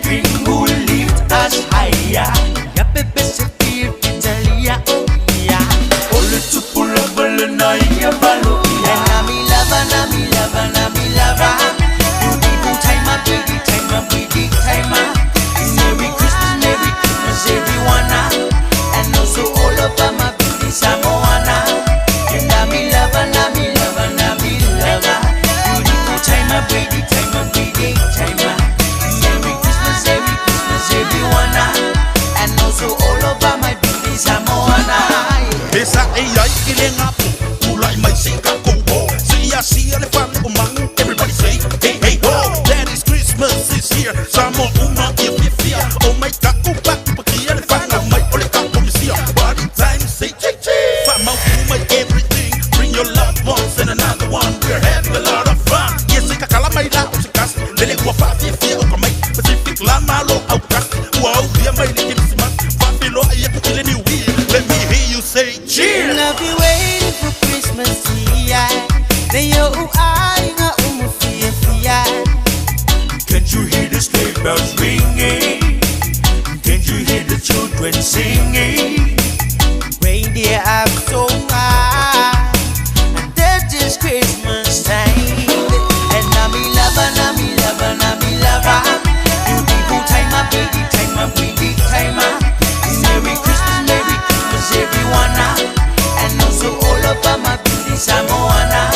King who lift us higher. Ia pepe se fia fitalia o ia. O le tupu lava lena ia malo ia. And I'm in love, and I'm in love, and I'm in love. Beautiful time, pretty time, pretty time. Merry Christmas, Merry Christmas, everyone. And also all of my beauty Samoana. And I'm in love, and I'm in love, and I'm in love. Beautiful time, pretty time, pretty time. Merry Christmas, Merry Christmas, everyone. And also all of my beauty Samoana. E sa e ai i le ngapo Ulai mai se ka kouo Se ia sia le fale o mangu. Everybody say hey hey ho. Daddy's Christmas is here. Samoa uma ia fia fia. O mai ka upa upa kia le whanga mai o le ka komisia. Party time, say ching ching. Whamau mai everything. Bring your loved ones and another one. We're having a lot of fun. Ia se kakala mai la o se kasi. Lele ua whaafia fia o ka mai. Pacific la malo au kasi. Ua au fia mai le kerisimasi. Whawhiloa ia ku ile New Year. Let me hear you say cheers. And I'll be waiting for Christmas, yeah. Leo uai nga umufia fia. Can't you hear the sleigh bells ringing? Can't you hear the children singing? Reindeer up so high, and that is Christmas time. And I'm in love, and I'm in love, and I'm in love. Beautiful time, pretty time, pretty time. Merry Christmas, Merry Christmas, everyone. And also all of my beauty Samoana.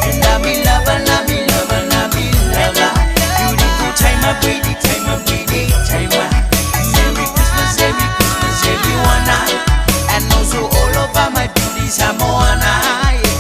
And I'm in love, and I'm in love, and I'm in love. Beautiful time, pretty time, pretty time. Merry Christmas, Merry Christmas, everyone. And also all of my beauty Samoana. Yeah.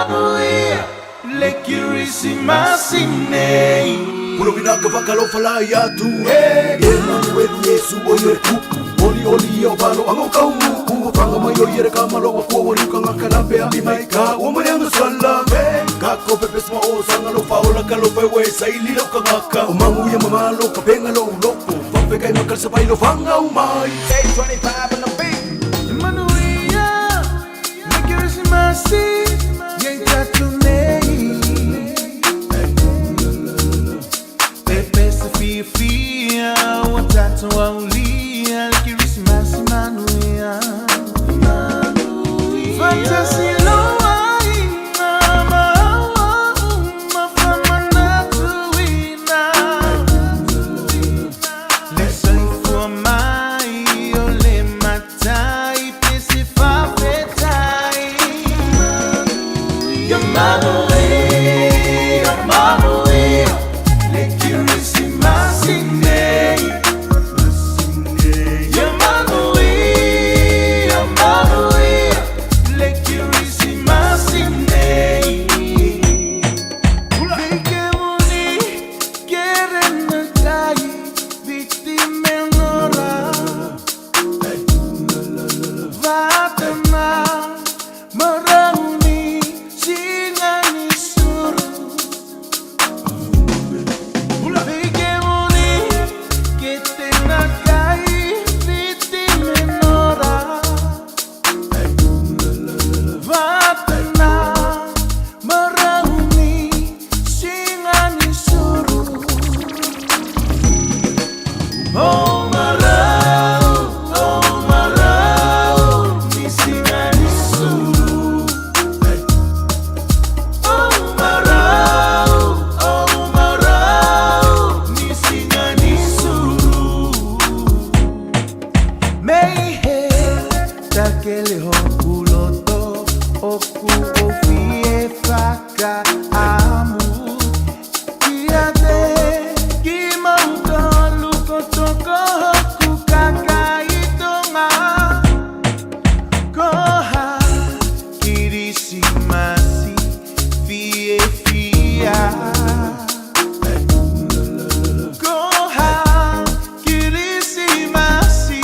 manuia le Kirisimasi nei. Pulovina ka whakalofa lai atu e Emanuelu Yesu o ia kupu Oli oli o valo ango kaumu Ua whanga mai o iere ka malo wa kua waru ka ngaka lapea I mai ka ua marianga sala Ka ko pepe sma o sanga lo faola ka lo pewe sa ili lo ka ngaka O mangu ia mamalo ka penga lo uloko Wape kai makal sa pai lo whanga umai. K25 on the beat. Manuia le Kirisimasi ye tatu nei. Pepe se fia fia o tatu aulia le Kirisimasi manuia. Fantasy loa ina maua uma famanatuina. Le soifua mai o le matai pese fafetai. Ia manuia, manuia le Kirisimasi nei. Ia manuia, manuia le Kirisimasi nei. Vikemuni kerenatai vitimenora. Vatana marauni singani suru. Vikemuni ketenakai vitimenora. Vatana marauni singani suru. Oh marau, oh marau, ni singani suru. Oh marau, oh marau, ni singani suru. Meihe takele hokuloto oku ofie faka amu. Kiate ki mauto lukotoko hoku kakaitonga. Koha Kirisimasi fie fia. Koha Kirisimasi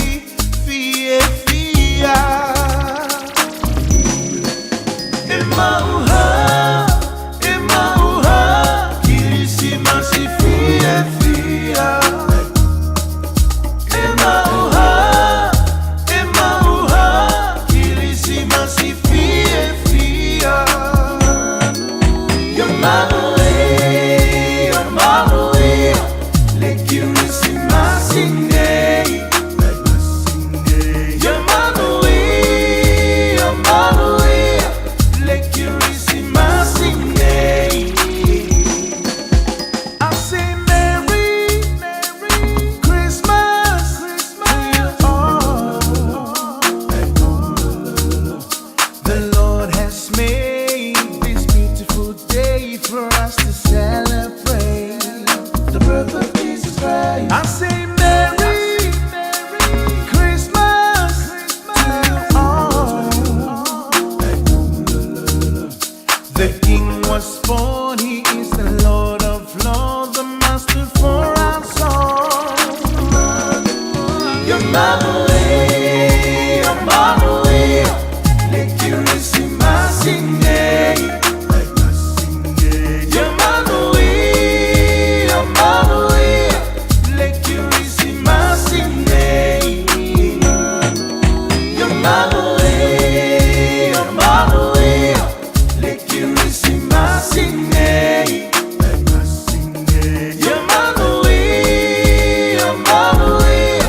fie fia. E mauha, e mauha, Kirisimasi fie fia. E mauha, e mauha, Kirisimasi fie fia. Ia manuia, manuia, le Kirisimasi nei. Ia manuia, manuia, le Kirisimasi nei. I say Merry, Merry Christmas to you all. The Lord has made this beautiful day for us to celebrate the birth of Jesus Christ. I say Merry, Merry Christmas to you all. The King was born, He is the Lord of Lords, the Master for our soul. Ia manuia, manuia, le Kirisimasi nei. Ia manuia, manuia, le Kirisimasi nei. Ia manuia, manuia, le Kirisimasi nei. Ia manuia, manuia,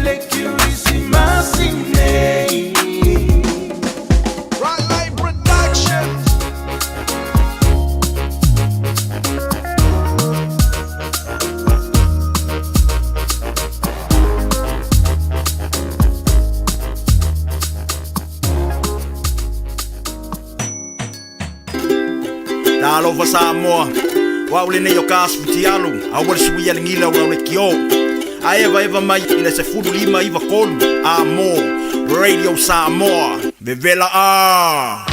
le Kirisimasi nei. Right Line Productions. Talofa Samoa. Wa ule nei o ka asu fitialu, a ua le suia le gila ua le kio. A eva eva mai i le 15 93 a mo Radio Samoa. Vevela a.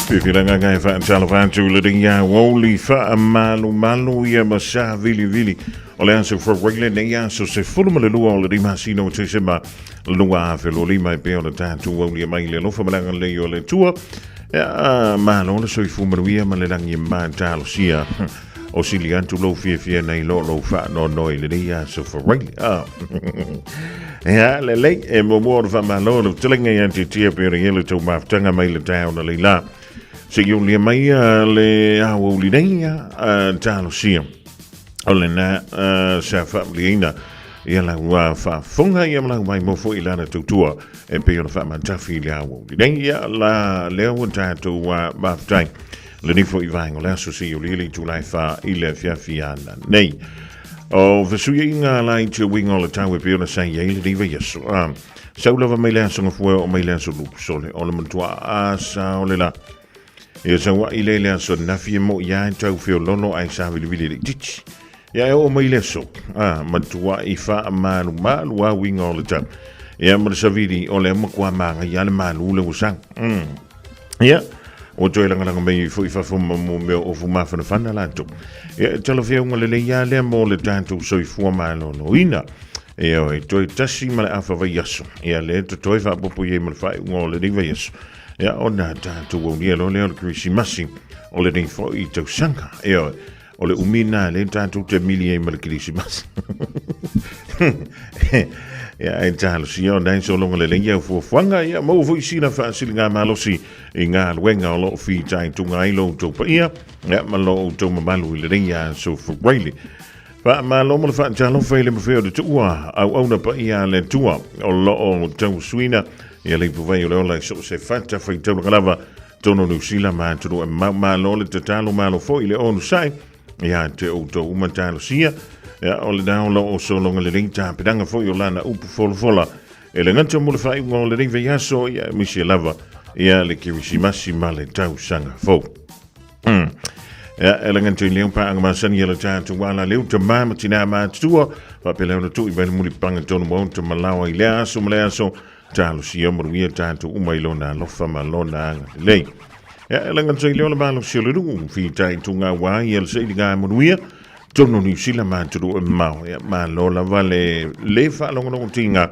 Fifilaga e faatalofa atu le ringa uauli faamalumalu ia ma savilivili o le aso faraile nei aso 12 o le masina o Tesema 2025 e pei ona tatou aulia mai le alofa ma le agalelei o le Atua. Ia, malo le soifua manuia ma le lagi e matalosia o sili atu lou fiafia nei lo lou faanoanoa i lenei aso faraile. Ah. Ia, lelei, e muamua ona faamalo le fetalaiga ia te tia pe ona ia le tau mafutaga mai le taeao na leila. Se i ulia mai le aoauli nei talosia. O lena sa faamaliaina ia lau faafofoga ia ma lau maimoa foi i lana tautua e pei ona faamatafi i le aoauli nei. Ia la lea ua tatou mafutai lenei foi vaega o le aso se i ulia le itula e 4 i le afiafi ana nei. O fesuiaiga la i te uiga o le tau e pei ona sa i ai lenei vaiaso. Sau lava mai le aso Gafua oo mai le aso Lupe, o le matua asa o le la. Ia sauaʻi lea i le aso nafi e moʻi lava e tau feololo ae savilivili laitiiti. Ia e oo mai le aso, a, matuaʻi faamalumalu lava uiga o le tau. Ia ma le savili o lea matua magaia le malu le ua sau. Ia, ua toe lagalaga mai foi fafo ma mo mea o ofu mafanafana latou. Ia, e talafeauga lelei lava lea mo le tatou soifua maloloina. Ia, e toe tasi ma le afa vaiaso. Ia, lea e totoe faaopoopo i ai ma le faaiuga o lenei vaiaso. Ia, ona tatou aulia loa lea o le Kerisimasi o lenei foi tausaga. Ia, o le umi lena lea tatou te mili ai ma le Kerisimasi. Ia, ae talosia ona e sologa lelei au fuafuaga, ia maua foi sina faasiliga malosi i galuega o lo o fitaituga ai lo outou paia, ia, ma lo outou mamalu i lenei aso Faraile. Faamalo ma le faatalofa i le mafai o le tuua auauna paia a le Atua o lo o tausuina ia le ipuvai o le ola i so o se fata faitaulaga lava tonu Niu Sila ma atunuu e mamao. Malo le tatalo, malo foi le onosai ia te outou uma talosia. Ia, o lena o lo o sologa lelei tapenaga foi o lana upu folafola e le gata mo le faaiuga o lenei vaiaso, ia aemaise lava ia le Kerisimasi ma le tausaga fou. Ia, e laga te leo paaga masani a le tatou ala leo te mā ma tinā mātua, faapea ona tui mai le mulipaga tonu mau te malawa i lea aso ma lea aso, talosia manuia tatou uma i lona alofa ma lona agalelei. Ia, e laga te leo le malosi o le nuu, fitaituga ua ia le sailiga manuia, tonu Niu Sila ma atunuu e mamao. Ia, malo lava le le faalogologotiga,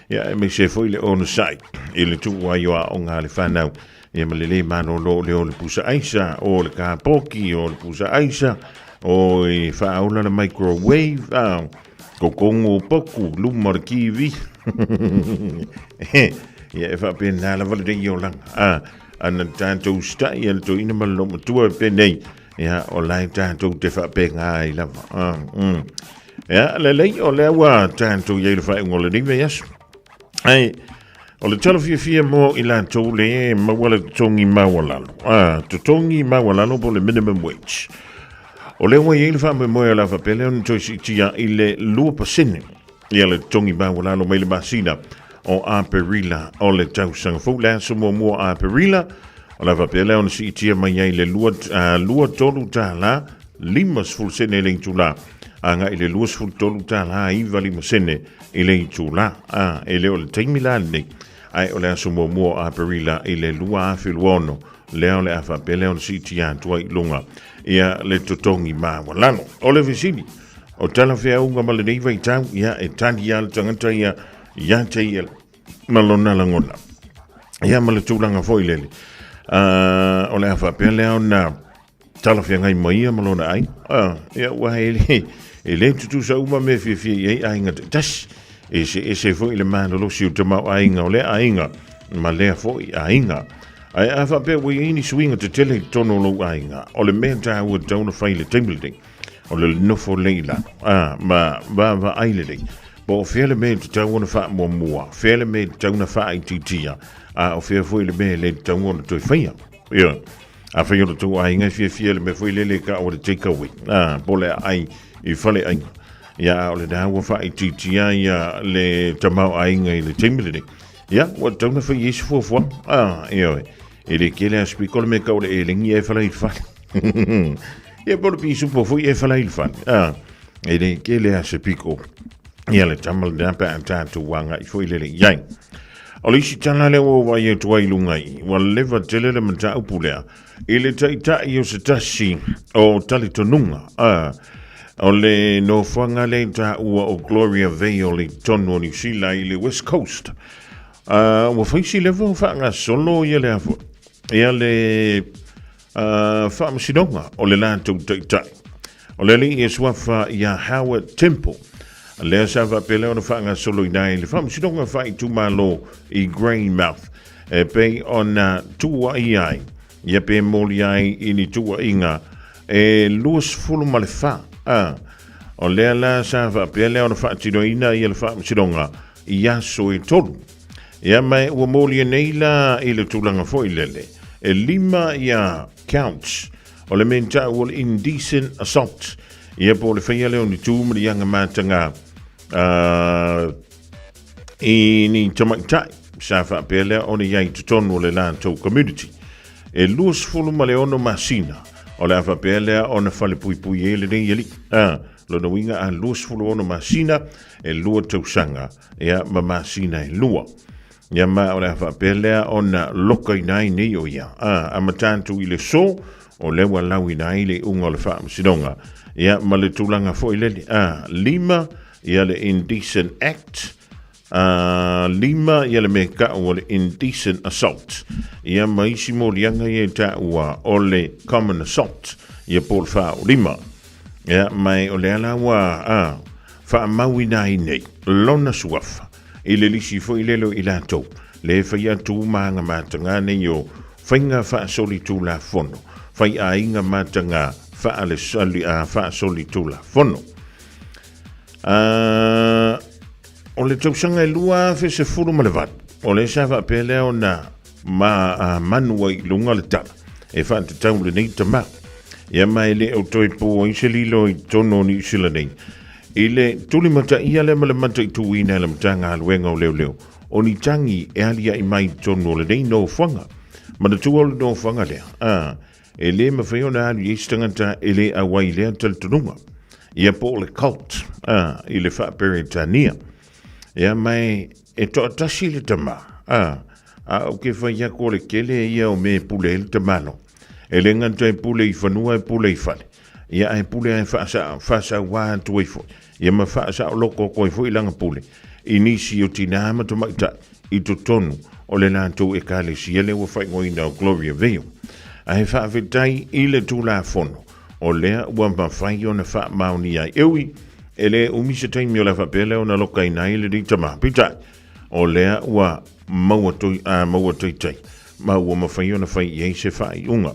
ia, aemaise foi le onosai i le tuu ai o aoga a le fanau. Ia ma le lē malolo o le o le pusa aisa, o le kapoki, o le pusa aisa, o e faaola le microwave, a, kokogo o poku, luma o le TV. Ia e faapena lava lenei olaga. A, ana tatou usitai e le toeaina ma le loomatua e penei, ia o la e tatou te faapena ai lava. A. Ia, lelei, o lea ua tatou i ai i le faaiuga o lenei vaiaso. Ai, o le tala fiafia mo i latou le maua le totogi maualalo. Ah, totogi maualalo po o le minimum wage. O lea ua i ai le faamoemoe o le a faapea lea ona toe siitia i le 2% ia le totogi maualalo mai le masina o Aperila o le tausaga fou. Le aso muamua o Aperila, o le a faapea lea ona siitia mai ai le 23 tālā 50 sene le itulā agai i le 23 tālā 95 sene i le itulā. A, e le o le taimi la lenei, ae o le aso muamua o Aperila i le 2026, lea o le a faapea lea ona siitia atu ai i luga ia le totogi maualalo. O le fesili, o talafeauga ma lenei vaitau, ia e tali lava le tagata ia ia te ia ma lona lagona. Ia ma le tulaga foi lele, o le a faapea lea ona talafeagai ma ia ma lona aiga. Ah, ia ua e le, e le tutusa uma mea fiafia i ai aiga taitasi. Eseese foi le malolosi o tamaoaiga o lea aiga ma lea foi aiga. Ae a faapea ua i ai ni suiga tetele i totonu o lou aiga, o le mea taua e tatau ona fai i le taimi lenei, o le nofo lelei i lalo, a, ma vaavaai lelei, po o fea le mea e tatau ona faamuamua, fea le mea e tatau ona faaitiitia, a o fea foi le mea e le tatau ona toe faia. Ia. Afai o le tou aiga e fiafia i le mea foi lele e taua o le take away, a, po o le aai i faleaiga, ia, a o lena ua faaitiitia ia le tamaoaiga i le taimi lenei, ia, ua tatau ona fai i ai se fuafuaga, a, ioe, e le tele lava se piko le mea e tau o le elegi e falai i le fale. Ia, po o le pisupo foi e falai i le fale, a, e le tele lava se piko ia le tama lena pe a tatou agai foi lele i ai. O le isi tala lea ua ou vaai atu ai i luga i i, ua leva tele le mataupu lea i le taitai o se tasi o talitonuga, a, o le nofoaga lea i taua o Gloria Vale i totonu o Niu Sila i le West Coast. A, ua fai si leva o faagasolo ia le afua, ia le faamasinoga o le latou taitai. O le alii e suafa ia Howard Temple, lea sa faapea lea ona faagasoloina ai le faamasinoga faaitumalo i Greymouth, e pei ona tuuaia ai ia pe molia ai i ni tuuaiga e 24. A, o lea la sa faapea lea ona faatinoina ia le faamasinoga i aso e tolu. Ia ma ua molia nei la i le tulaga foi lele, e lima ia counts o le mea tau o le indecent assault. Ia po o le whaia leo ni tū ma ni anga mātanga i ni tamaitai sa whaapea lea ona iai totonu o le lātou community. E 26 masina o le a whaapea lea ona whale puipui e le nei ali. Lona uiga a 26 masina e lua tausaga ia ma masina e lua. Ia ma o le a faapea lea ona lokaina ai nei o ia. A, amata atu i le so, o lea ua lauina ai le iuga o le faamasinoga. Ia ma le tulaga foi lele. A, lima ia le Indecent Act, a, lima ia le mea kau o le Indecent Assault. Ia ma isi moliaga ia i taua o le Common Assault, ia po o le faaolima. Ia, mai o lea la ua, a, faamauina ai nei lona suafa i le lisi foi lele o i latou le fai atu ma aga matagā nei o faiga faasolitulafono, faiaiga matagā faale, a, faasolitulafono. A, o le tausaga e 2018, o lea sa faapea lea ona ma a manu ai i luga le tala e faatatau lenei tama. Ia ma e le o toe po ai se lilo i totonu o Niu Sila nei. I le tulimataia lea ma le mataituina e le Matagaluega o Leoleo, o ni tagi e aliaʻi mai i totonu o lenei nofoaga. Manatua o le nofoaga lea, a, e le mafai ona alu i ai se tagata e le auai i lea talitonuga. Ia po o le cult, a, i le Faa-Peretania. Ia ma e, e toatasi le tama, a, a ou ke fai aku o le kele ia o me pule ai le tamalo. E le gata e pule i fanua e pule i fale. Ia ae pule ae faasa, faasauā atu ai foi. Ia ma faasaoloko atu ai foi lana pule i nisi o tinā ma tamaitai i totonu o le latou ekalesia lea ua faaigoaina o Gloria Vale. Ae faafetai i le Tulafono o lea ua mafai ona faamaonia ai. E ui, e le umi se taimi o le a faapea lea ona lokaina ai lenei tama. Peitai, o lea ua maua toi, a, maua taitai, ma ua mafai ona fai i ai se faaiuga.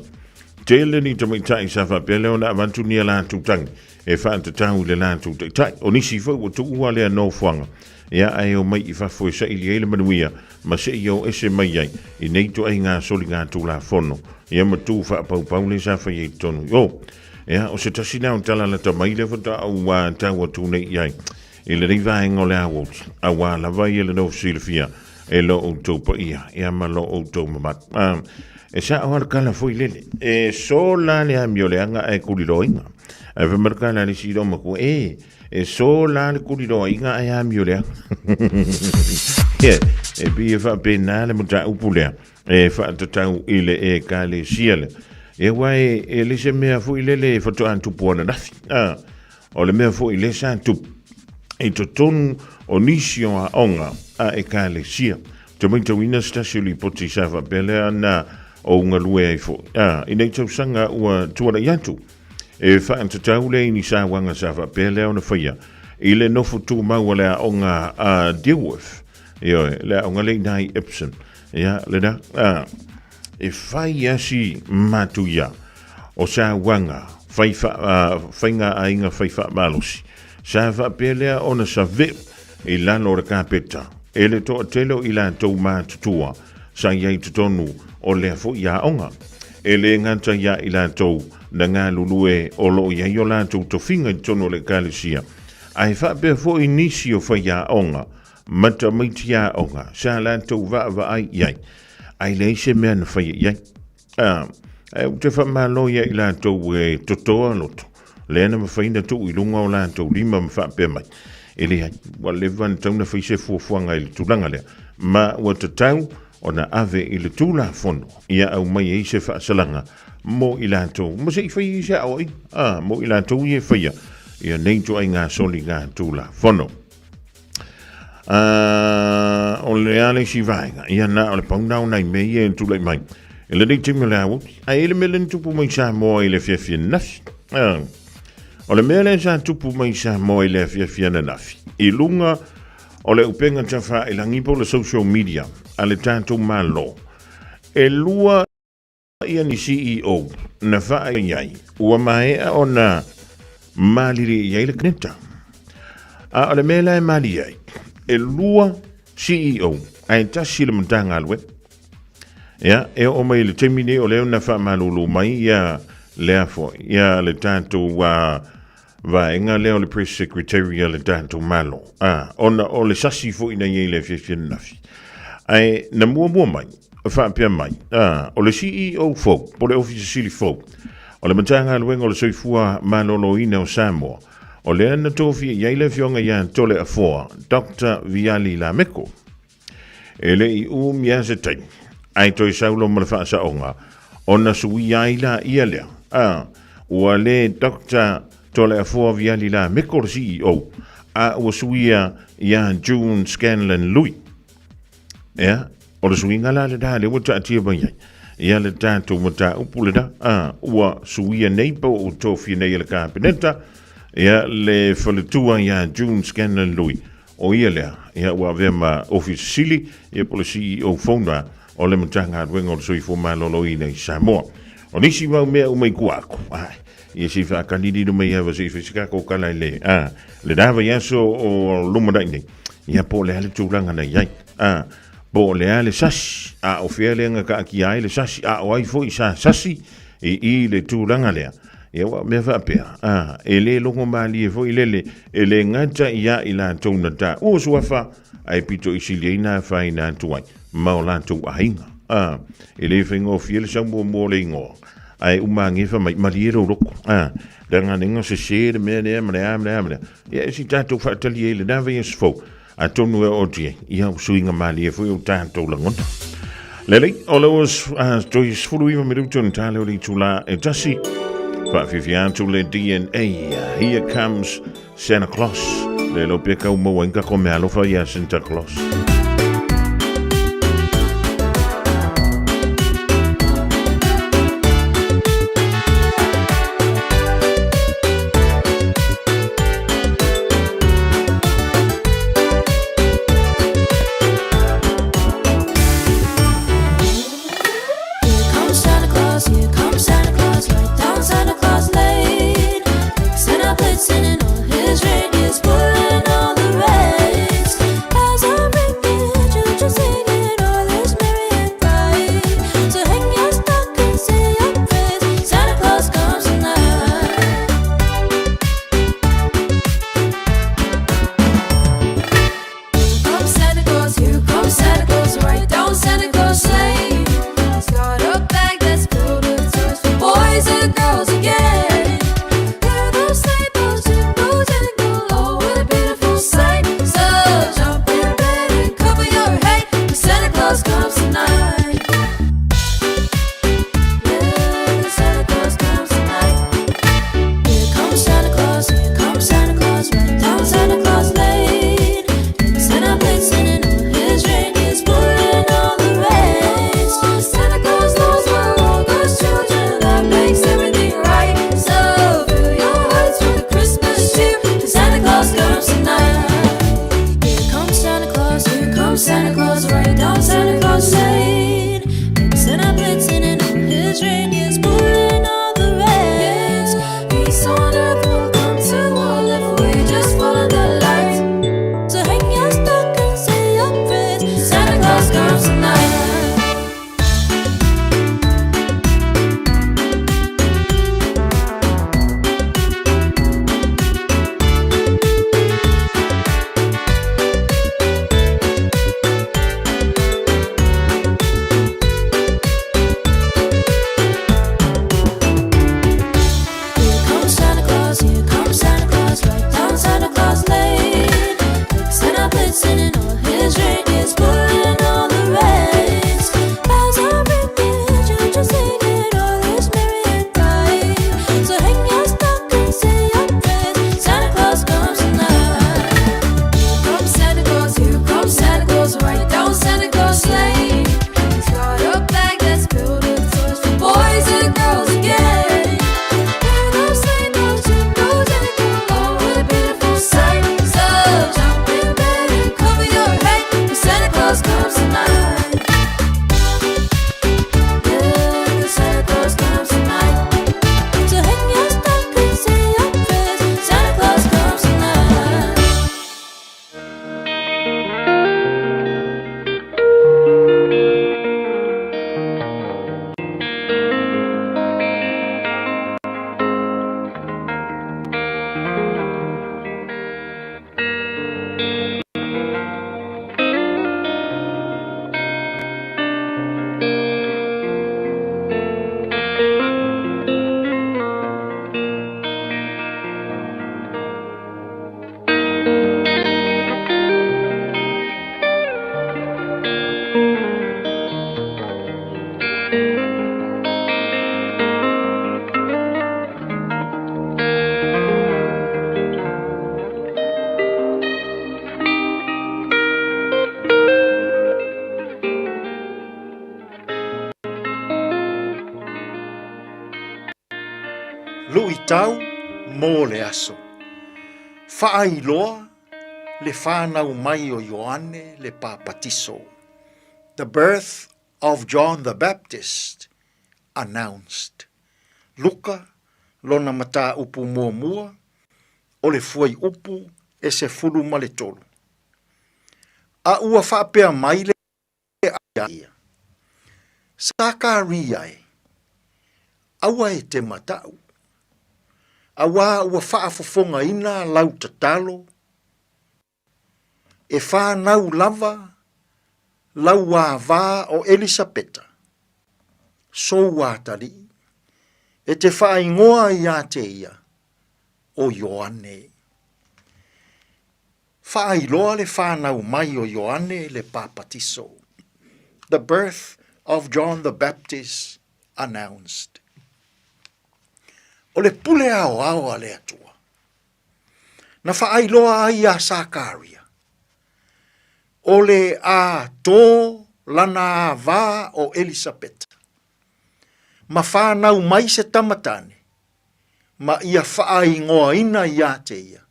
Tele ni tamaitai sa faapea lea ona avatu ni a latou tagi e faatatau i le latou taitai. O nisi foi ua tuua lea nofoaga, ia ae omai i fafo e saili ai le manuia ma seia o ese mai ai i nei ituaiga soligatulafono, ia ma tu faapaupau lea sa fai ai i totonu i o. Ia, o se tasi lea o tala lata mai lea faatoa ou tau atu nei i ai i lenei vaega o le aoauli, auā lava ia le nofo silafia e lo outou paia, ia ma lo outou mamalu. Ah, e sao lava le kala foi lele, e sola le amioleaga ae kuliloaina. Ae fai mai le kala a le isi matua, e, e sola le kuliloaina ae amioleaga. Ia, e pei e faapena le mataupu lea, e faatatau i le ekalesia lea. Ia aua e, e le se mea foi lele e faatoa tupu ananafi. Ah, O le mea foi lea sa tupu i totonu o nisi o aoga a ekalesia. Ou te matauina se tasi o lipoti sa faapea lea na ou galue ai foi. A, i nei tausaga ua tuanai atu, e faatatau lea i ni sauaga sa faapea lea ona faia i le nofo tumau a le aoga a Dilworth, ioe, le aoga lea i ina i Epsom. Ia, lena, a, e fai a si matuia o sauaga fai fa, faiga aiga fai faamalosi. Sa faapea lea ona saveu i lalo o le kapeta e le toatele o i latou matutua sa i ai totonu o lea foi aoga. E le gata ia i latou na galulue o lo o i ai o latou tofiga i totonu o le ekalesia, ae faapea foi nisi o faiaoga ma tamaiti aoga sa latou vaavaai i ai, ae leai se mea na faia i ai. A, ae ou te faamalo ia i latou e totoa loto, lea na mafai na tuu i luga o latou lima ma faapea mai, e leai, ua leva ona tatau ona fai se fuafuaga i le tulaga lea. ma ua tatau ona ave i le Tulafono ia aumai ai se faasalaga mo i latou, ma se i fai ai se aoaiga, a, mo i latou ia e faia ia nei ituaiga soliga Tulafono. A, o le a le isi vaega, ia na o le pau na o nai mea ia e tulai mai. E lenei taimi o le aoauli, ae i le mea lea na tupu mai Samoa i le afiafi ananafi. A, o le mea lea sa tupu mai Samoa i le afiafi ananafi, i luga o le upega tafailagi po o le social media a le tatou Malo, e lua ia ni CEO na vaai ai ua maea ona malili i ai le Kapeneta. A o le mea la e malie ai, e lua CEO ae tasi le Matagaluega. Ia, e oo mai i le taimi nei o lea na faamalulu mai ia lea foi, ia le tatou vaega lea o le Press Secretary a le tatou Malo, a, ona o le sasi foi na i ai i le afiafi ananafi. Ae na muamua mai, faapea mai, a, o le CEO fou, po o le Ofisa Sili fou, o le Matagaluega o le Soifua Maloloina o Samoa, o lea na tofia i ai le Afioga ia Toleafoa Doctor Viali Lameko. E le i umi lava se taimi, ae toe sau loa ma le faasaoga, ona suia ai laia lea, a, ua le Doctor Toleafoa Viali Lameko le CEO, a ua suia ia June Scanlon Lui. Ea, o le suiga la lena lea ua taatia mai ai ia le tatou mataupu lena, a, ua suia nei po ua tofia nei e le Kapeneta ia le faletua ia June Scanlon Lui, O ia lea, ia ua avea ma Ofisa Sili, ia po o le CEO fou na o le Matagaluega o le Soifua Maloloina i Samoa. O nisi mau mea uma i tua atu, ai, ia se i faakalililo mai lava se i fai se tatou tala i le, a, le la vaiaso o lumanai nei, ia po o le a le tulaga na i ai, a, po o le a le sasi, a o fea lea na taatia ai le sasi, a o ai foi sa sasi i i le tulaga lea. Ia ua mea faapea, a, e le logo malie foi lele, e le gata ia i latou na taua suafa, ae pito i sili ai na afaina atu ai ma o latou aiga. A, e le faigofie le sau muamua o le igoa, ae uma agefa mai, malie lou loto. A, leaga nega sese le mea lea ma le a ma le a ma le a. Ia e si tatou faatali ai i lena vaiaso fou, atonu e oo atu i ai, ia ua suiga malie foi o tatou lagona. Lelei, o le ua toe 19 minutu ona tale o le itula e tasi. Whaafiafia atu le DNA. Here comes Santa Claus. Le lo peka u maua inga ko mea alofa ia Santa Claus. Here comes Santa Claus, here comes Santa Claus, right down Santa Claus Lane. Vixen a blitzen and all his reindeers pulling all the reins. Bells are ringing. Luʻitau mo le aso. Faailoa le fanau mai o Ioane le Papatiso. The birth of John the Baptist announced. Luka, lona mataupu muamua, o le fuaiupu e 13. A ua faapea mai le a ia. Sakaria e, aua e te mataʻu, auā ua faafofogaina lau tatalo, e whānau lava lau āvā o Elisapeta, sou ātaliʻi, e te whaaingoa iā te ia, o Ioane. Faailoa le whānau mai o Ioane le Papatiso. The birth of John the Baptist announced. O le pule aoao a le Atua. Na faailoa ai iā Sakaria, o le a tō lana āvā o Elisapeta, ma whānau mai se tama tāne, ma ia whaaingoaina iā te ia,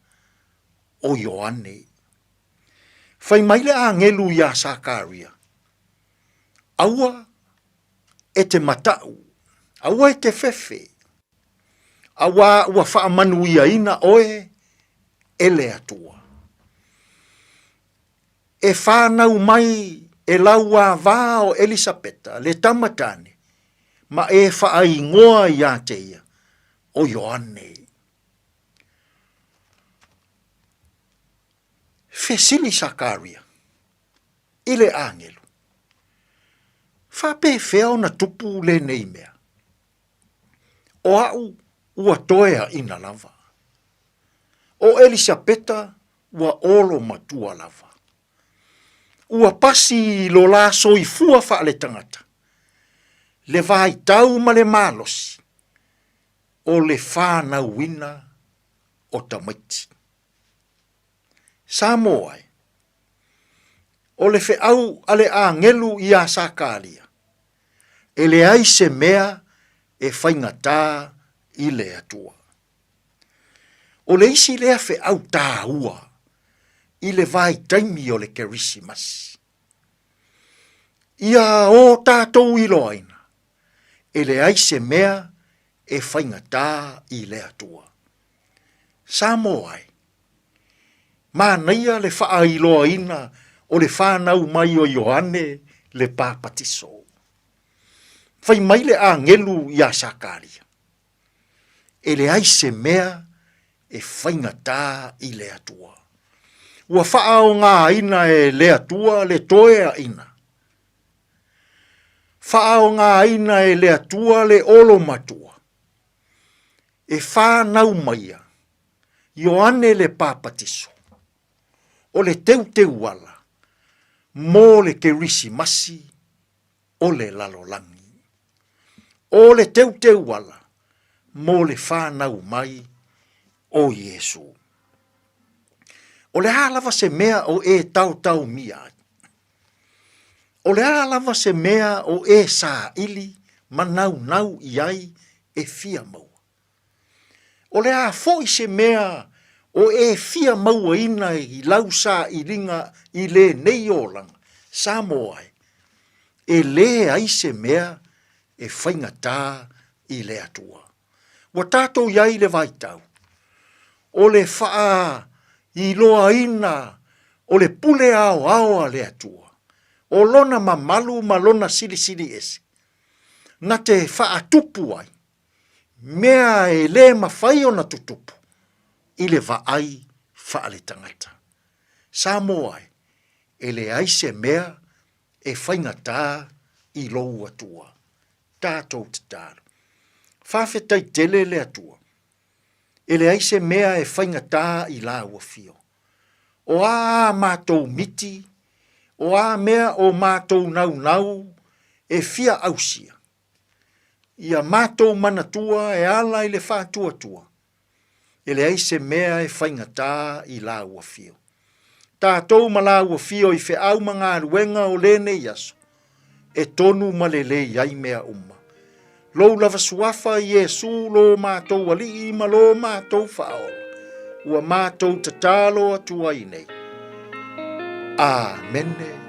o Ioane. Whai mai le āngelu iā Sakaria, Aua e te mataʻu, aua e te whewhe, auā ua faamanuiaina oe e le Atua. E whānau mai e lau āvā o Elisapeta le tama tāne, ma e whaaingoa iā te ia, o Ioane. Fesili Sakaria i le āngelu, Faapefea ona tupu lenei mea? O aʻu ua toeaʻina lava. O Elisapeta ua olo matua lava. Ua pasi i lo la soifua faaletagata, le vaitau ma le malosi o le whānauina o tamaiti. Samoa e, o le feau a le āngelu iā Sakaria, e leai se mea e faigata i le Atua. O le isi lea feau tāua i le vaitaimi o le Kerisimasi. Ia o tātou iloaina, e leai se mea e faigata i le Atua. Samoa e, manaia le faailoaina o le whānau mai o Ioane le Pāpatiso. Whai mai le āngelu iā Sakaria, e leai se mea e faigata i le Atua. Ua whaaogaina e le Atua le toeaina. Whaaogaina e le Atua le olo matua. E whānau maia Ioane le Pāpatiso, o le teuteuala mō le Kerisimasi o le lalolagi. O le teuteuala mō le whānau mai o Iesū. O le a lava se mea o e taotaomia ai? O le a lava se mea o e saili ma naunau i ai e fia maua? O le a foi se mea o e fia mauaina i lau sailiga i lenei olaga, Samoa e, e leai se mea e faigata i le Atua. Ua tatou i ai i le vaitau o le faailoaina o le pule aoao a le Atua, o lona mamalu ma lona silisili ese, na te faatupu ai mea e lē mafai ona tutupu i le vaai faaletagata. Samoa e, e leai se mea e faigata i lou Atua. Tatou tatalo. Faafetai tele le Atua. E leai se mea e faigata i lau afio. O a ā mātou miti, o a mea o mātou naunau e fia ausia, ia mātou manatua e ala i le faatuatua, e leai se mea e faigata i lāua afio. Tātou ma lāua afio i feau ma galuega o lenei aso, e tonu ma lelei ai mea uma. Lou lava suafa Iesu lo matou Alii ma lo matou Faaola, ua matou tatalo atu ai nei. Amene.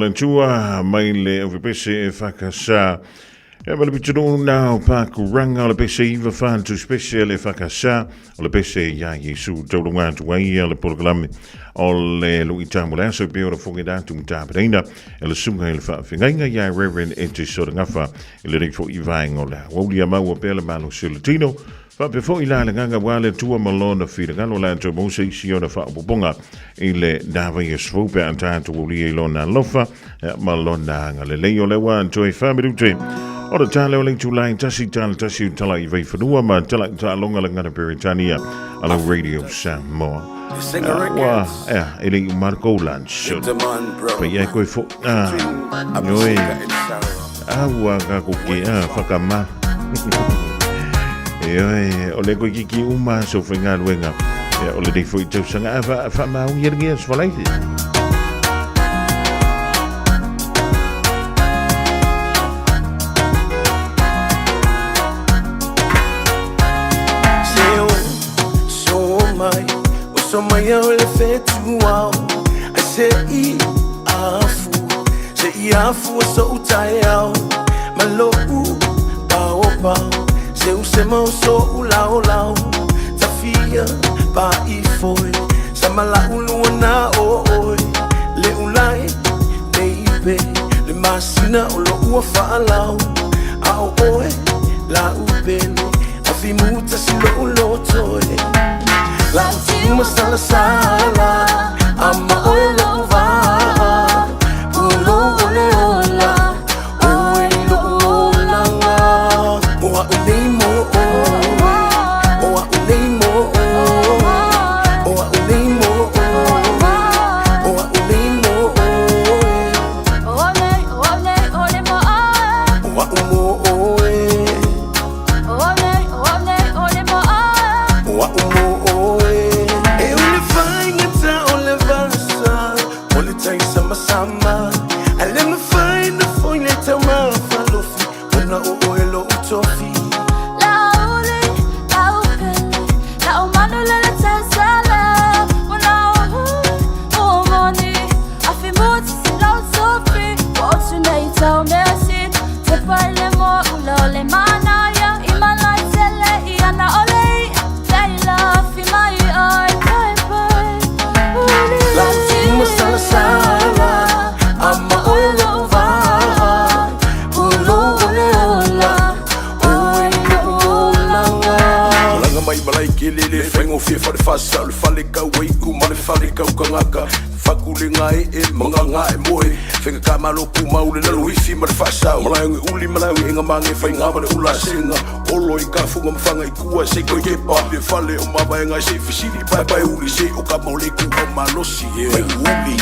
le Atua mai le aufepese e whakasa. Ia ma le pitunuu na o Pakuranga o le pese iwa whantu special e whakasa o le pese ia Yesu taulunga atu ai ia le polokalame o le lui tamu le aso pe o le fonge datu mtapereina e le sunga i le whaawhingaiga ia Reverend Ete Sorangafa i le rei fo i vaenga o le awauli a maua pea le malo silatino Faapea foi la le agaga ua le Atua ma Lona finagalo latou maua se isi ona faaopoopoga i le navai aso fou pe a tatou aulia i Lona alofa ma Lona agalelei. O lea ua toe faaminute o le tala o le itulai 1.1 o tala i Vaifanua ma tala i taaloga le gana Peretania a la Radio Samoa. Ua, ea, e le i uma le kou lunch. Pai ai koe fo, ah, oi, Aua ka ko ke a whakama. E oi, o le koe kiki uma so whaingaluenga. E, o le nei foi tausanga a wha, wha maungi ringi a swalaihi. Se o so mai, o so mai au le whetuao, ai se i afu. Se i afu o soʻu taeao ma loʻu paopao Se usema o soʻu laolao Tafia paʻifoe Sa malaʻu na o oe Le ulae baby Le masina o loʻu a faalao A o oe laʻu pele Afimu tasi loʻu lotoe Lau tuma salasala Ama oe loʻu vaʻa Pulo ole ola Oe loʻu olaga O aʻu nei mo oe O aʻu nei mo oe O aʻu nei mo oe O aʻu nei mo oe O aʻu mo oe O aʻu mo oe E o le faigata o le valasa O le tai samasama A le mafai na foi le taumafalofi Ona o oe loʻu tofi Lau masalasala Ama oe loʻu vaʻa Pulo ole ola Oe loʻu olaga Malaga mai malai ke lele Faigofie fale fasa O le fale kau aiku ma le fale kau kagaka Faku le gae e magaga e moe Faiga ka malo ku mau le lalo ifi ma le faasau Malae uli malae enga mange faiga ma le ula senga Olo i ka funga mafanga i kua se koe kepa Le fale o mavaega se fisili pae pae uli se o ka maole ku au malosi Mai uli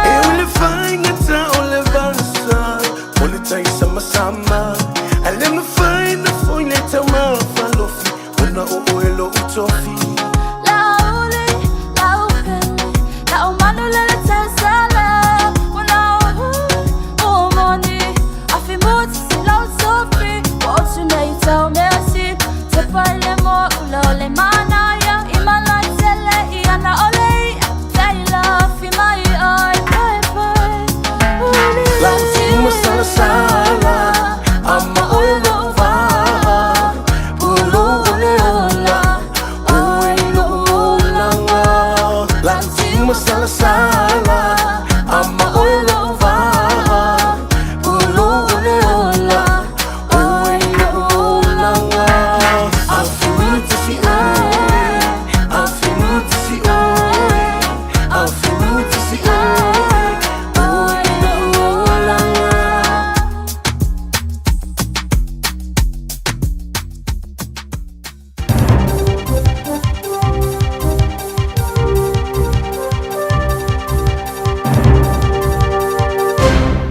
E o le faigata o le valasa O le tai samasama A le mafai na foi le taumafalofi Ona o oe loʻu tofi Lau masalasala Ama oe loʻu vaʻa Pulo ole ola Oe loʻu olaga Lau masalasala Ama oe loʻu vaʻa Pulo ole ola Oe loʻu olaga Afimu tasi oe Afimu tasi oe Afimu tasi oe Oe loʻu olaga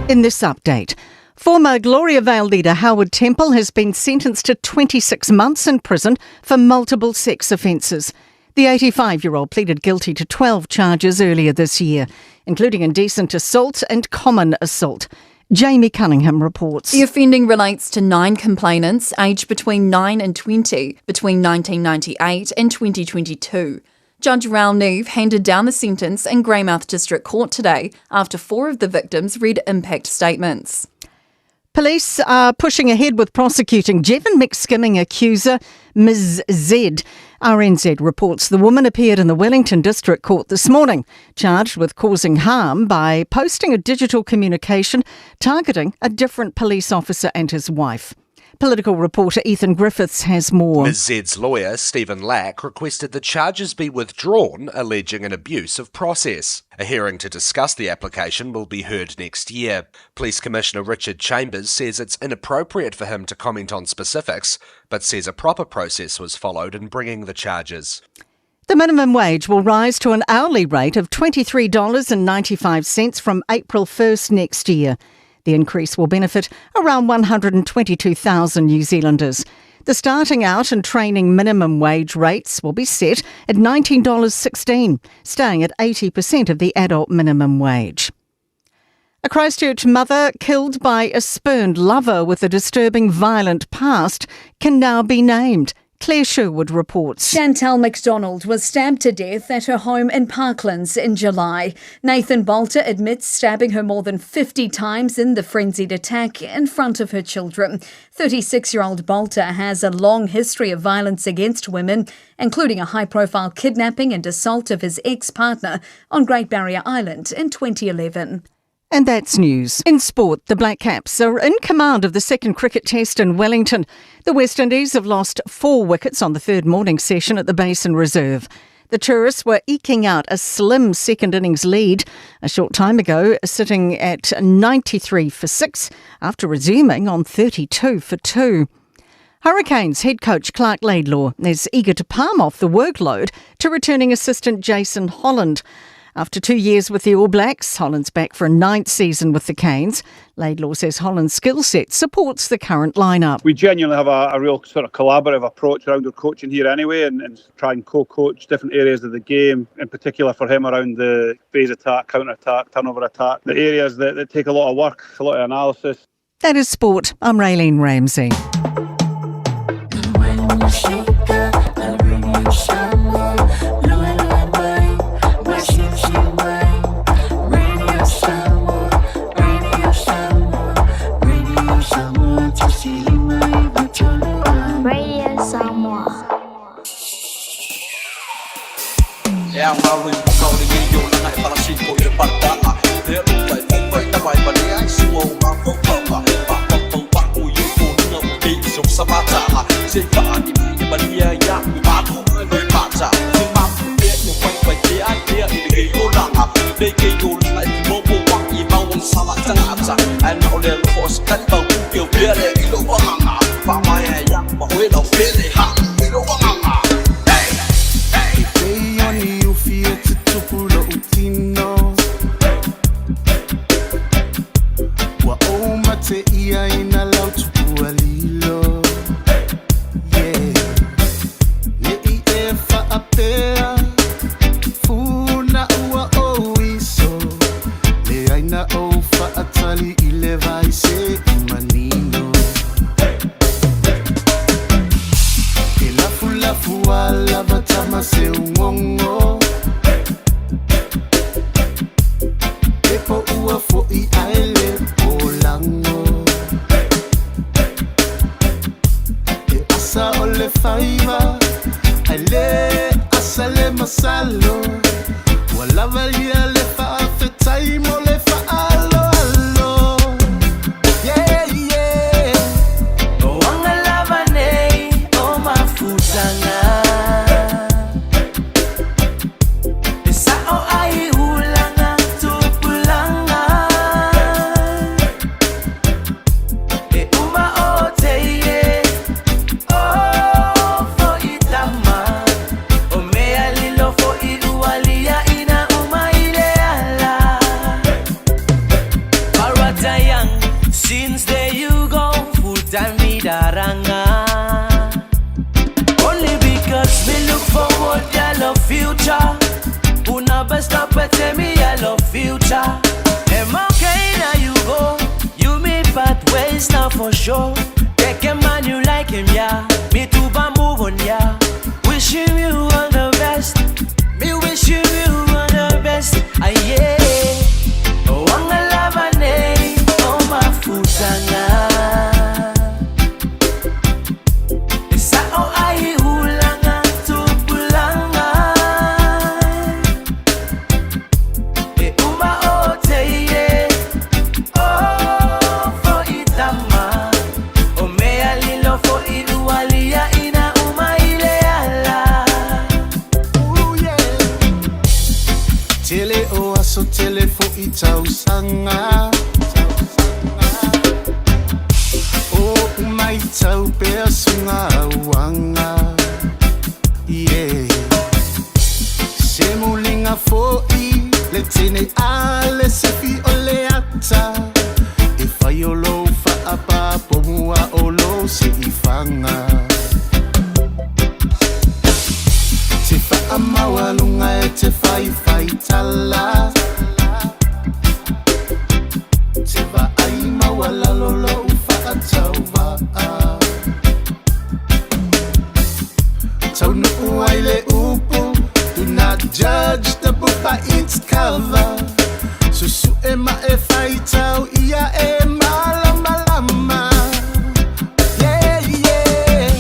In this update, former Gloriavale leader Howard Temple has been sentenced to 26 months in prison for multiple sex offences. The 85 year old pleaded guilty to 12 charges earlier this year, including indecent assault and common assault. Jamie Cunningham reports. The offending relates to 9 complainants aged between 9 and 20 between 1998 and 2022. Judge Raul Neve handed down the sentence in Greymouth District Court today after 4 of the victims read impact statements. Police are pushing ahead with prosecuting Jevon McSkimming accuser Ms Z. RNZ reports the woman appeared in the Wellington District Court this morning, charged with causing harm by posting a digital communication targeting a different police officer and his wife. Political reporter Ethan Griffiths has more. Ms Z's lawyer, Stephen Lack, requested the charges be withdrawn, alleging an abuse of process. A hearing to discuss the application will be heard next year. Police Commissioner Richard Chambers says it's inappropriate for him to comment on specifics, but says a proper process was followed in bringing the charges. The minimum wage will rise to an hourly rate of $23.95 from April 1st next year. The increase will benefit around 122,000 New Zealanders. The starting out and training minimum wage rates will be set at $19.16, staying at 80% of the adult minimum wage. A Christchurch mother killed by a spurned lover with a disturbing violent past can now be named. Claire Sherwood reports. Chantal McDonald was stabbed to death at her home in Parklands in July. Nathan Bolter admits stabbing her more than 50 times in the frenzied attack in front of her children. 36-year-old Bolter has a long history of violence against women, including a high-profile kidnapping and assault of his ex-partner on Great Barrier Island in 2011. And that's news. In sport, the Black Caps are in command of the second cricket test in Wellington. The West Indies have lost 4 wickets on the third morning session at the Basin Reserve. The tourists were eking out a slim second innings lead a short time ago, sitting at 93 for 6 after resuming on 32 for 2. Hurricanes head coach Clark Laidlaw is eager to palm off the workload to returning assistant Jason Holland. After 2 years with the All Blacks, Holland's back for a 9th season with the Canes. Laidlaw says Holland's skill set supports the current lineup. We genuinely have a real sort of collaborative approach around our coaching here anyway, and try and co-coach different areas of the game, in particular for him around the phase attack, counter-attack, turnover attack, the areas that take a lot of work, a lot of analysis. That is sport. I'm Raylene Ramsey. Una best up me I love future. Am okay now you go. You for sure. Take a man you like him, yeah. Me too, but move on, yeah. Wishing you all the best. Me wishing you all the best. Ah, yeah. Oh, wangalavane, oh, mafutanga. Sa o ai ulanga tupulanga. E uma o te ye. Oh, fo itama. O mea lilo fo ilualia ina uma ile ala. Ooh, yeah. Tele o aso tele fo i tausanga O umai tau pea sunga uanga Yeah Se mulinga fo i le tene a le sefi o le ata E whai o lo whaapa po mua o lo se i whanga Te whaamaua lunga e te whai whai tala Te vaai maua lalo lo whaatau vaa Taunu ai le upu Do not judge the book by its cover Susu e ma e whaitau ia e malamalama Yeah, yeah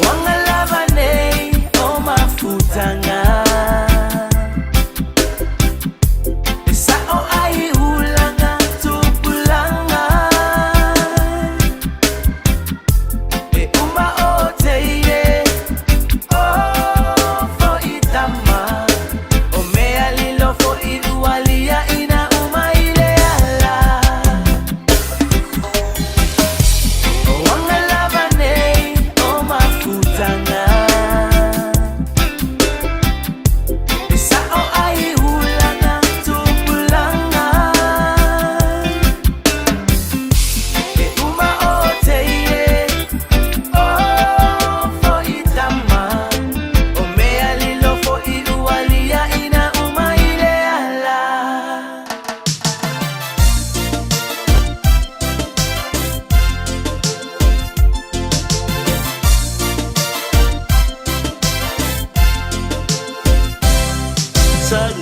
Wangalavane, oh mafutanga. Sa o ai ulanga tupulanga. E uma o te ye, oh fo itama. O mea lilo fo ilualia ina uma ile ala. Wangalavane, oh mafutanga. Sa o ai ulanga tupulanga. E uma o te ye, oh fo itama. O mea lilo fo ilualia ina uma ile ala.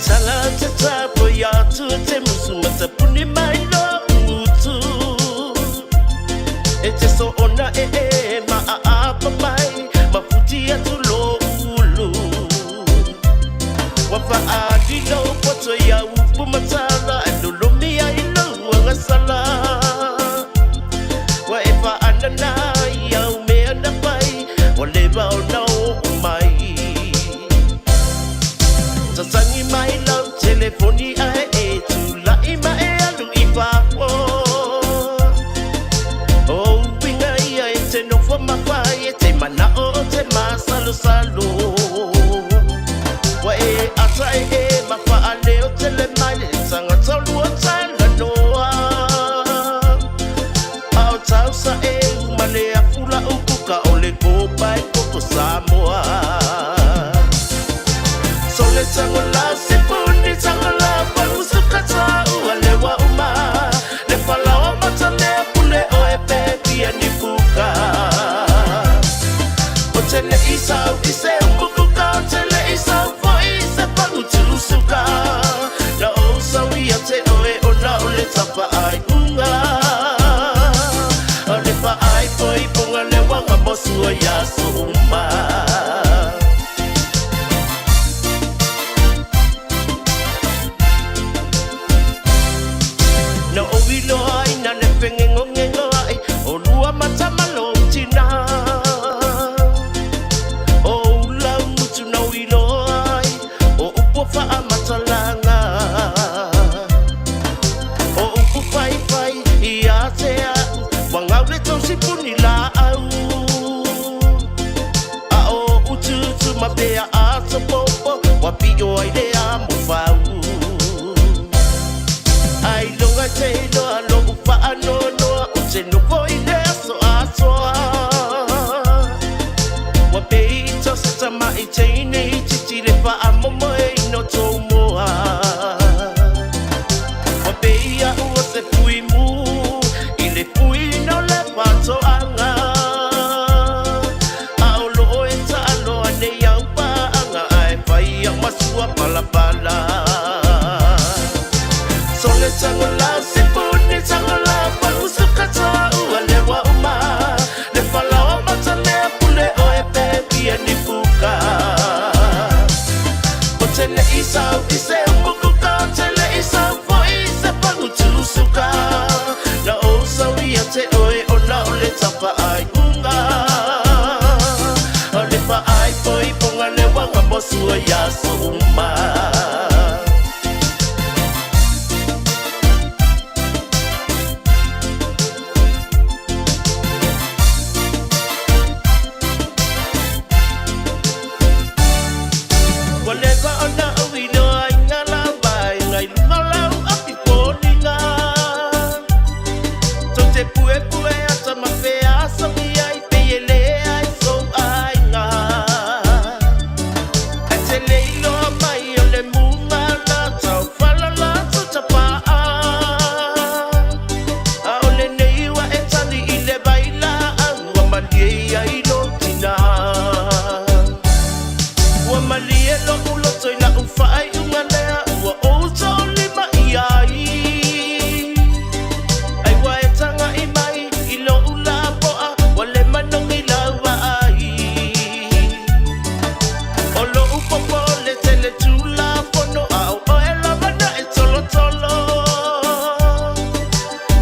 Sala te tapo ia tu te musu matapuni mai lo utu E te so ona e e ma a apa mai Ma futi atu lo ulu Wafa a di lo poto ia upu matala E lolomi ai lo angasala Wa e fa anana ia umea na pai Wa leva o na o mai Tatangi mai lau telefoni ae e tūla'i mai alu i whāpo O upinga ia e te nofo mawhai e te manao o te masalosalo Wa e ata e e mawhaale o tele mai le tangata lua tala noa Ao tausa e umale a fula ukuka o le kōpai koko Samoa Sole tango la se puni tango la pa musuka ta ua lewa uma Le falawa mata mea pule o e pepi a ni puka O tele isau i se umbukuka O tele isau fo i se pangu tusuka Na o sau ia te oe o na o le tapa ai unga O le pa ai poi ponga le wanga mosua ia so uma. le i sau i se upukuka O te le i sau foi i se pagutusuka Na ou sau ia te oe ona o le tapa ai unga O le faai foi ponga le wanga mosua ia so uma. Ua leva ona ou iloa i ngā lava e ngai lunga lau api foliga. Tou te puepue ata ma feasogi ai pei e leai sou aiga. Ae te le iloa mai o le muga la tau falala tou tapaa. A o lenei ua e tali i le vai laau ua malie ai lou tina. Ua malie lo'u loto i la'u faaiuga lea ua ou toolima i ai. Ai ua e taga'i mai i lo'u lapo'a ua le manogi lau vaai. O lo'u popo o le tele tulafono a o oe lava na e tolotolo.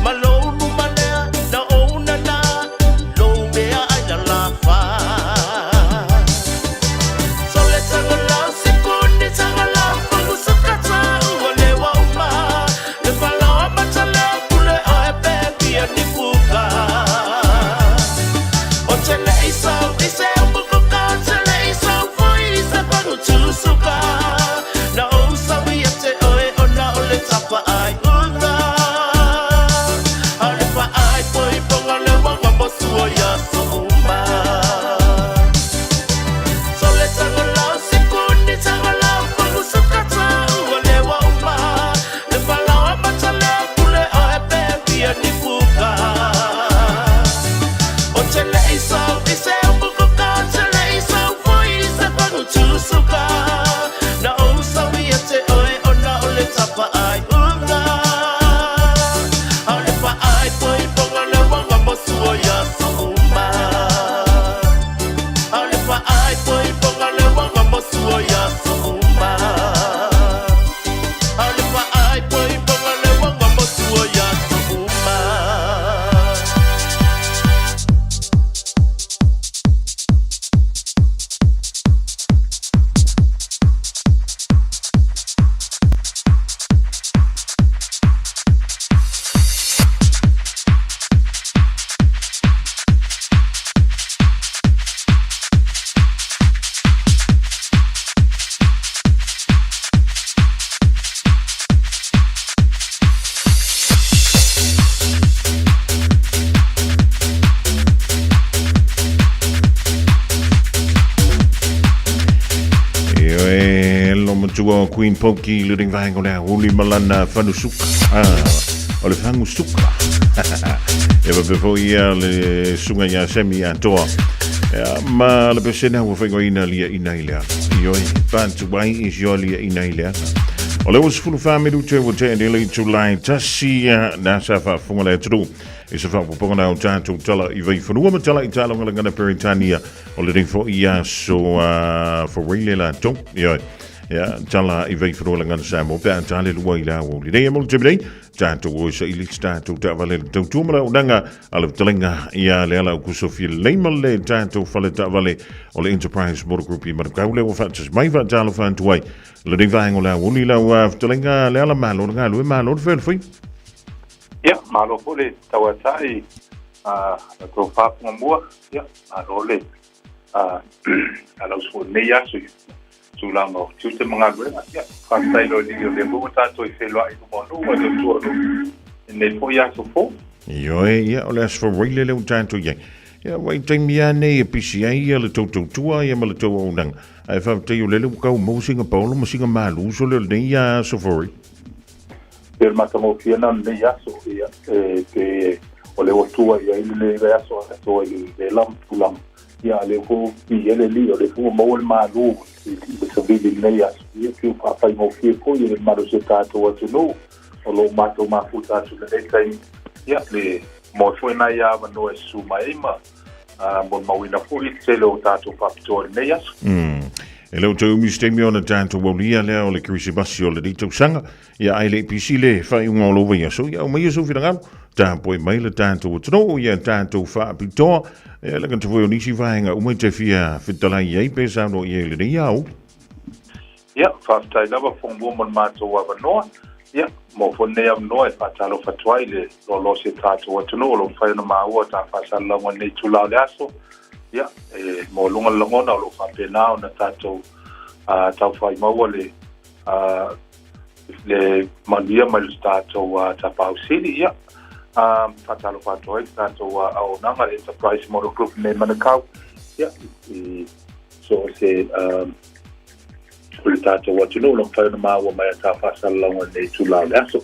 Ma lou luma lea na ou nana lou mea ai lalafa. Sole tagalau sipuni tagalau pagusuka ua lewa uma. Le falaoa matalea pule oe pe pia ni puka. O te le i sau i se upukuka, o te le i sau foi i se pagutusuka. Na ou sau ia te oe ona o le tapa ai uga. A o le faai foi ponga le wanga mosua ia so uma. Sole tagalau sipuni tagalau pagusuka ua lewa uma. Le falaoa matalea pule oe pe pia ni puka. O te le i sau i se upukuka, o te le i sau foi i se pagutusuka. Na ou sau ia te oe ona o le tapa ai uga. A o le faai foi ponga le wanga mosua ia so uma. A o le faai foi ponga le wanga mosua ia so uma. A o le faai foi ponga le wanga mosua ia so uma. Ioe, lo matua o Queen Pokey le ring vaenga o le auli malana fanusuka. Ah, o le fangusuka. E faapea foi ia le suga ia Semi Atoa. Ia, ma le pesena ua whaingoina lia ina i le ana. Ioe, pātu ai i sio lia ina i le ana. O le 14 minute ua te le July tasi nā sa whaafunga le atunu. I se whaapoponga nā o tātou tala i veiwhanua ma tala i tālonga langana Peritania o le rei fo i aso Foreile la tau. Ioe, ia, tala i veiwhanua langana Samoa pe a tale lua i la o le rei e mo le tebirei. Tātou o sa ili tātou ta vale le tautua ma lau nanga a le talenga ia le ala o kusofia leima le tātou fale ta vale o le Enterprise Motor Group i Manukau le ua whaatas mai wha tālo whantuai le rei vaengo la uli lau talenga le ala malo ngā lue malo le whelwhi. Ia, malo foi le tauatai la tou faafugamua, ia, malo le alausu foi i lenei aso i tulaga o tiute ma galuega. Ia, faafetai loa i le o lea foi ua tatou i feiloai i luma o nuu ma tautua o nuu i lenei foi aso fou. Ioe, ia, o le aso fauaile lea ua tatou i ai. Ia, ua i taimi lava nei e pisi ai ia le tou tautua ia ma le tou auaunaga. Ae faafetai o lele ua kau maua sina paolo ma sina malu sole o lenei aso fauaile. Pei o le matagofie lena o lenei aso, ia, e pe o lea ua tua i ai lenei vaiaso atoa i le vela ma tulaga, ia, a lea foi ua piia le alii, o lea foi ua maua le malu i le savili i lenei aso, ia, pei ua faafaigofie foi e le mamalu o si o tatou atunuu o lo o matou mafuta atu i lenei taimi, ia, le moe foi nai avanoa e susu mai ai ma molimauina foi le tele o tatou faapitoa i lenei aso. E le o toe umi se taimi ona tatou aulia lea o le Kerisimasi o lenei tausaga, ia ae le i pisi le faaiuga o lou vaiaso, ia aumaia sou finagalo, tapuai mai le tatou atunuu, ia tatou faapitoa, ia le gata foi o nisi vaega uma e te fia fetalai i ai pe saunoa i ai i lenei aoauli. Ia, faafetai lava Fongua mo le matou avanoa. Ia, mo foi lenei avanoa e faatalofa atu ai i le loaloa o si o tatou atunuu o lo o mafai ona maua ta faasalalauga i lenei itula o le aso. Ia, e maualuga le lagona o lo o faapena ona tatou uh, taufai maua le, uh, le manuia mai le tatou uh, tapau sili. Ia, uh, faatalofa atu ai le tatou uh, auaunaga le Enterprise Motor Group nei Manukau. Ia, i so o se uh, o le tatou atunuu o lo o mafai ona maua mai a ta faasalalauga i lenei itula o le aso.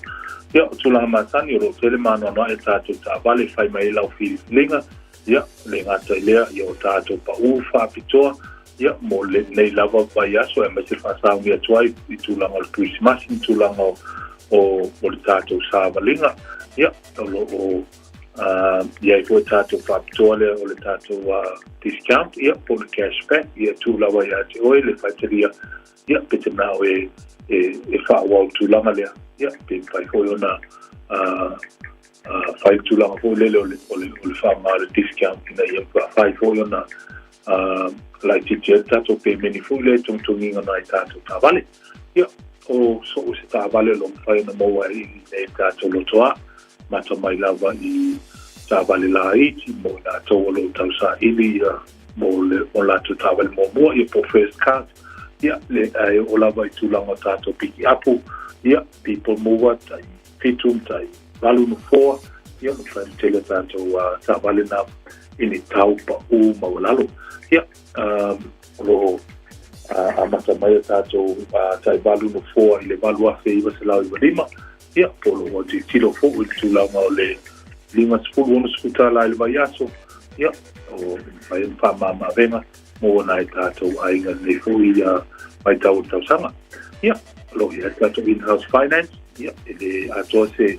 Ia, o tulaga masani o lo o tele ma anoanoai a tatou taavale e fai mai ai lau filifiliga, ia, le gata i lea, ia o tatou paʻū faapitoa, ia, mo lenei lava vaiaso aemaise le faasauni atu ai i tulaga o le Kerisimasi ma tulaga o, o, o le tatou savaliga, ia, o lo o uh, i ai foi tatou faapitoa lea o le tatou uh, discount, ia, po o le cashback, ia, tuu lava ia te oe le faitalia, ia, pe te manao e, e, e faaauau tulaga lea, ia, pe mafai foi ona uh, uh, fai le tulaga foi lele o le, o le, o le faaaoga o le discount ina ia fai foi ona uh, laitiiti ai le tatou pemeni foi lea i togitogiga nai tatou taavale. Ia, o so o se taavale o lo o mafai ona maua ai i nei tatou lotoa, mata mai lava i taavale laiti mo i latou o lo o tausaili ia mo le mo latou taavale muamua ia po first cars, ia le ae oo lava i tulaga o tatou pikiapu, ia people mover tai fitu ma tai valu nofoa, ia mafai ona tele tatou uh, taavale na i ni tau paʻū maualalo. Ia, um, o lo o uh, amata mai a tatou uh, tai valu nofoa i le 8,995, ia, po o lo o tilotilo foi i le tulaga o le 50 60 tālā i le vaiaso, ia, o mafai ona faamāmāvega mo nai tatou aiga nei foi ia vaitau o le tausaga. Ia, o lo o i ai le tatou in-house finance, ia, e le atoa se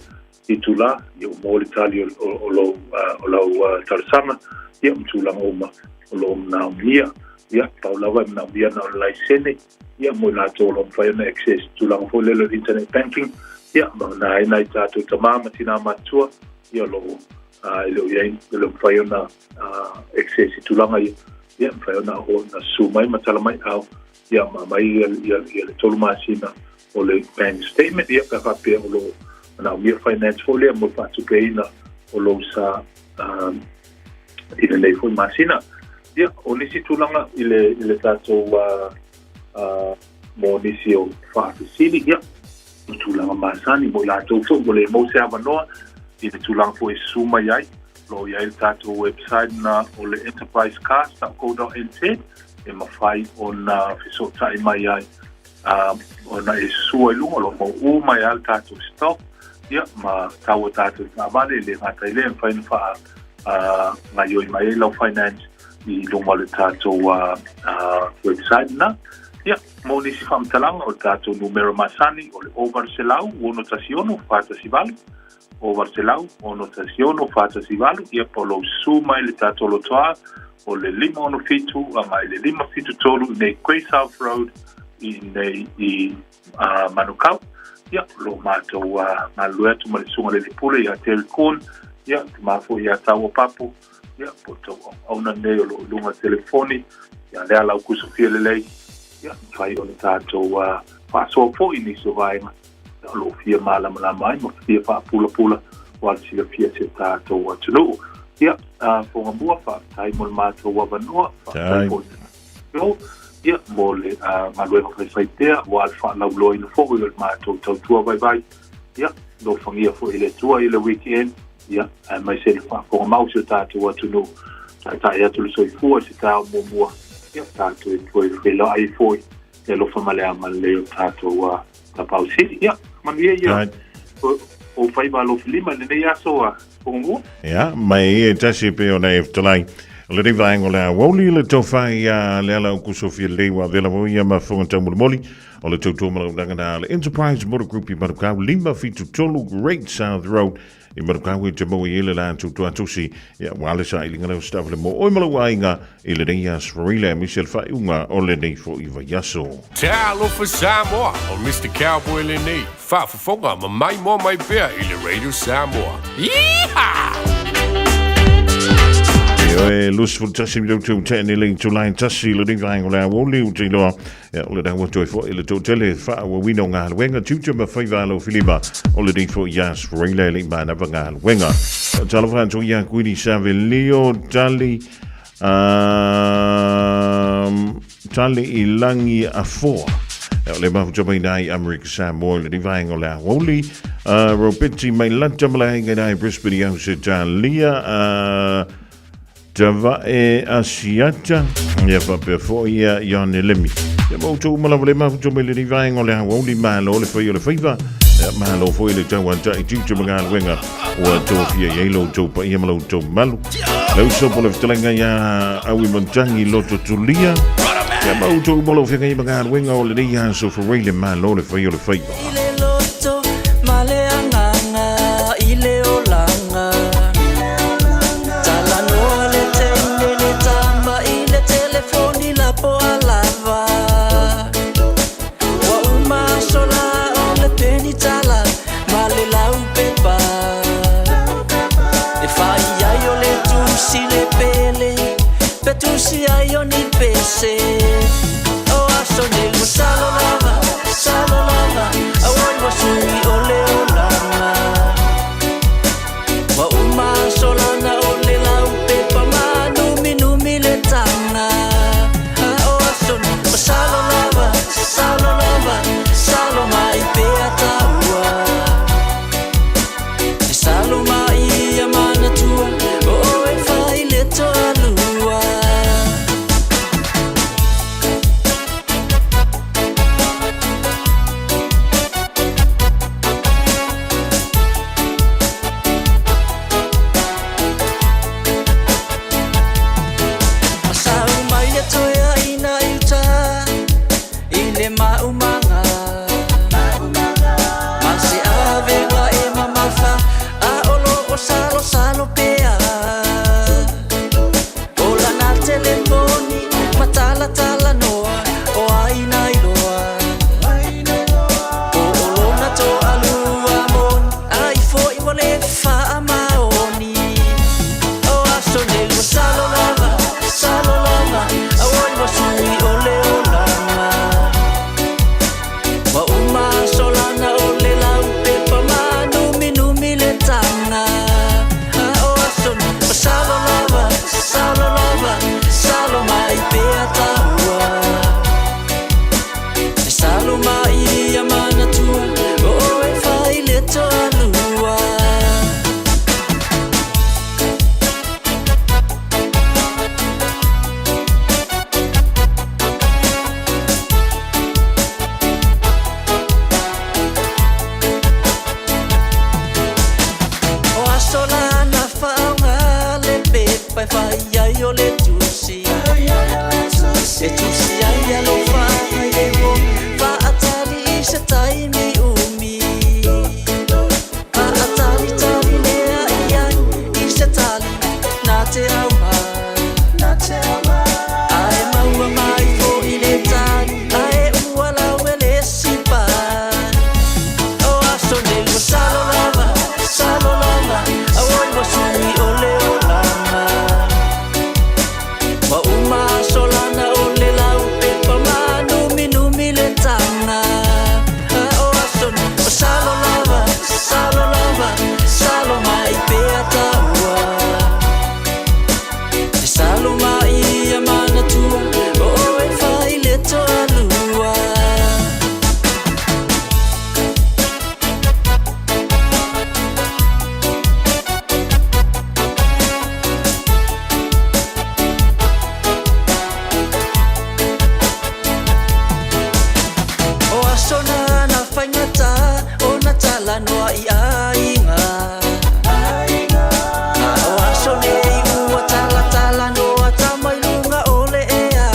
itulā, ia ua maua le tali o, o, o lou, uh, o lau uh, talosaga, ia, ma tulaga uma o lo o manaomia. Ia, pau lava e manaomia na o le laisene, ia, mo i latou o lo o mafai ona access tulaga foi lele o le internet banking, ia, ma na ai nai tatou tamā ma tinā matutua, ia, o lo o uh, e le o i ai, e le o mafai ona uh, access i tulaga ia, ia, mafai ona ona susu mai ma tala mai au, ia, ma aumai ia, ia, ia le tolu masina o le bank statement, ia, pe a faapea o lo o manaomia finance foi lea mo le faatupeina o lou sa um, i lenei foi masina. Ia, o nisi tulaga i le, i le tatou uh, uh, mo nisi o faafesili, ia, o tulaga masani mo i latou foi ua le maua se avanoa i le tulaga foi e susu mai ai, o lo o i ai le tatou website na o le enterprisecars.co.nz e mafai ona fesootai mai ai uh, ona e susua i luga o lo o maua uma ai lava le tatou stock, ia, ma tau o tatou taavale, e le gata i lea, e mafai ona faa uh, gaioi mai ai lau finance i luga o le tatou uh, uh, website na. Ia, mo nisi faamatalaga o le tatou numera masani o le 0800 616 418, 0800 616 418, ia po o lou susu mai le tatou lotoa o le 567 agai le 573 i nei Grey South Road i nei i uh, Manukau. Ia, o lo o matou uh, galulue atu ma le susuga i le Pule ia Terry Corn, ia, te ma foi ia Taua Papo, ia, po o tou auauna nei o lo o i luga o telefoni, ia lea lau kusofia lelei, ia, mafai ona tatou uh, faasoa foi i nisi o vaega o lo o fia malamalama ai ma fia faapulapula aua le silafia e si o tatou atunuu. Ia, uh, Fogamua, faafetai mo le matou avanoa, faafetai foi ia, mo le uh, galuega faifai pea, aua le faalauiloaina foi o le matou tautua vaivai. Ia, alofagia foi e le Atua i le weekend, ia, aemaise le faafofoga mau o si o tatou atunuu. Taitai atu le soifua i se taeao muamua, ia, tatou e toe feiloai foi le alofa ma le agalelei o tatou uh, Tapaau Sili. Ia, manuia ia o, o faiva alofilima i lenei aso a Pongua. Ia, mai e tasi pe ona e fetalai. O lenei vaega o le aoauli le tofa ia le ala o kusofia lelei ua avela mo ia ma fonga taumolimoli o le tautua ma launaga na le Enterprise Motor Group i Manukau 573 Great South Road. I Manukau e te maua i ele la atu tuatusi ia ua le sailiga leo se taavale mo oe ma lou aiga i lenei aso Farile aemaise le faaiuga o lenei foi vaiaso. Talofa Samoa, o Mister Cowboy lenei, faafofoga ma maimoa mai pea i le Radio Samoa. Yeehaw! Ioe, 21 minute ua tea nei le itula e tasi i lenei vaega o le aoauli, ou te iloa Ia, o le rau atu ai foi le toatele faaauauina o galuega, tiute ma faiva alofilima o lenei foi aso Fareila e le i manava galuega. Talofa atu ia Kuini Savelio, tali, tali i langi afoa. Ia, o le mafuta mai nai Amerika Samoa i lenei vaega o le aoauli. Robeti mai Lata ma le aiga i nai Brisbane i Ausetalia. Tavae Asiata, ia faapea foi ia Ione Lemi. Ia ma outou uma lava le mafuta mai lenei vaega o le aoauli, malo le fai o le faiva, ia malo foi le tauatai tiute ma galuega ua tofia i ai lo outou paia ma lo outou malu. Lau sopo le fetalaiga ia Aui Montangi Loto Tulia, ia ma outou uma lau feagai ma galuega o lenei aso Foreile, malo le fai o le faiva. I le loto ma le agaga i le olaga Talanoa le teine le tama i le telefoni lapo a lava Ua uma aso la o le penitala ma le laupepa E fai ai o le tusi le pele pe tusi ai o ni pese O aso nei ua salo lava, salo lava Auai ua sui o le olaga Ua uma aso lana o le laupepa ma numinumi le taga O aso nei ua salo lava, salo lava Salo mai pea taua E salo mai ia manatua O oe fai le toalua. Masau mai le toe aina i uta i le maumaga Ma se avega e mamafa a o lo o salosalo pea O lana telefoni ma talatalanoa o ai na iloa Po o lona toalua moni ai foi ua le faamaoni O aso nei ua salo lava, salo lava Auoi ua sui o le olaga Ua uma aso lana o le laupepa ma numinumi le taga O aso nei ua salo lava, salo lava Salo mai pea taua E salo mai ia manatua O oe fai le toalua. O aso la na faaaoga le pepa e fai ai o le tusi E tusi ai alofa ai le uo Faatali i se taimi umi Faatalitali lea i ai i se tali na te aumai Ae maua mai foi le tali ae ua lawe le sipa O aso nei ua salo lava, salo lava Auoi ua sui o le olaga Ua uma aso lana o le laupepa ma numinumi le taga O aso nei ua salo lava, salo lava Salo mai pea taua E salo mai ia manatua O oe fai le toalua. O aso na na faigata ona talanoa i aiga O aso nei ua talatalanoa tama i luga o le ea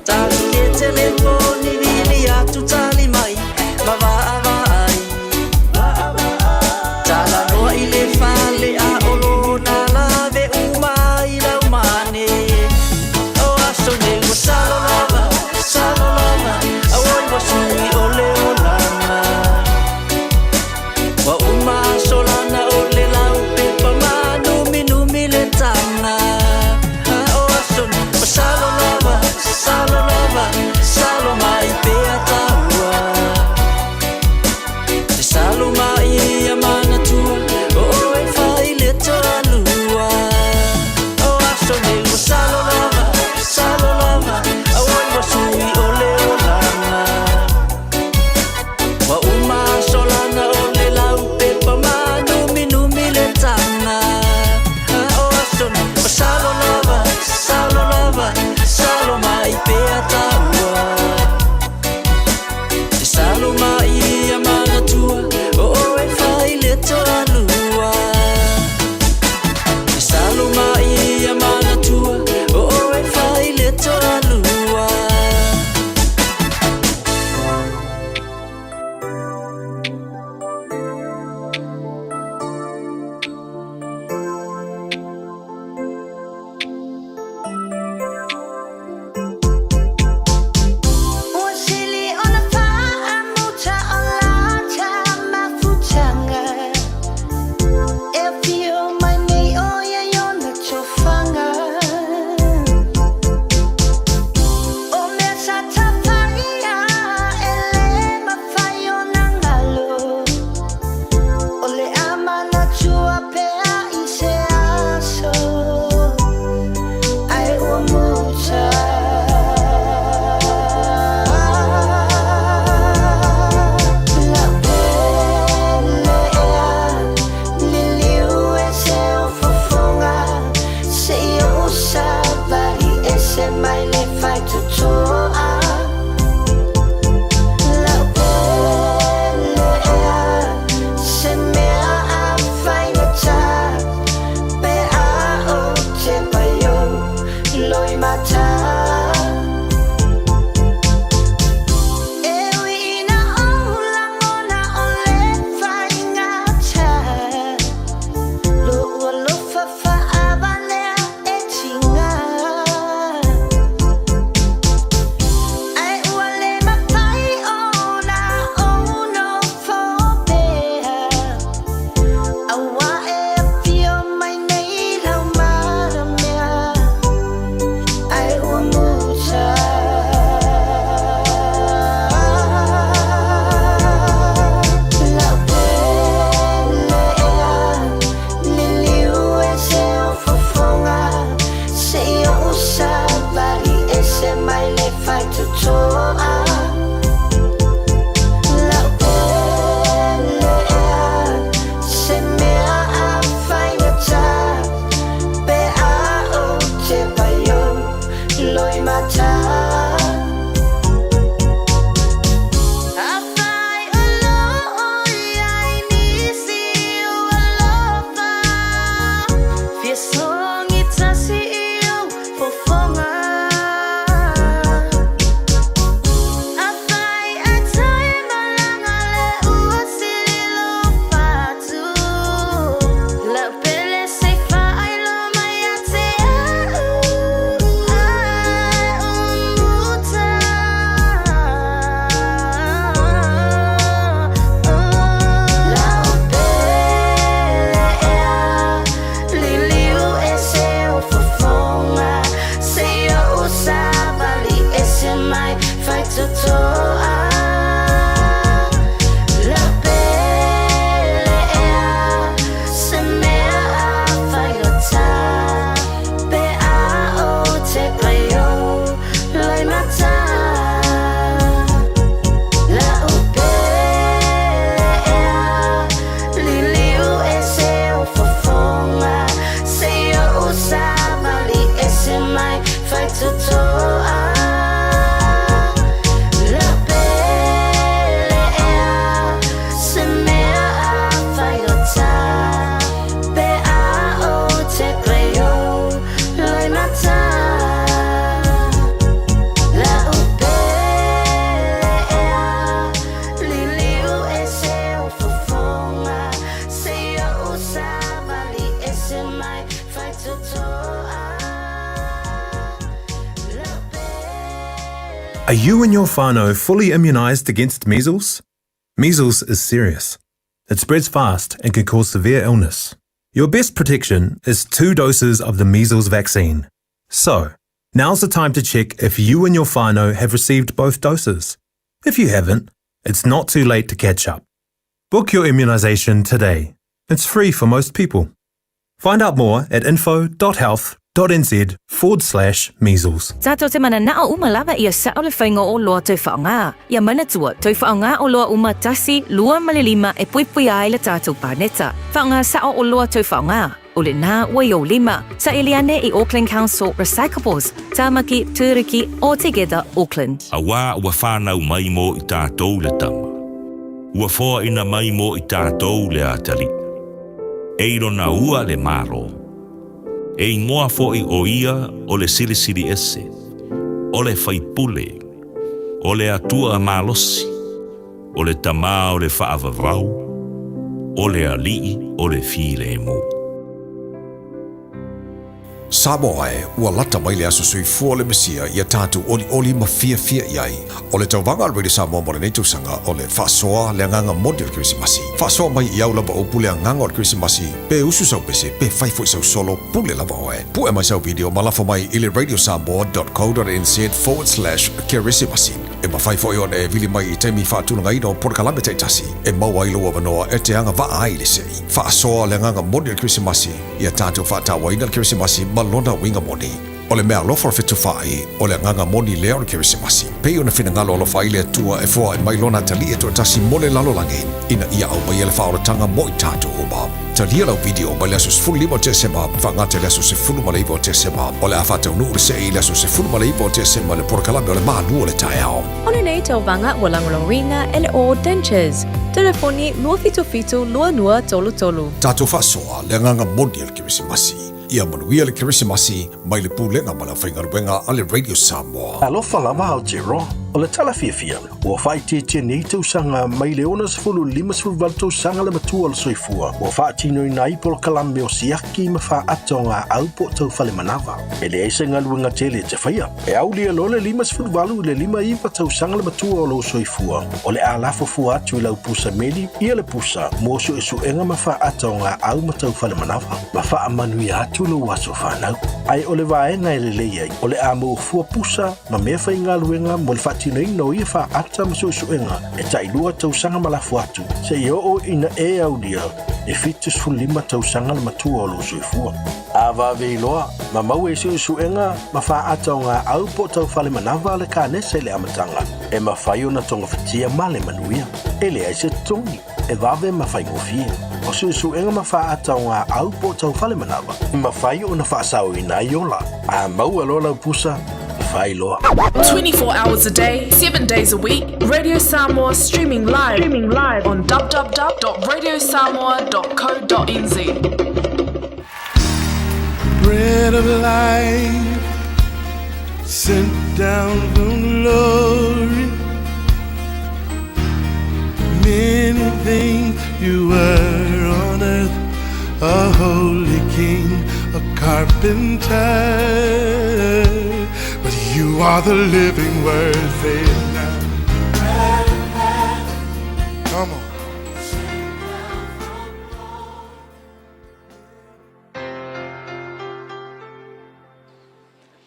Tali le telefoni vili atu tali mai ma vaavaai. Faitotoa. Lau pele ea, se mea a faigata, pe a o te paio, loimata. Afai o lo o iai nisi o alofa, fia songi tasi i ou fofoga. Afai e toe malaga le ua sililo fatu, lau pele se faailoa mai ia te au, ai o muta. Lau pele ea, liliu ese o fofoga, se i ou savali ese mai Faitotoa. Lau pele ea, se mea a faigata, pe a o te paio, loimata. Lau pele ea, liliu ese o fofoga, se i ou savali ese mai Faitotoa. Lau pele ea, se mea a faigata, pe a o te paio, loimata. Lau pele ea, liliu ese o fofoga, se i ou savali ese mai Faitotoa. Are you and your whānau fully immunised against measles? Measles is serious. It spreads fast and can cause severe illness. Your best protection is 2 doses of the measles vaccine. So, now's the time to check if you and your whānau have received both doses. If you haven't, it's not too late to catch up. Book your immunisation today. It's free for most people. Find out more at info.health.nz forward slash measles. Tātou te mananao uma lava ia sao le whainga o loa tau whaonga. Ia manatua, tau whaonga o loa uma tasi, lua ma le lima e puipui ai le tātou pāneta. Whaonga sao o loa tau whaonga. O le nā ua i ou lima. Sa eliane i Auckland Council Recyclables, Tāmaki, Tūruki, All Together Auckland. Auā ua whānau mai mō i tātou le tama. Ua foaina mai mō i tātou le atalii. E i lona ua le Malo. E ingoa foʻi o ia o le Silisili Ese, o le Faipule, o le Atua Malosi, o le Tamā o le Faavavau, o le Alii o le Filemu. Samoa e, ua lata mai le aso soifua o le Mesia ia tatou olioli ma fiafia i ai. O le tauvaga a le Radio Samoa mo lenei tausaga o le faasoa le agaga moni o le Kerisimasi. Faasoa mai i au lava upu le agaga o le Kerisimasi, pe usu sau pese, pe fai foi sau solo, pule lava oe. Pue mai sau video ma lafo mai i le radiosamoa.co.nz/kerisimasi. E mafai foi ona e vili mai i taimi faatulagaina o polokalame taitasi e maua ai lou avanoa e te agavaa ai i le sei. Faasoa le agaga moni o le Kerisimasi, ia tatou faatauaina le Kerisimasi ma lona uiga moni. O le meaalofa o le fetufaai, o le agaga moni lea o le Kerisimasi. Pei ona finagalo alofa ai le Atua e foai mai lona atalii e toatasi mo le lalolagi, ina ia aumaia le faaolataga mo i tatou uma. Talia lau video mai le aso 15 o Tesema, faagata i le aso 19 o Tesema. O le a faataunuu le sei i le aso 19 o Tesema le polokalame o le Malu o le Taeao. O lenei tauvaga ua lagolagoina e le All Dentures. Telefoni 277 2233. Tatou faasoa le agaga moni o le Kerisimasi. Ia manuia le Kerisimasi mai le Pulega ma le Aufaigaluega a le Radio Samoa. Alofa lava Aotearoa, o le tala fiafia, ua faaitiitia nei tausaga mai le 60 i le 58 tausaga le matua o le soifua ua faatinoina ai polokalame o siaki ma faaata o gaau po o taufale manava. E leai se galuega tele e te faia. E aulia loa le 58 i le 59 tausaga le matua o lou soifua, o le a lafo fua atu i lau pusa meli ia le pusa mo suesuega ma faaata o gaau ma taufale manava, ma faamanuia atu lou aso fanau. Ae o le vaega e lelei ai, o le a maua fua pusa ma mea faigaluega mo le faatinoina o ia faaata ma suesuega e tailua tausaga ma lafo atu, seia oo ina e aulia e 75 tausaga le matua o lou soifua. A vave iloa, ma maua i suʻesuʻega ma faʻata o ngā au po o tau fale manava a le kanesa i le amataga, e mafai ona togafitia ma le manuia. E leai se totogi, e vave ma faigofie. O suʻesuʻega ma faʻata o ngā au po o tau fale manava, e mafai ona faasaoina ai ola. A maua loa lau pusa, fai loa. 24 hours a day, 7 days a week, Radio Samoa streaming live, streaming live on www.radiosamoa.co.nz. Bread of life sent down from glory. Many things you were on earth, a holy king, a carpenter. But you are the living word, say it now. Come on.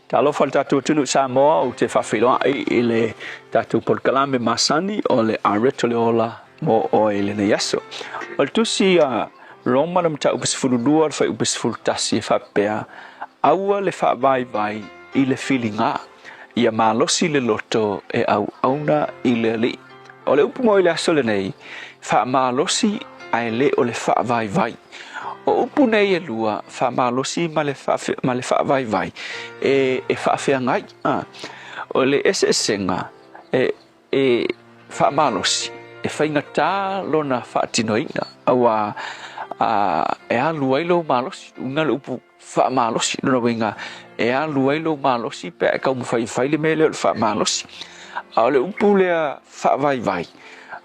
Talofa le tatou atunuu Samoa, ou te faafeiloai i le tatou polokalame masani o le Areto le Ola mo oe i lenei aso. O le tusi a Roma le mataupu 12 le fuaiupu 11 e faapea, Aua le faavaivai i le filiga, ia malosi le loto e auauna i le Alii. O le upu mo i le aso lenei, faamalosi ae le o le faavaivai. O upu nei e lua, faamalosi ma le, ma le faavaivai, e, e faafeagai. A. O le eseesega e, e faamalosi, e faigata lona faatinoina, auā a, e alu ai lou malosi, uiga le upu faamalosi, lona uiga e alu ai lou malosi pe a e taumafai e fai le mea lea o le faamalosi. A o le upu lea faavaivai,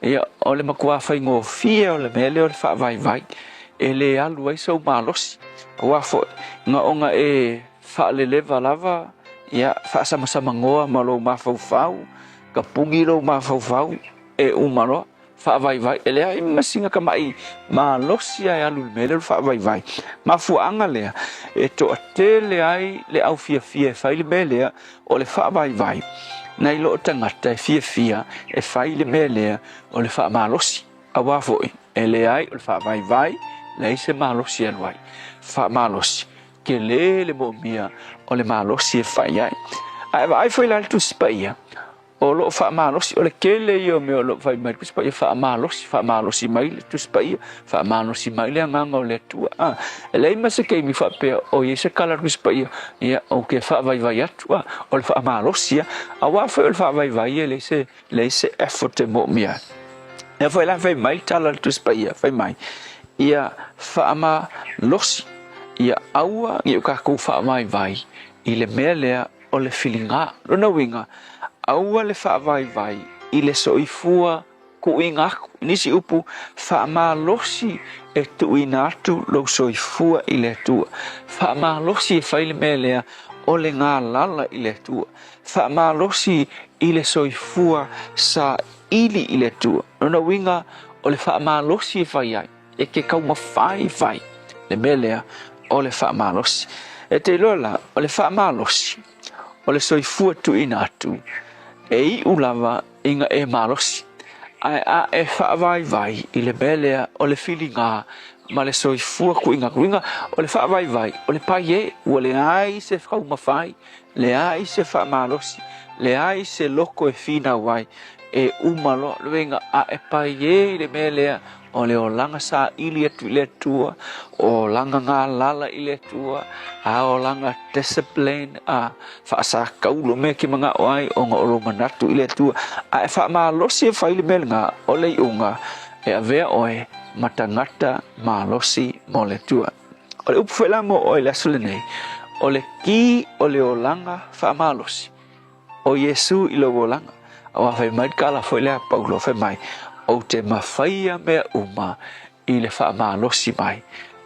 ia, o le matua faigofie o le mea lea o le faavaivai, e le alu ai sou malosi. Aua foi, na ona e faaleleva lava, ia, faasamasamanoa ma lou mafaufau, tapuni lou mafaufau, e uma loa. Faavaivai, e leai ma sina tamaʻi malosi ae alu i le mea lea o le faavaivai. Mafuaaga lea e toatele ai le au fiafia e fai le mea lea o le faavaivai, nai loo tagata e fiafia e fai le mea lea o le faamalosi. Aua foi, e leai o le faavaivai, leai se malosi e alu ai. Faamalosi, tele le moomia o le malosi e fai ai. Ae vaai foi la le Tusi Paia, O lo o faamalosi, o le tele ia o mea o lo o fai mai le Tusi Paia, faamalosi, faamalosi mai le Tusi Paia, faamalosi mai le Agaga o le Atua. A, e leai ma se taimi faapea o i ai se tala a le Tusi Paia, ia, ou te faavaivai atu, a, o le faamalosi lava. Aua foi o le faavaivai e leai se, leai se effort e moomia ai. Lea foi la fai mai le tala a le Tusi Paia, fai mai, ia faamalosi, ia aua ne i o tatou faavaivai i le mea lea o le filiga. Lona uiga, aua le faavaivai i le soifua tuuina atu. I nisi upu, faamalosi e tuuina atu lou soifua i le Atua. Faamalosi e fai le mea lea o le galala i le Atua. Faamalosi i le soifua saili i le Atua. Lona uiga, o le faamalosi e fai ai. E te taumafai e fai le mea lea o le faamalosi. E te iloa la, o le faamalosi, o le soifua tuuina atu, e iu lava ina e malosi. Ae a e faavaivai i le mea lea o le filiga ma le soifua tuuina atu, uiga o le faavaivai, o le paie, ua leai se taumafai, leai se faamalosi, leai se loto e finau ai, e uma loa, le uiga a e paie i le mea lea O le olaga saili atu i le Atua, olaga galala i le Atua, a olaga discipline, a faasakaulo mea ke manao ai ona o lou manatu i le Atua. A e faamalosi e fai le mea lena, o le iuga e avea oe ma tagata malosi mo le Atua. O le upu foi la mo oe i le aso lenei, o le ki o le olaga faamalosi. O Iesu i lou olaga. Aua fai mai le tala foi lea a Paulo, fai mai, Ou te mafaia mea uma i le faamalosi mai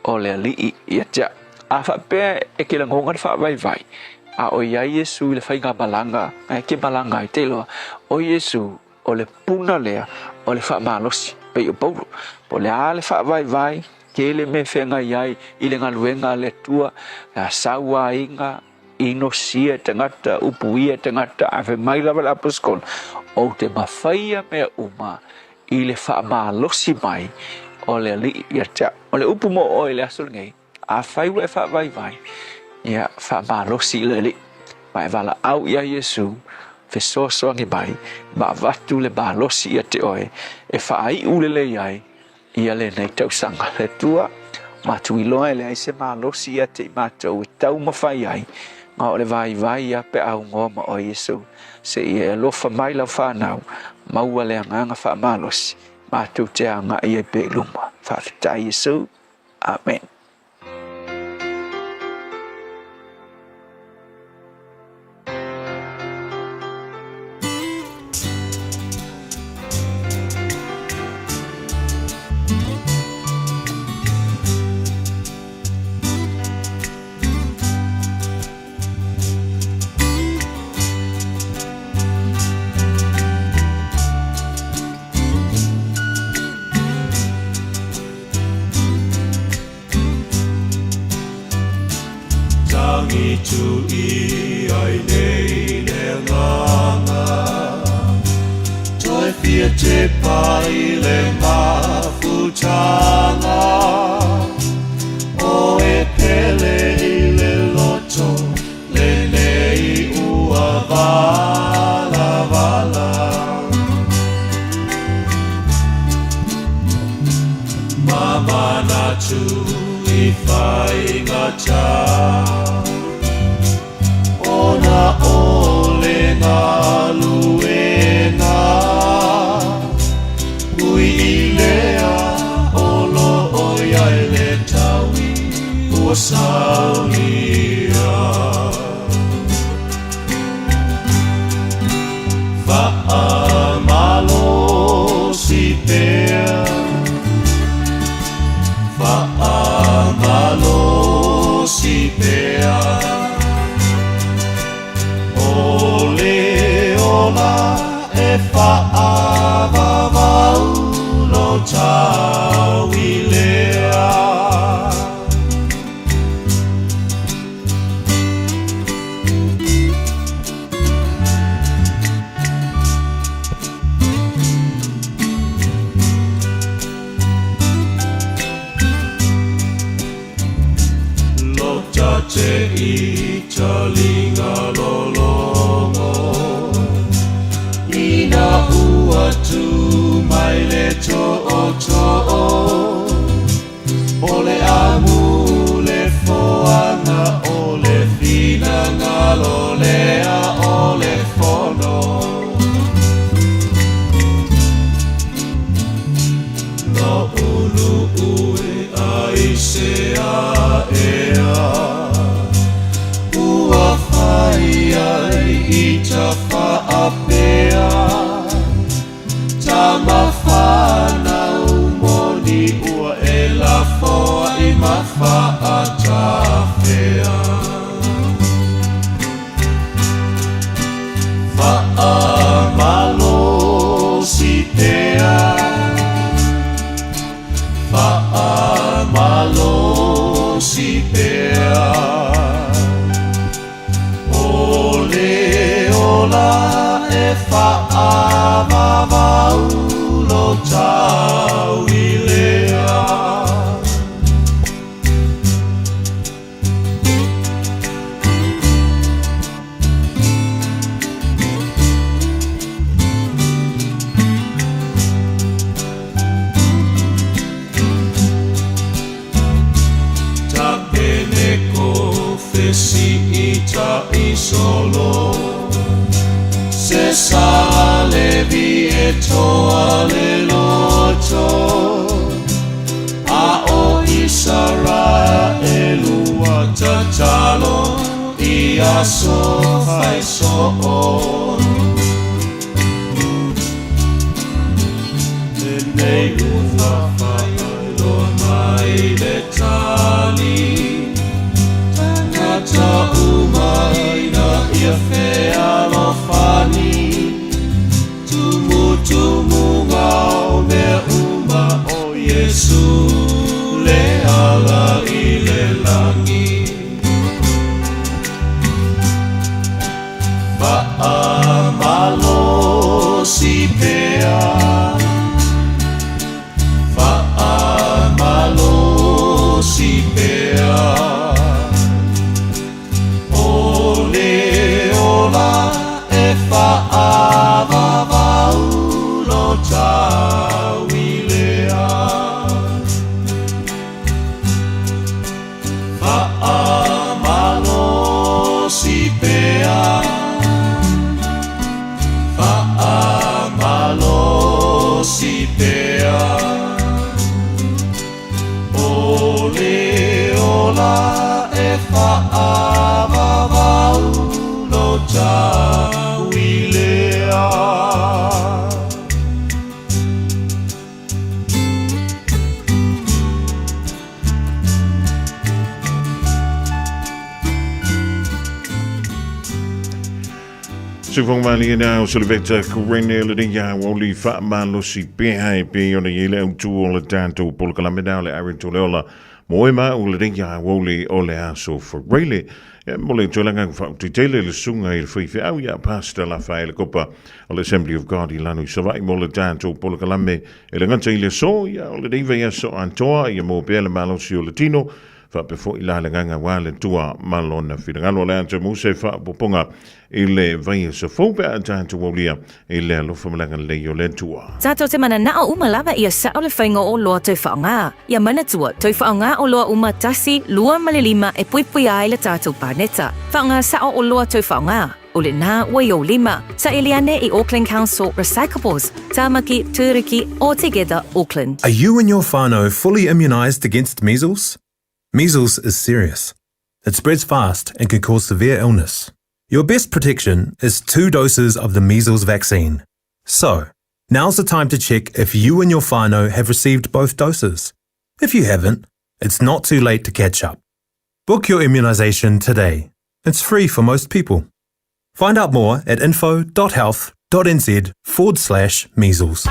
o le Alii ia te au. A faapea e ke lagona le faavaivai, a o i ai Iesu i le faigamalaga, e ke malaga ai, te iloa, o Iesu o le puna lea o le faamalosi, pei o Paulo. Po o le a le faavaivai, tele mea e feagai ai i le galuega a le Atua, a sauaina, Inosia e tagata, upuia e tagata, ae fai mai lava le Aposetolo, Ou te mafaia mea uma i le faamalosi mai o le Alii ia te au. O le upu mo oe i le aso lenei, Afai ua e faavaivai, ia faamalosi i le Alii, ma e valaau ia Iesu, fesoasoani mai, ma avatu le malosi ia te oe, e faaiu lelei ai ia lenei tausaga. Le Atua, matou iloa e leai se malosi ia te i matou e taumafai ai, ma o le vaivai ia pe a ugoa ma oe Iesu. Se i e alofa mai lau fanau, maua le agaga faamalosi, matou te agai ai pea i luma. Faafetai Iesu. Amen. Tangi tu i ai nei le agaga Toe fia te pai le mafutanga O e pele i le loto le nei ua vala vala Mamanatu i whaingata Ona o le galuega Ui i lea o lo o iai le taui ua saunia Faamalosi pea Faamalosi pea O le ola e faavavau lo tauilea Lota te i talinga lologo Ina ua tu mai le to o to O le amu le foanga o le fina ngalo lea o le fono No ulu ue ai se a ea Ua whai ai i ta whaapea Tama whanau moni ua e la foa i mawhaatawhea Faamalosi pea Faamalosi pea O le ola e faavavau lo tauilea Ta pene ko fesi i ta isolo Se sa levi e toa le loto A o Israelu ua tatalo i aso fai soo Lenei ua faailoa mai le tali Tagata uma ina ia fealofani Tumutumuga o mea uma o Iesu le ala i le lagi Faamalosi pea Faamalosi pea malosi pea O le ola e fa'avavau lo tauilea. Sufong mali na o Silveta Kurene le ringa o li wha malosi peha e pe ona i le autu o le tātou polokalame nā o le Aaron Toleola mo e ma o le ringa o le o le aso Ferreile. E mo le tolanga wha le sunga i le whiwhi au ia Pastor Lafaele Kopa o le Assembly of God i lanu i Savai mo le tātou polokalame e le ngata i le so ia o le reiva ia so antoa ia mo pea le malosi o le tino wha pe i la le nganga wa le tua malona whirangalo le anta muse wha poponga i le vai sa fou pe a tātou aulia i le alofa malanga le o le tua. Tātou te mana nao uma lava ia sao le whainga o loa tau whaonga. Ia manatua, tau whaonga o loa uma tasi, lua ma le lima e pui ai le tātou pāneta. Whaonga sao o loa tau whaonga. O le nā ua i o lima. Sa eliane i Auckland Council Recyclables. Tāmaki, Tūruki, o Together, Auckland. Are you and your whānau fully immunised against measles? Measles is serious. It spreads fast and can cause severe illness. Your best protection is 2 doses of the measles vaccine. So, now's the time to check if you and your whānau have received both doses. If you haven't, it's not too late to catch up. Book your immunisation today. It's free for most people. Find out more at info.health.nz/measles.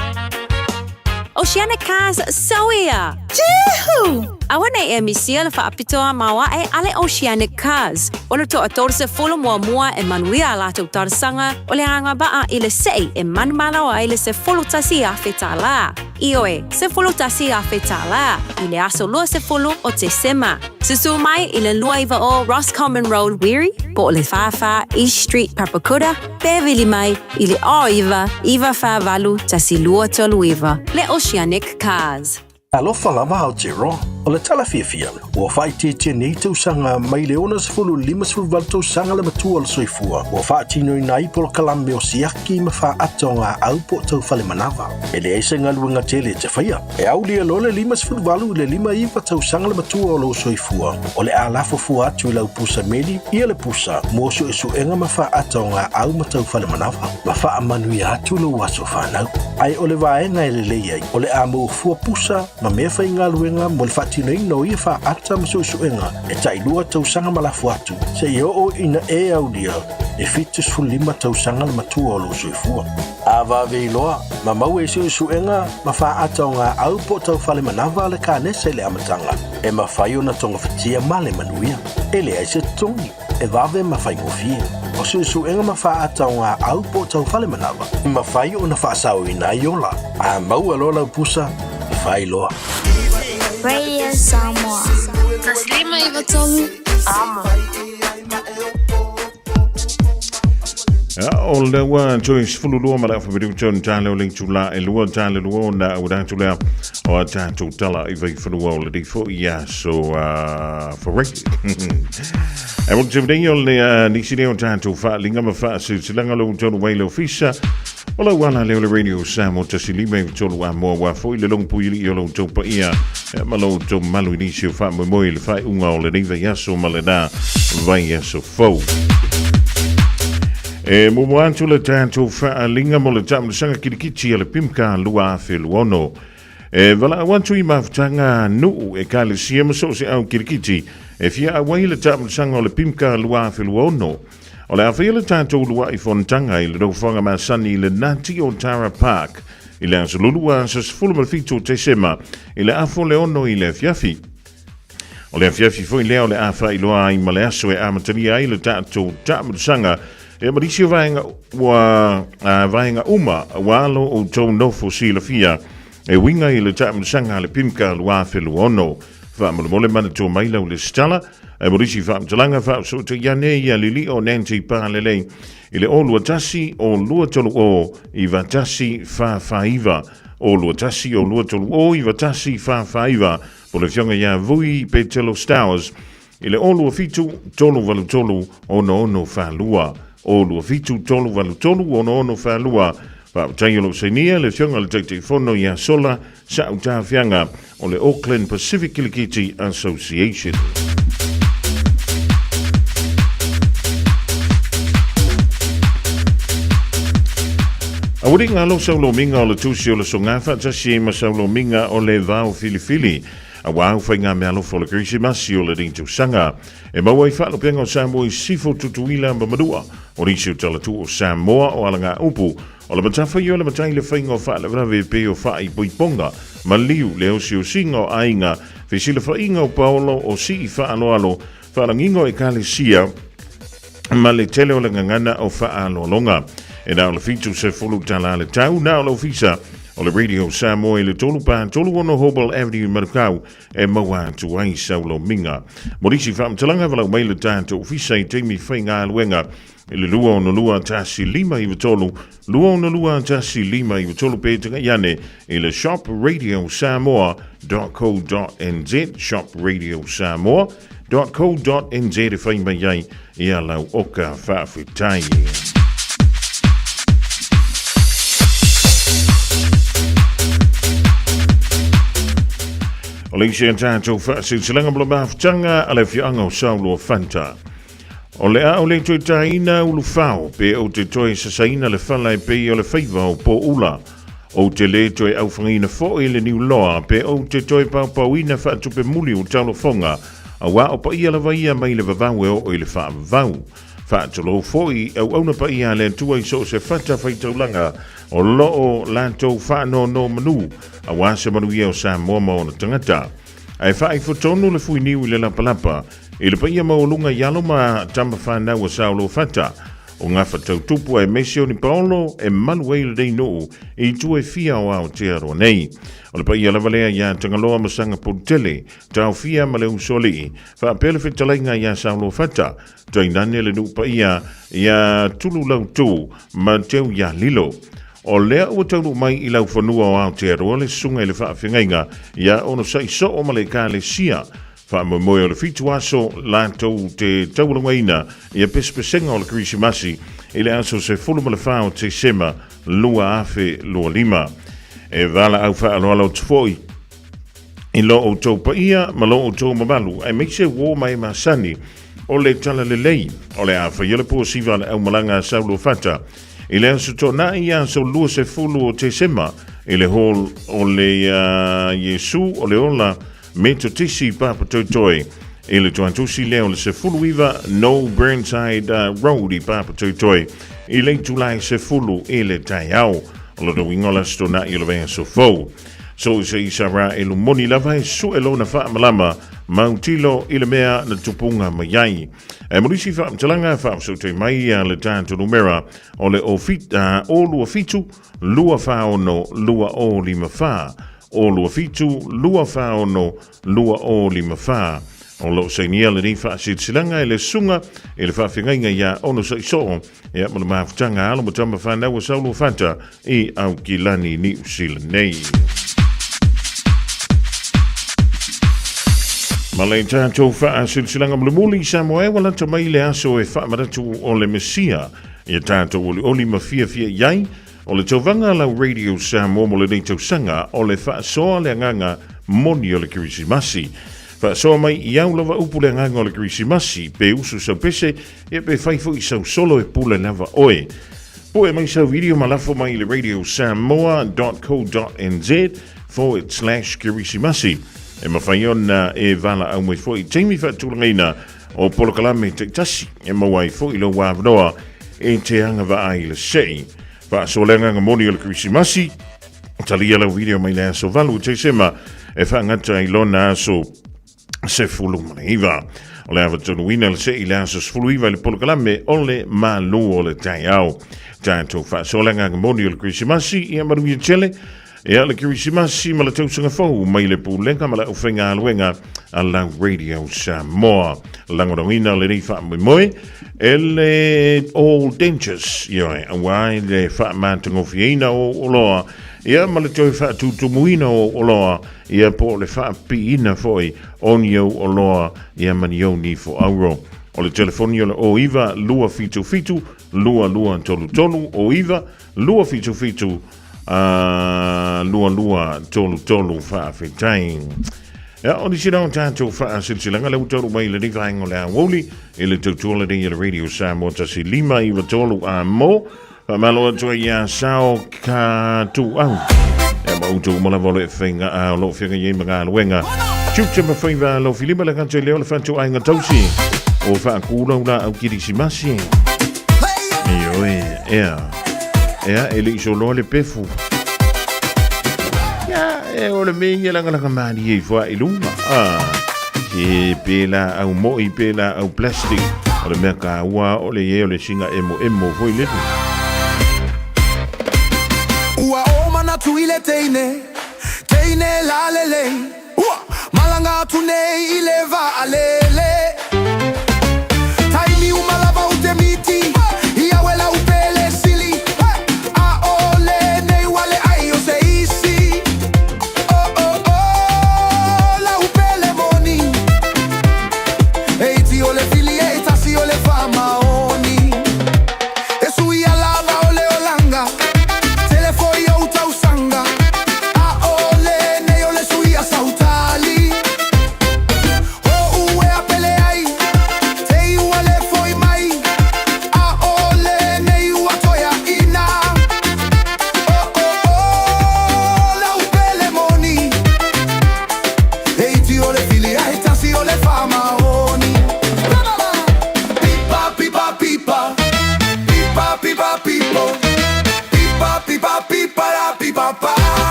Oceanic Cars Sauia! Juhu! Awa nei e misia le whaapitoa maua e ale Oceanic Cars. O le toa tōru se folo mua mua e manuia a lātou tarasanga o le anga baa i le sei e manumalawa ai le se folo tasi a whetala. Ioe, se folo tasi a whetala, i le aso lua se folo o te sema. Susu mai i le lua iwa o Roscommon Road Wiri, po o le whawha East Street Papakura, pe mai i le o iwa, iwa wha valu tasi lua tolu iwa, le Oceanic Cars. Alofa lava Aotearoa, o le tala fiafia, ua faaitiitia nei tausaga mai le 65 tausaga le matua o le soifua, ua faatinoina ai polokalame o siaki ma faaata o gaau po o taufale manava. E leai se galuega tele e te faia. E aulia loa le 58 i le 59 tausaga le matua o lou soifua, o le a lafofua atu i lau pusa meli ia le pusa mo suesuega ma faaata o gaau ma taufale manava, ma faamanuia atu lou aso fanau. Ai o le vaega e lelei ai, o le a maua pusa ma mea faigaluega mo le faatinoina o ia faaata ma suesuega e tailua tausaga ma lafo atu, seia oo ina e aulia e 75 tausaga le matua o lou soifua. A vave iloa, ma maua i suesuega ma faaata o gaau po o taufale manava le kanesa i le amataga, e mafai ona togafitia ma le manuia. E leai se totogi, e vave ma faigofie. O suesuega ma faaata o gaau po o taufale manava, e mafai ona faasaoina ai ola. A maua loa lau pusa, e failoa. Radio Samoa. Taslima iwa tolu. Amo. Ia, o le ua toi sefulu lua ma le afa pediu tonu tale o le itula e lua tale lua ona ua tātou lea o a tātou tala i vai whanua o le rifo i aso whareki. E mo te nei o le nisi lea o tātou whaalinga ma whaasilsilanga lo tonu wai le ofisa o lau ala leo le Radio Samoa tasi lima i tolu a moa wā foi le long pui i o lau tau paia ma lau tau malu i nisi o whaamoemoe i le whaiunga o le nei vai aso ma le nā vai aso fou. E momo atu le tātou whaalinga mo le taamalasaga kirikiti a le pimka lua afe luono. E wala atu i mafutanga nuu e kalesia ma so se au kirikiti e fia awai le taamalasaga o le pimka lua afe luono. O le awhia le tātou lua i fontanga i le rofoanga masani i le Nati o Tara Park i le aso lulua sa sefulu ma le fitu o Tesema i le afo le ono i le afiafi. O le afiafi foi lea o le awha i loa ai ma le aso e amatalia ai le tātou taamalasaga e marisi o vaenga ua vaenga uma ua alo o tau nofo silafia e winga i le taamalasaga a le pimka lua afe luono. Whaamolemole mana tō mai lau le stala e morisi whaamtalanga whaasota ia ne ia lili o Nancy Pālelei i le o lua tasi o lua tolu o i vatasi whawhaiva o lua tasi o lua tolu o i vatasi whawhaiva po le fionga ia Vui Petelo Stowers i le o lua fitu tolu valu tolu ono ono whalua o lua fitu tolu valu tolu ono ono whalua Faafetai o lo o sainia le Afioga i le Taitaifono ia Sola Sa'utafiaga o le Auckland Pacific Kilikiti Association. Aualiga alo saulomiga o le tusi o le soga faatasi ai ma saulomiga o le vao filifili aua au faiga mealofa o le Kerisimasi o lenei tausaga. E maua ai faalupega o Samoa i Sisifo, Tutuila ma Manua, o nisi o talatuu o Samoa o alagaupu, o le matafa i o le matai le faiga o faalavelave e pei o faaipoipoga, maliu, le osiosiga o aiga, fesilafaiga o paolo, o sii faaaloalo, faalagiga o ekalesia, ma le tele o le gagana o faaaloaloga. E na o le $70 le tau, na o le ofisa o le Radio Samoa i le 3 4 3 6 Hobel Avenue, Manukau, e maua atu ai sau lomiga. Mo nisi faamatalaga, valaau mai le tatou ofisa i taimi faigaluega i le 262 1593, 262 1593 pe tagai ane i le shopradiosamoa.co.nz, shopradiosamoa.co.nz e fai mai ai ia lau oka faafetai. O le isi a tatou faasilasilaga mo le mafutaga a le afioaga o Saulo Fanta. O le a o le toe tāina ulufao pe ou te toe sasaina le fala e pei o le faiva o Pōʻula. Ou te lē toe aufagaina foi le niuloa pe ou te toe paopaoina faatupe muli o taulafoga Auā o paia lava ia mai le vavau e oo i le faavavau. Faatulou foi i auauna paia a le Atua i so o se fata faitaulaga o lo o latou faanonomanu auā se manuia o Samoa ma ona tagata. Ae faaifo tonu le fuiniu i le lapalapa i le paia maualuga i alo ma tama fanau a Saolofata, o Gafatautupu aemaise o ni paolo e malu ai lenei nuu i itu e fia o Aotearoa nei. O le paia lava lea iā Tagaloa ma Sagapolutele, Taofia ma le Usoalii, faapea le fetalaiga iā Saolofata, tainane le nuu paia iā Tululautū ma Teu iā Lilo. O lea ua taunuu mai i laufanua o Aotearoa le susuga i le faafeagaiga iā Onosai Soo ma le Ekalesia. Faamoemoe o le 7 aso latou te taualogaina ia pesepesega o le Kerisimasi i le aso 14 o Tesema 2025. E valaau faaaloalo atu foi i lo outou paia ma lo outou mamalu, aemaise uō ma e masani o le talalelei o le a faia le posiva a le aumalaga a Saulofata i le aso Toonai aso 20 o Tesema i le Hall o le Iesu o le Ola Metotisi Papatoetoe i le tuatusi lea o le 19 No Burnside Road i Papatoetoe i le itula e 10 i le taeao. O lona uiga o le aso Toonai o le vaiaso fou. So se Isaraelu moni lava e sue lona faamalama mautilo i le mea na tupuga mai ai. E mo nisi faamatalaga faafesootei mai a le tatou numera o le o fit, o 27 246 2054, o 27 246 2054. O lo o sainia lenei faasilasilaga e le susuga i le faafeagaiga iā Ono Saisoo ia ma le mafutaga a alo ma tama fanau a Saulo Fata i Aukilani, Niu Sila nei. Ma le tatou faasilasilaga mulimuli Samoa e ua lata mai le aso e faamanatu o le Mesia ia tatou olioli ma fiafia i ai. O le tauvaga a lau Radio Samoa mo lenei tausaga o le faasoa le agaga moni o le Kerisimasi. Faasoa mai i au lava upu le agaga o le Kerisimasi, pe usu sau pese, ia pe fai foi sau solo e pule lava oe. Pue mai sau video ma lafo mai i le radiosamoa.co.nz forward slash Kerisimasi. E mafai ona e valaau mai foi i taimi faatulagaina o polokalame taitasi e maua ai foi lou avanoa e te agavaa i le sei. Faasoa le agaga moni o le Kerisimasi, talia lau video mai le aso 8 o Tesema e faagata i lona aso 19. O le avatonuina le sei i le aso 19 i le polokalame o le Malu o le Taeao. Tatou faasoa le agaga moni o le Kerisimasi, ia manuia tele. Ia le Kerisimasi ma le tausaga fou mai le Pulega ma le Aufaigaluega a lau Radio Samoa. Lagolagoina lenei faamoemoe e le All Dentures, ioe, auā i le faamatagofieina o oloa, ia ma le toe faatutumuina o oloa, ia po o le faapiiina foi o ni ou oloa, ia ma ni ou nifo auro. O le telefoni o le 09 277 2233, 09 277 2233. Faafetai. Ia, o nisi na o tātou whaasilasilaga le utauru mai le nei vaenga o le aoauli i le tautua lenei e le Radio Samoa 1593 a mo. Faamalo atu ai iā Sao ka tuau. Ia ma outou uma lava o lo e whainga a o lo o whianga iei ma galuega. Tiute ma whaiva lo filima le gata i leo le whatu ainga tausi. O whaakulau la au kirisimasi. Ioe, ea. Ea, e le iso loa le pefu. Ia, e o le mea ia lagalaga malie i fua i luga. Ah, ke pēlā au mo'i, pēlā au plastic. O le mea kāua o le ie o le singa emo emo foi lele. Ua o manatu i le teine, teine lalelei. Ua malanga atu nei i le vaalele. Taimi uma lava u te miti, i au e lau pele sili. A o lenei ua leai o se isi. Oh oh oh, lau pele moni. E iti o le fili, e tasi o le faamaoni. E suia lava o le olaga, tele foi ou tausaga. A o lenei o le suia sautali. O uea pele ai, te ua le foi mai. A o lenei ua toeaina. Oh oh oh, lau pele moni. E iti o le fili, e tasi o le faamaoni. Pipa, pipa, pipa. Pipa, pipa, pipo. Pipa, pipa, pipa, la pipa, pa.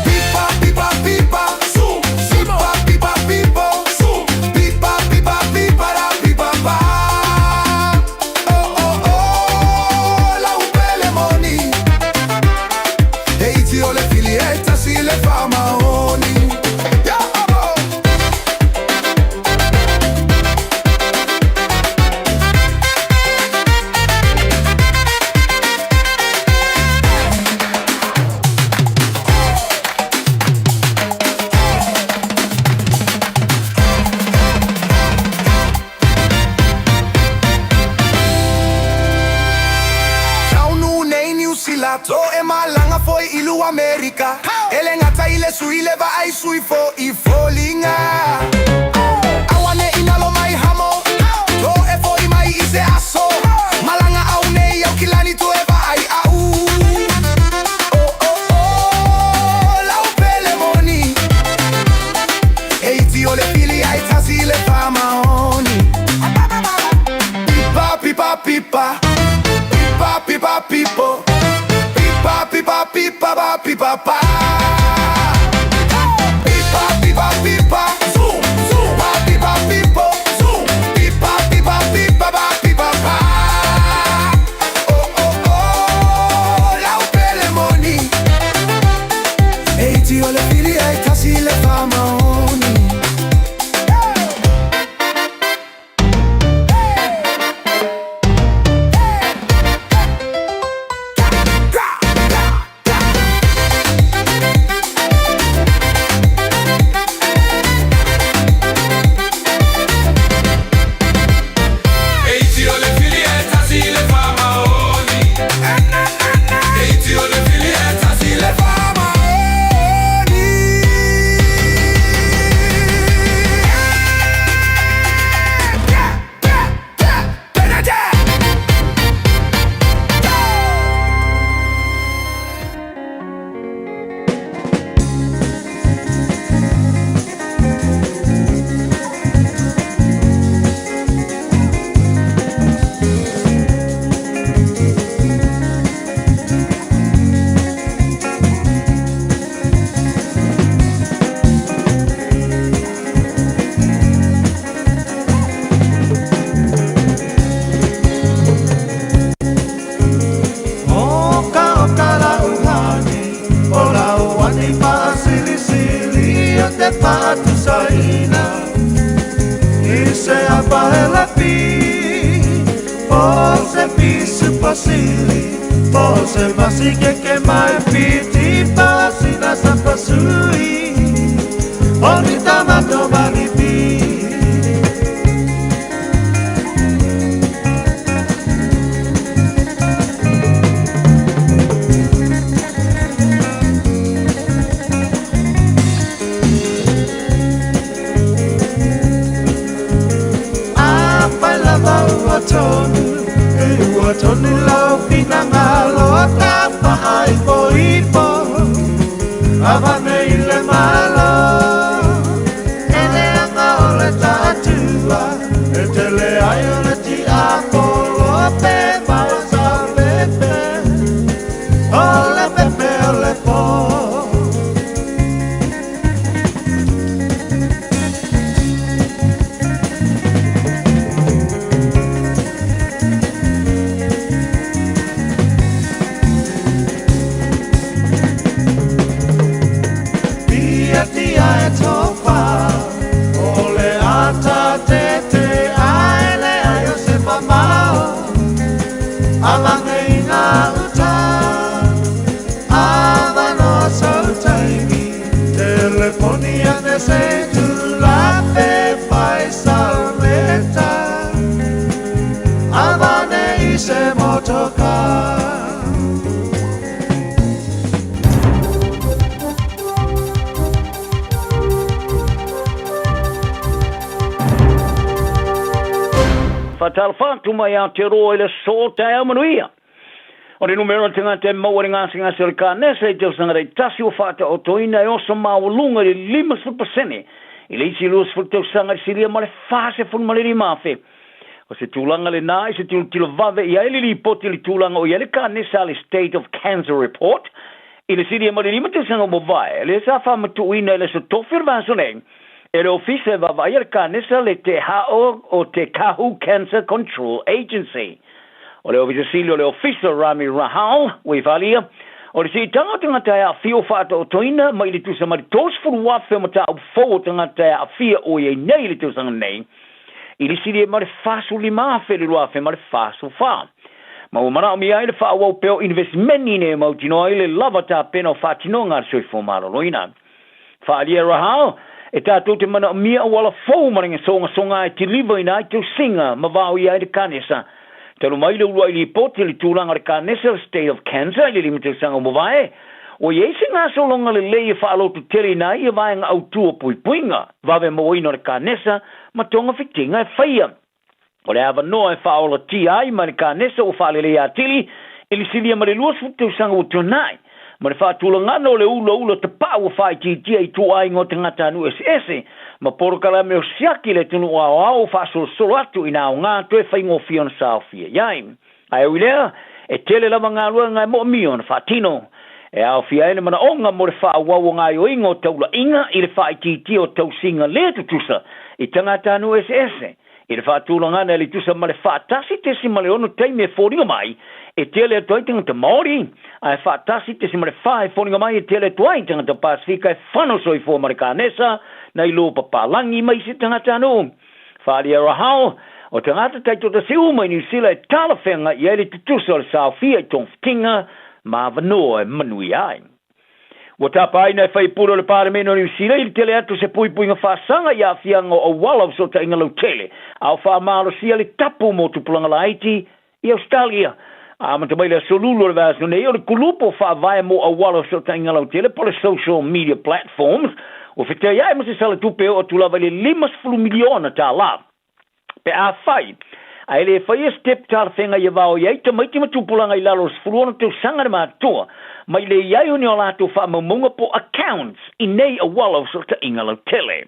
Pipa, pipa, pipa. Pipa, pipa, pipo. Pipa, pipa, pipa, la pipa, pa. Oh, oh, oh, lau pele moni. E iti o le fili, e tasi le faamaoni. Yeah, oh, oh. Taunu nei Niu Sila to e malaga foi i lu Amerika. E le gata i le sui le vaai sui fo i foliga. Aua ne i nalo mai hamo, to e foi mai i se aso. Malaga au nei au kilani to e vaai au. Oh oh oh, lau pele moni. E iti o le fili ai tasi le faamaoni. Pipa, pipa, pipa. Pipa, pipa, pipo. Pipa, pipa, pipa, pa, pipa, pa. Pipa, pipa, pipa. Pipa, pipa, pipo. Pipa, pipa, pipa, pa, pipa, pa. Oh, oh, oh, lau pele moni. E iti o le fili e tasi le faamaoni. E iti o le fili e tasi le faamaoni. E iti o le fili e tasi le faamaoni. Oka oka la uhani, o la uani paasilisili o te paatusaina. I se apahele pi, o se pisu pasili, o se masikeke mai piti pasina sa pasui, o ni tamato maripi. o le pō. Pia tia e tofa, o le ata te te ai le ai o se mamao, a mange i ngā uta, a vanoa sau taimi, telefoni ane se tulape fai sau leta, a vane i se motoka. Faatalofa atu mai Aotearoa i le aso taeao manuia. O le numera o tagata e maua i le gasegase o le kanesa i tausaga taitasi ua faataotoina e oso maualuga i le 50% i le isi 20 tausaga i le silia ma le 45,000. O se tulaga lenā i se tilotilo vave i ai le lipoti i le tulaga o i ai le kanesa a le State of Cancer Report i le silia ma le 5 tausaga ua mavae, lea sa faamatuuina i le aso tofi o le vaiaso nei e le ofisa e vaavaaia le kanesa le Te Hao o Te Kahu Cancer Control Agency. O le ofisa sili o le ofisa Rami Rahal ua i faaalia, o le siitaga o tagata e aafia o faataotoina mai le tusa ma le 30,000 o mataupu fou o tagata e aafia o i ai nei i le tausaga nei, i le silia ma le 45,000 i le 2044. Ma ua manaomia ai le faaauau pea o inivesimeni ina ia mautinoa ai le lava tapena o faatinoga a le soifua maloloina. Faaalia Rahal, e tatou te manaomia auala fou ma le gasogasoga e tilivaina ai tausiga ma vaoia ai le kanesa. Talu mai le uluai lipoti i le tulaga o le kanesa o le State of Cancer i le 5 tausaga ua mavae, ua i ai se gasologa lelei e faalototeleina ai ia vaega autū o puipuiga, vave mauaina o le kanesa ma togafitiga e faia. O le avanoa e faaolatia ai ma le kanesa ua faaleleia atili i le silia ma le 20 tausaga ua tuanai, ma le faatulagana o le ulaula tapaau ua faaitiitia i ituaiga o tagatanuu eseese ma polokalame o siaki le atunuu aoao ua faasolosolo atu ina aogā toe faigofie ona saofia i ai. Ae ui lea, e tele lava galuega e moomia ona faatino. E aofia ai le manaoga mo le faaauau o gaoioiga o taulaiga i le faaitiitia o tausiga lē tutusa i tagatanuu eseese, i le faatulagana e le tusa ma le 1.6 taimi e foliga mai e tele atu ai tagata Maori, ae 1.4 e foliga mai e tele atu ai tagata Pasifika e fano soifua ma le kanesa nai lo papalagi ma isi tagatanuu. Faaalia Rahal, o tagata taitoatasi uma i Niu Sila e talafeagai i ai le tutusa o le saofia i togafitiga ma avanoa e manuia ai. Ua tapaina e faipule o le Palemene o Niu Sila i le tele atu o se puipuiga faasaga i aafiaga o auala o fesootaiga lautele, a o faamalosia le tapu mo tupulaga laiti i Ausetalia. Amata mai le aso Lulu o le vaiaso nei, o le kulupu o faavae mo auala o fesootaiga lautele po o le social media platforms ua feteai ma se sala tupe e oo atu lava i le $50 miliona tālā. Pe afai ae le faia se tepu talafeagai e vaoia ai tamaiti ma tupulaga i lalo o le 16 tausaga le matutua mai le i ai o ni o latou faamaumauga po accounts i nei auala o fesootaiga lautele.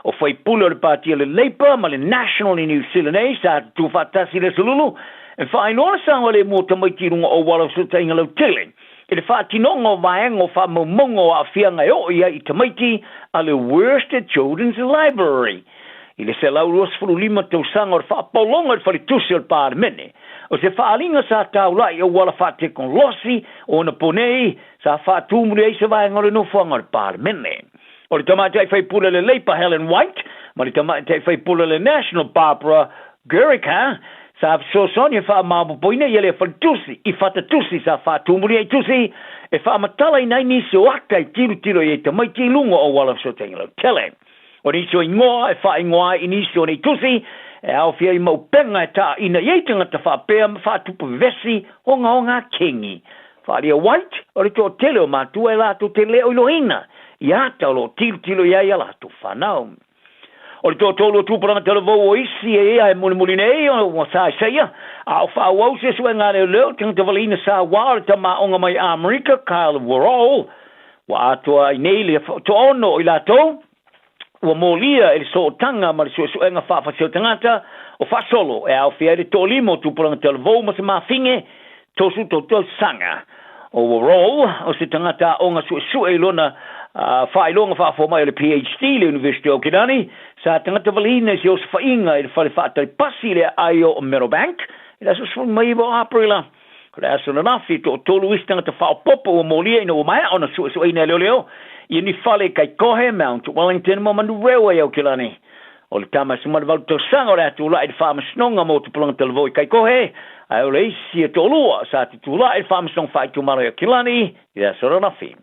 O faipule o le patia le Labour ma le National i New Zealand nei sa tutū faatasi i le aso Lulu e faailoa le saogalemu o tamaiti i luga o auala o fesootaiga lautele i le faatinoga o vaega o faamaumauga o aafiaga e oo i ai i tamaiti a le Worcester Children's Library i le 125 tausaga o le faapologa i le faletusi o le Palemene. O se faaaliga sa taula'i auala faatekonolosi o ona po nei sa faatumuli ai se vaega o le nofoaga o le Palemene. O le tamaitai faipule le Labour Helen White ma le tamaitai faipule le National Barbara Guericke sa fesoasoani e faamaopoopoina ia lea faletusi i fatatusi sa faatumuli ai tusi e faamatalaina ai nisi o ata e tilotilo i ai tamaiti i luga o auala fesootaiga lautele. O nisi o igoa e faaigoa ai i nisi o nei tusi e aofia ai ma upega e taaina i ai tagata faapea ma faatupu vevesi ogaoga kengi. Faaalia White, o le toatele o matua e latou te le o iloaina i ata o loo tilotilo i ai a latou fanau. O le toatolu o tupulaga talavou o isi e ea e mulimuli nei ua saesaia, a o faaauau se suega a leoleo tagata valeina sa uā o le tamāoga mai Amerika Kyle Worrall ua atoa ai nei le toaono o i latou ua molia e le sootaga ma le suesuega faafasi o tagata o faasolo e aofia ai le toalima o tupulaga talavou ma se mafine 33 tausaga. O Worrall, o se tagata aoga suesue i lona faailoga faafomai o le PhD i le University o Aukilani, sa tagata valiina i se osofaiga i le fale faatalipasi i le aai o Meadowbank i le aso 19 o Aperila. O le aso ananafi, e toatolu isi tagata faaopoopo ua molia ina ua maea ona suesueina e leoleo ia ni fale i Kaikohe, Mount Wellington ma Manurewa i Aukilani. O le tama e 18 tausaga o le a tulai i le Faamasinoga mo Tupulaga Talavou i Kaikohe, ae o le isi e toalua sa tutulai i le Faamasinoga Faaitumalo i Aukilani i le aso ananafi.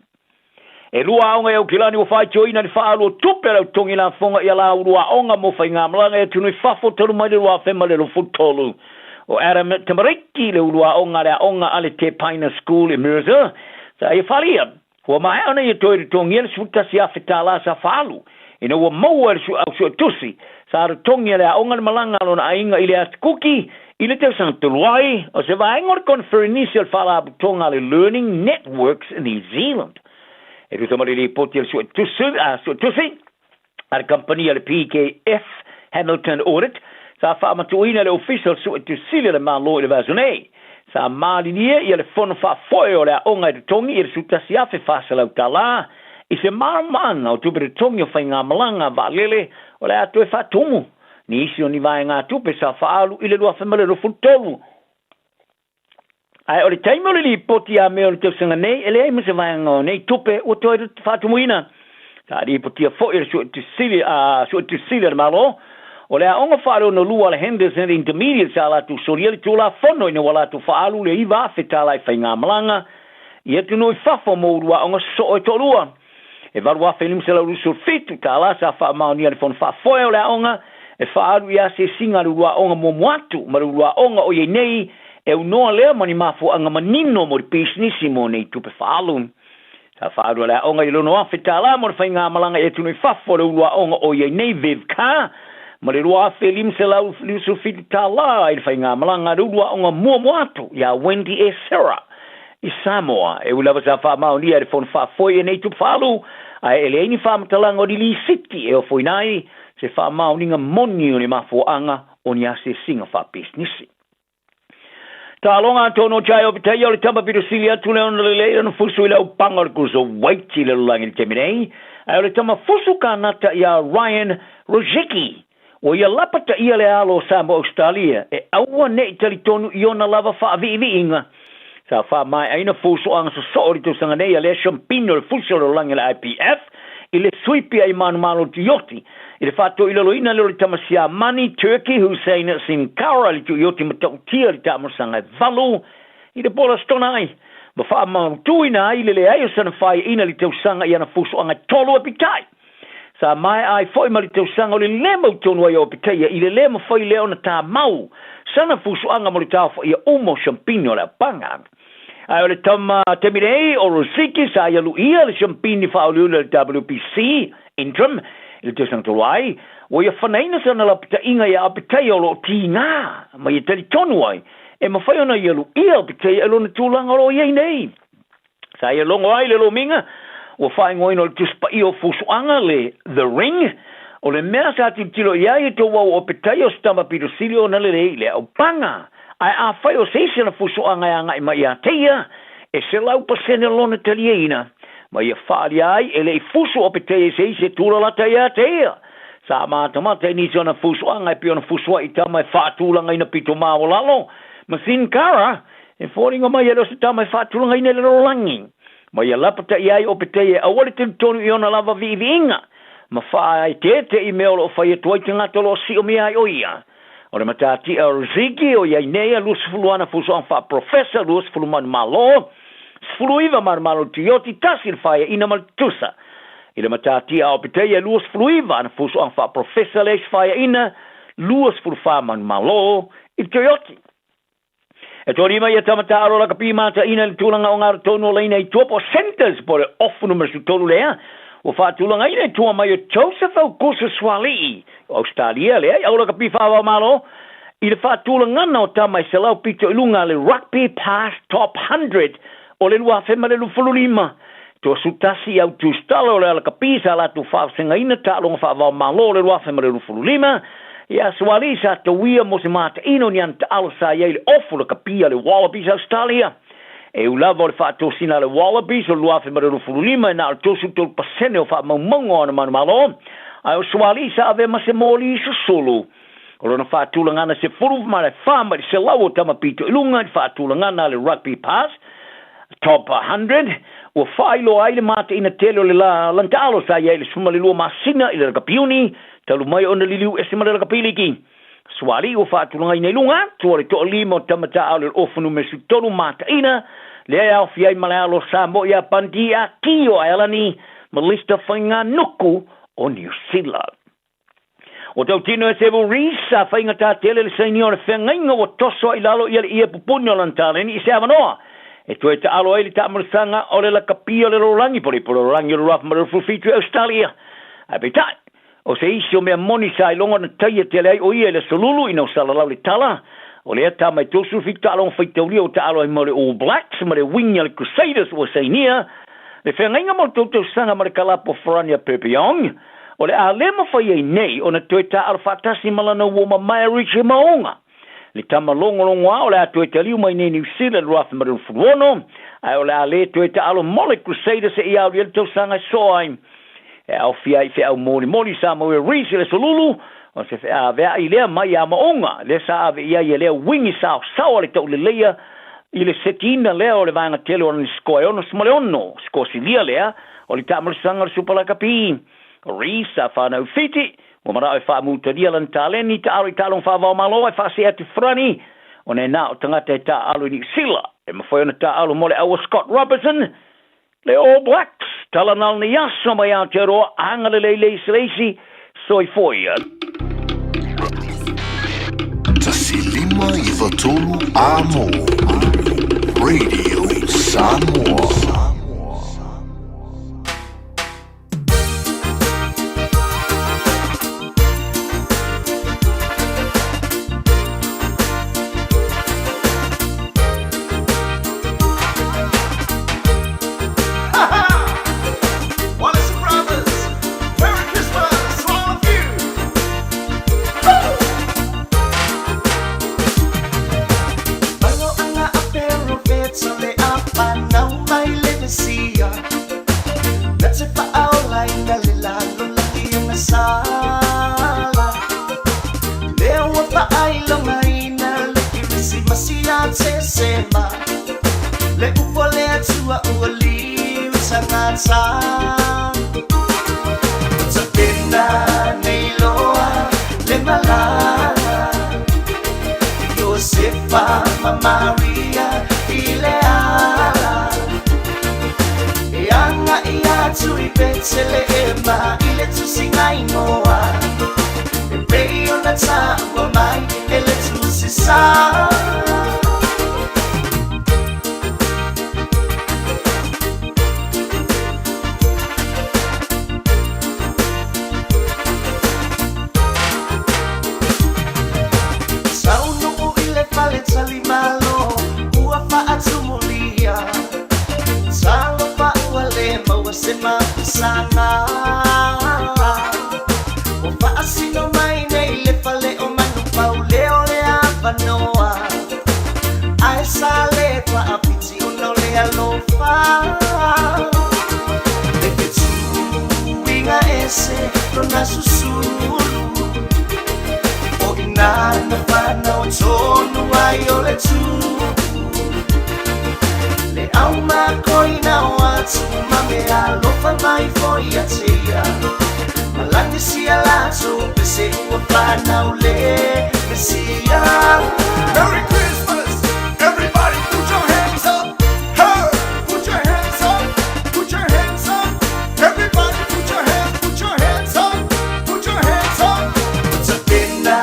E lua aoga i Aukilani ua faitioina i le faaalu o tupe a le au totogi lafoga i ala ulu aoga mo faigamalaga i atunuu i fafo talu mai le 2023. O Adam Tamariki le ulu aoga a le aoga a le Te Paina School i Mercer sa ia falia. Ua maea ona ia toe totogia le $11,000 sa faaalu ina ua maua e le au suetusi sa totogi e le aoga le malaga a lona aiga i le Asikuki i le tausaga talu ai, o se vaega o le koneferenisi o le Faalapotopotoga a le Learning Networks New Zealand. E tusa ma le lipoti a le suetusi a le kamupani a le PKF Hamilton Audit, sa faamatuuina e le Ofisa o le Suetusi Sili a le Malo i le vaiaso nei, sa malilie ia le fono faafoe o le aoga e totogi i le $11,400 i se malamalamaaga o tupe totogi o faigamalaga vaalele o le a toe faatumu nisi o ni vaegatupe sa faaalu i le 2023. Ae o le taimi o le lipoti a mea o le tausaga nei, e leai ma se vaega o nei tupe ua toe faatumuina. Sa lipotia foi e le Suetusi Sili a le Malo, o le aoga faaleonolua a le Henderson Intermediate sa latou solia le Tulafono ina ua latou faaalu le $9,000 i faigamalaga i atunuu i fafo mo ulu aoga sosoo e toalua. E $8,527 sa faamaonia e le Fono Faafoe o le aoga e faaalu i asiasiga a le uluaoga muamua atu ma le uluaoga o i ai nei e aunoa lea ma ni mafuaaga manino mo le pisinisi mo nei tupe faaalu. Sa faaalu e le aoga i le $6,000 mo le faigamalaga i atunuu i fafo a le uluaoga o i ai nei Viv Carr ma le $2,557 i le faigamalaga a le uluaoga muamua atu ia Wendy E. Serra i Samoa. E ui lava sa faamaonia e le Fono Faafoe i nei tupe faaalu, ae e leai ni faamatalaga o ni lisiti e ofoina ai se faamaoniga moni o ni mafuaaga o ni asiasiga faapisinisi. Taaloga atonu o Jai Opetaia o le tama pito sili atu lea ona lelei lana fusu i le aupaga o le cruiserweight i le lalolagi i le taimi nei, ae o le tama fusu kanata ia Ryan Rozicki Ua ia lapataia le alo o Samoa Ausetalia e aua ne i talitonu i ona lava faaviiviiga. Sa faamaeaina fusoaga sosoo i le tausaga nei a Lea Shampino o le fusi o le lalolagi a le IPF i le suipi ai manumalo Tuioti i le faatoilaloina lea o le tama Siamani, Turkey, Hussein Sinkara i le Tuioti matautia i le taamolosaga e valu i le Polastona ai ma faamautuina ai le leai o sana faiaina i le tausaga i ana fusoaga e tolu e pitai. Sa maea ai foi ma le tausaga o le lē mautonu ai o Opetaia i le lē mafai lea ona tamau sana fusoaga mo le taofaia uma o siampini o le aupaga. Ae o le tama taimi nei o Rosiki sa ia luia le siampini faaoliuli a le WBC Interim i le tausaga talu ai, ua ia fanaina sana lapataiga ia Opetaia o lo o tigā ma ia talitonu ai e mafai ona ia luia Opetaia i lona tulaga o lo o i ai nei. Sa ia logo ai le lomiga ua faaigoaina o le Tusi Paia o Fusoaga, le The Ring, o le mea sa tilotilo i ai e tou au opetaia o se tama pito sili ona lelei i le aupaga. Ae afai o se isi ana fusoaga e agai mai ia te ia, e 100% lona taliaina, ma ia faaalia ai e le i fusu opetaia i se isi e tulalata ia te ia. Sa matamata i nisi o ana fusoaga e pei ona fusoa'i tama e faatulagaina pito maualalo, ma Sin Cara, E foliga mai e le o se tama e faatulagaina i le lalolagi, ma ia lapataia ai o Petei e aua le talitonu i ona lava viiviiga, ma faaeteete i mea o lo o fai atu ai tagata o lo o siomia ai o ia. O le matatia o Riziki o i ai nei a 20 ana fusoaga faaprofesa, 20 manumalo, 19 manumalo tioti, tasi le faeaina ma le tutusa. I le matatia a Opetaia e 29 ana fusoaga faaprofesa le isi faeaina, 24 manumalo i le Toyoti. E tolima ia tama taalo lakapi mataina i le tulaga o garatonu o laina i tua po o centres po o le ofu numera 13 lea ua faatulagaina i tua mai o Joseph Augusta Sualii o Ausetalia lea i au lakapi faavaomalo i le faatulagana o tama e 100 pito i luga le Rugby Pass Top 100 o le 2025. Toasutasi i au tusitala o le alakapi sa latou faavasegaina taaloga faavaomalo o le 2025 i Aso Alii sa tauia mo se mataino ni ana taalo sa i ai le ofu lakapi a le Wallabies Australia. E ui lava o le faatosina a le Wallabies o le 2025 e na o le 33% o faamaumauga o ana manumalo, ae o Suaalii sa avea ma se moli susulu. O lona faatulagana 14 mai le 100 o tama pito i luga i le faatulagana a le Rugby Pass Top 100, ua faailoa ai le mataina tele o le lana taalo sa i ai i le 12 masina i le lakapi Iuni, talu mai ona liliu ese ma le lakapi liki. Suaalii ua faatulagaina i luga atu o le toalima o tama taaalo i le ofu numera 13 mataina, lea e aofia ai ma le alo o Samoa ia Bundee Aki o Aelani ma Lista Faigānuku o Niu Sila. Ua tautino e Seville Rees sa faigata tele le sainia o le feagaiga ua toso ai i lalo ia le ie pupuni o lana taleni i se avanoa e toe taalo ai le taamolosaga o le lakapi o le lalolagi po o le Ipu Lalolagi o le 2027 i Ausetalia. Ae peitai, o se isi o mea moni sa iloga ona taia tele ai o ia i le Aso Lulu ina ua salalau le tala o lea tama e 37 taaloga faitaulia ua taalo ai mo le All Blacks ma le wing a le Crusaders ua sainia le feagaiga mo le tou tausaga ma le kalapu o Farani a Perpignan. O le a le mafai ai nei ona toe taaalo faatasi ma lana uo mamae Richie Mo'unga. Le tama logologoa o le a toe taliu mai nei Niu Sila i le 2026, ae o le a le toe taaalo mo le Crusaders seia alu i ai le tausaga e soa ai. E aofia ai feau molimoli sa maua e Reece i le Aso Lulu, o se feaveai lea mai ia Mo'unga, lea sa ave i ai e lea uigi saosaoa le tauleleia i le setiina lea o le vaega tele o lana sikoa e 66, sikoa silia lea o le taamolosaga o le Super Lakapi. Reece sa fanau i Fiti, ua manao e faamutalia lana taleni taalo i taaloga faava-o-Malo ae faasee atu i Farani, ona e na o tagata e taaalo i Niu Sila e mafai ona taaalo mo le aua Scott Robertson. Le All Blacks, tala na o lenei aso mai Aotearoa, agalelei le isi le isi, soifua ia. 1 5 9 3 Amo Radio Samoa. Wallace Brothers, Merry Christmas to all of you. Maloanga a perofeta le apanau mai le Mesia. Na te faaolaina le lalolagi ona sala. Lea ua faailogaina le Kerisimasi ia Tesema. Le upu a le Atua ua liu tagata. Ua tapena nei loa le malala. Iosefa ma Maria i le ala. E agaʻi atu i Petelehema i le tusiga igoa. E pei ona taua mai e le tusi sa. Taunuu i le fale talimalo ua faatumulia. Talofa ua le maua se mapusaga. Ua faasino mai nei le fale o manupau leo le avanoa. Ae sa le paapiti ona o le alofa. Le fetuiga ese lona susulu. O ina na fanau tonu ai o le tu. Le au makoina o atu ma mea alofa mai foi ia te ia. Malagi sia latou pese ua fanau le Mesia. Merry Christmas! Everybody put your hands up! Hey! Put your hands up! Put your hands up! Everybody put your hands, put your hands up! Put your hands up! Ua tapena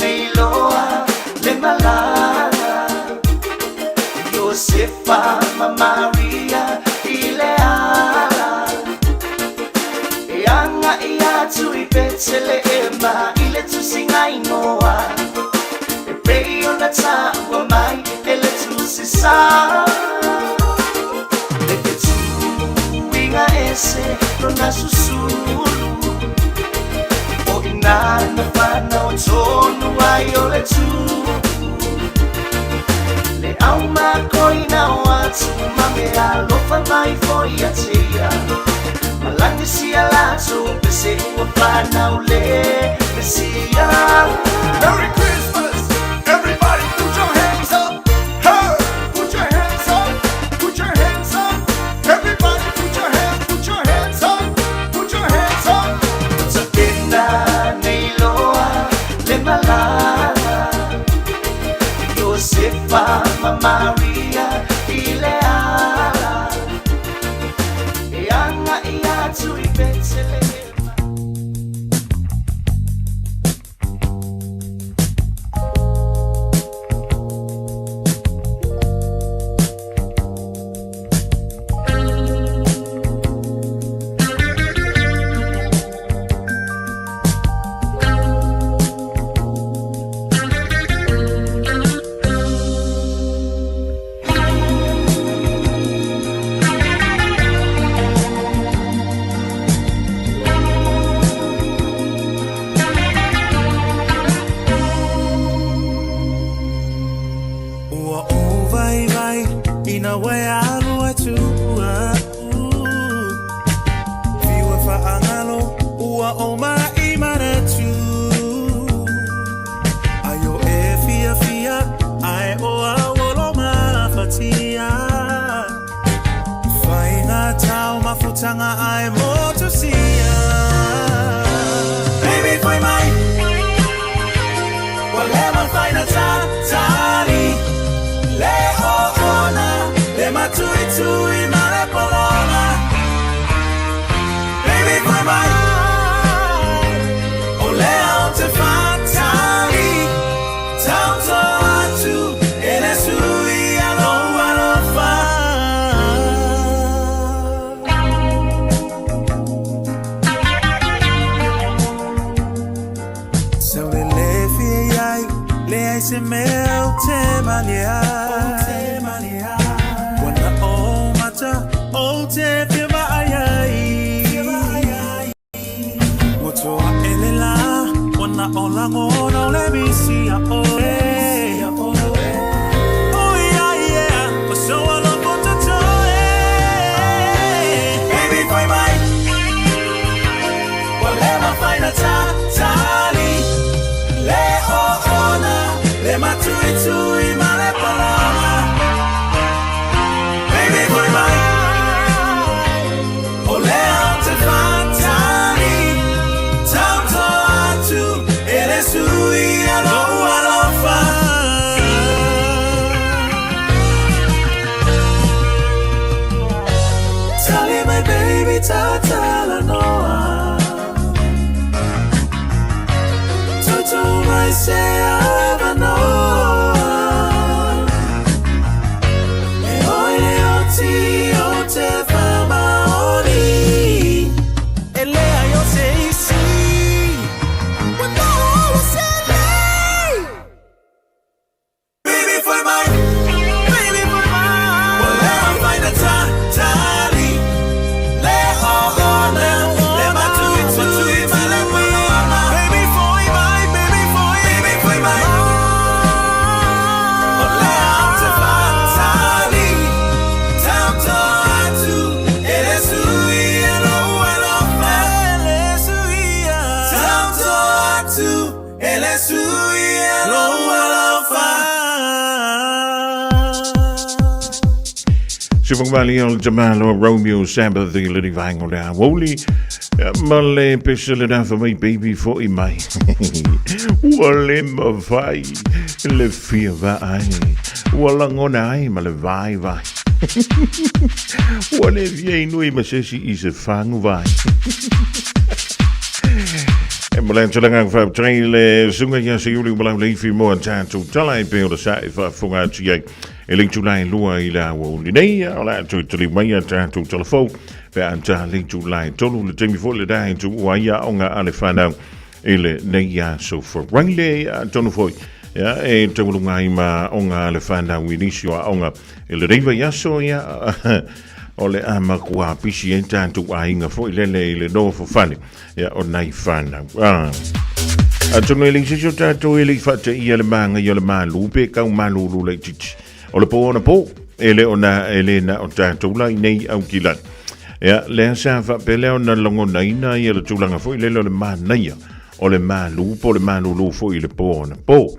nei loa le malala. Iosefa ma Maria i le ala. E agaʻi atu i Petelehema i le tusiga igoa. E pei ona taua mai e le tusi sa. Le fetuiga ese lona susulu. O ina na fanau tonu ai o le tu. Le au makoina o atu ma me alofa mai fo ia te ia. Malaki sia lato pese ua whanau le Mesia. Merry Christmas, everybody put your hands up. Hey, put your hands up, put your hands up. Everybody put your hands, put your hands up, put your hands up. Tapena nei loa le malala Josefa ma Maria i le ala E anga i atu i Bethlehem. Ua ou vai vai ina wai alu atua. Fiu e whaangalo ua o mai manatu. Aio e fia fia ai o awolo mafatia. Whai ngā tau mafutanga ai motu sia. Baby whai mai Wa le mawhai na tātari. Le o ona, le matui tui ma le polona. Baby whai mai O le au te whātari. Tauto atu e le sui alo alofa. Sau le le fia iai, le ai se mea o te mania. Wana o mata o te fia maai ai. Ua toa ele la, wana o langona o le misi a oe. Oh yeah, yeah, o so alofa tatoe. Baby, whai mai. Wa le mawhai na tātari. Le o ona, le matui tui ma le palama. Baby, whai mai. O le au te whātari. Tauto atu, e le sui alo alofa. Tali my baby, tatala noa. Toto mai se avanoa. E oi le oti o te whamaoni. E lea i o te isi. Wa noa o se lei. Baby, whai mai. Baby, whai mai. Wa lea whai na tātari. Le o ona, le matui tui ma le palama. Baby, whai mai, baby, whai, baby, whai mai. O le au te whātari. Tauto atu, e le sui alo alofa. E le sui a. Tauto atu, e le sui alo alofa. Sifangvali o le tamalo Romeo Sabbath i le vaenga o le aoauli ma le pese le nafa mai baby fo'i mai. Ua le mawhai le fia vaai. Ua langona ai ma le vai vai. Ua le fia inui ma sesi i se fangu vai. E mo le tulaga whaatai le sunga ia se iuli malau leifi mo a tātou tala e pe o le sa e whaafunga atu iai. E le tūlai lua i la ua nei, o la atu i tali mai a tātou telefou, pe a tā le tūlai tolu le taimi fo le dai tu ua ia o ngā ale whanau i le nei a so wharangle a tonu foi. Ia, e taualunga ai ma o ngā ale whanau i nisi o a onga i le reiva i aso ia o le a makua pisi e tātou ainga foi lele i le nofo fale ia o nai whanau. Ah. Atonu e le sisi o tātou e le i whaate ia le maanga ia le malu pe kau malulu le titi. O le pō ona pō. E le o na e le na o tātou la i nei Aukilani. Ia, lea sa faapea lea ona lagonaina ia le tulaga foi lele o le manaia o le malū po o le malūlū foi i le pō anapo.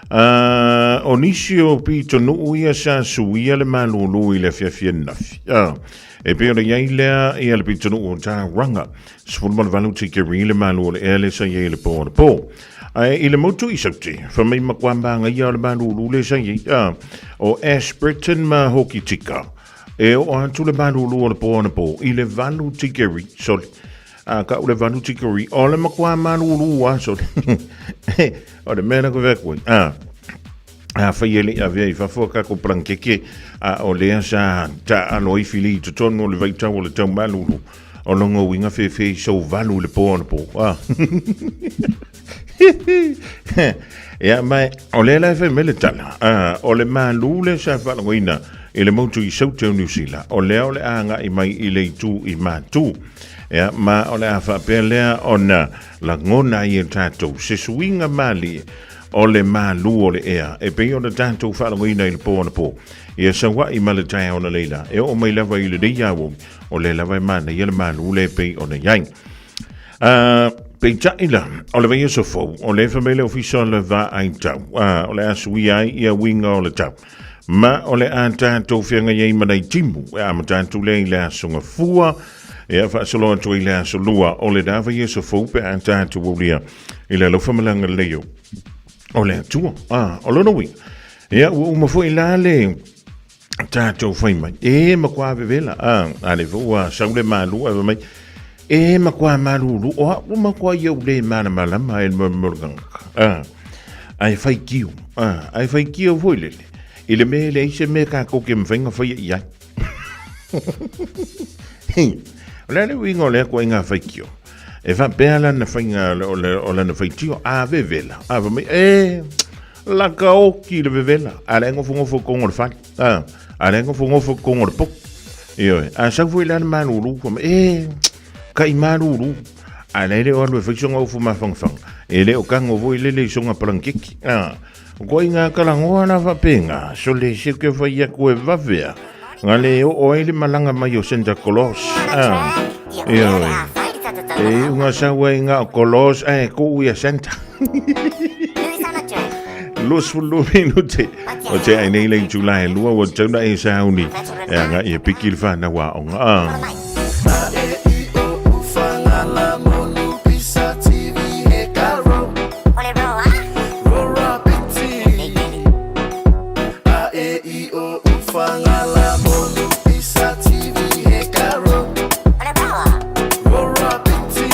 Uh, o nisi o pitonuu ia sa suia le malūlū i le afiafi ananafi. Uh, e pei ona i ai lea ia le pitonuu o Tauranga, 18 tikeri le malu o le ea le sa i ai i le pō anapo. Ae i le motu i Sauti, fa mai makuā māngaia o le malūlū le sa i ai, uh, o Ashburton ma Hokitika. E oo atu le malūlū o le pō anapo i le 8 tikeri, sorry, a ka o le 8 tikeri, o le makuā malūlū a, sorry. o le mea na ko vea koe. A, a whai ele a vea i fafo a kako blankeke, a o lea sa ta alo i fili i totonu o le vaitau o le tau malūlū. O longo uiga fefe i sou valu i le pō anapo. A. Ia, ma o lea la e fai mai le tala, a, o le malū lea sa faalagoina i le motu i Saute o Niu Sila, o lea o le a agai mai i le itu i Matu. Ia, ma o le a faapea lea ona lagona ai e tatou se suiga malie o le malū o le ea e pei ona tatou faalagoina i le pō anapo. Ia sauaʻi ma le taeao na leila e oo mai lava i lenei aoauli, o lea lava e manaia le malū lea e pei ona i ai. Uh, peitai la, o le vaiaso fou, o le fa mai le ofisa o le vaai tau, o le a suia ai ia uiga o le tau. Ma o le a tātou feagai ai ma nai timu, e a ma tātou lea i le aso gafua, e a faasolo atu ai le aso lua, o le la vaiaso fou pe a tātou aulia i le alofa ma le agalelei o le Atua. Ah, o lona uiga, ia ua uma foi la le tātou whai mai. E makuā vevela, a, a le ua sau le mālu, a mai, e makuā mālūlū, o a ua makuā i au le mana malama e le murgangaka. A, ai whai kiu, a, ai whai kiu foi lele. I le me le se me ka koke mwhainga whai i ai. O le ale uiga o lea koa i ngā whaikio. E whapea lana whainga o lana whaitio, a vevela. A whamai, e, Laka oki le vevela, a le ngofongofo kongo le fale. A, a le ngofongofo kongo le poko. Ioe, a sau foi la le malulu, fa mai, e, ka i malulu. A le le o alu e fai songa ufu mafangafanga. E le o kango foi lele i songa palankeki. A, ko i ngā kalangoa la whapenga, so le se ke whai aku e vavea. Ngā le o o ai le malanga mai o Santa Claus. A, ioe. E unga sau ai ngā o Claus, a e ko ui a Santa. 22 minute o te ai nei le itula e lua ua tauna e sauni e anga i e piki le whanau a onga. A e i o u whangala monu pisa TV he ka ro. Rora piti. A e i o u whangala monu pisa TV he ka ro. Rora piti.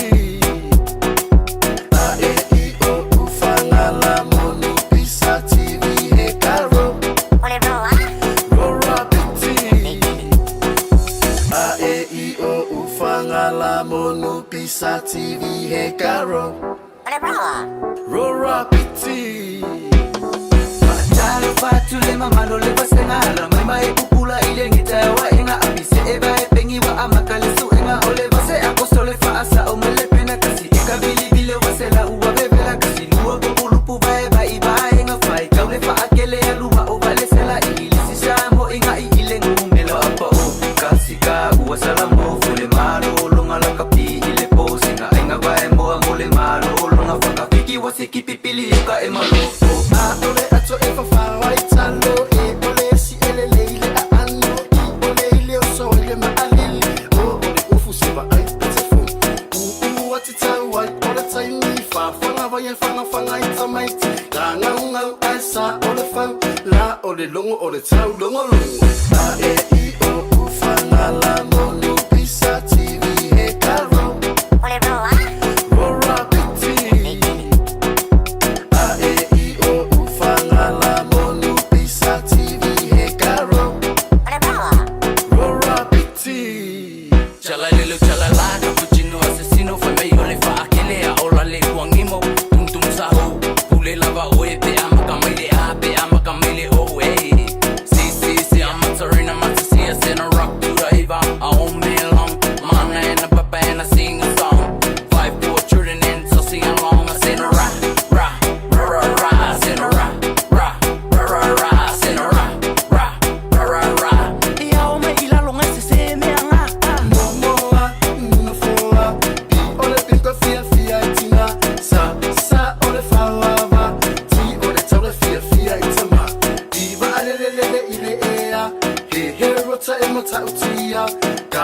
A e i o u whangala monu pisa TV he ka ro. Rora piti. A e i o u whangala monu pisa TV he ka ro. Rora piti. Talofa atu le mamalo le vasega la mai mai pupula i le gita e waenga api se e vae pengi wa amata le suega o le vase a koso le faasa o mele pena kasi e ka vilivile wa sela ua vevela kasi lua populupu vae vai vaenga fai kau le faakele a lua o vale sela i lisi sa mo inga i ile ngumelo apa o kasi ka ua salamo fule malo longa la kapi i le po singa ainga vae moa mo le malo longa whakawhiki wa se kipipili o ka e malo A ole ato e whawhao ai talo E ole si ele leile a ano I ole ile o so ile ma alili O ole ufu se va ai pete fu U u ati tau ai ole taimi Wha whanga vai e whanga whanga i tamaiti La ngau ngau ai sa ole fau La ole longo ole tau longo longo A e i o u whangala monu pisa TV he ka ro Rora piti. A e i o u whangala monu pisa TV he ka ro. Rora piti. Chala lelo chala la cappuccino assassino fai mai o le faakele a ola le uangimo tum tum sahu pule lava oe pe amaka mai le a pe amaka mai le o e si si si I'm a tarina matisia send a rock to the hiva a ome long mana and a papa and I sing a song 5 4 children and so sing along I send a ra ra ra ra ra I send a ra ra ra ra ra I send a ra ra ra ra ra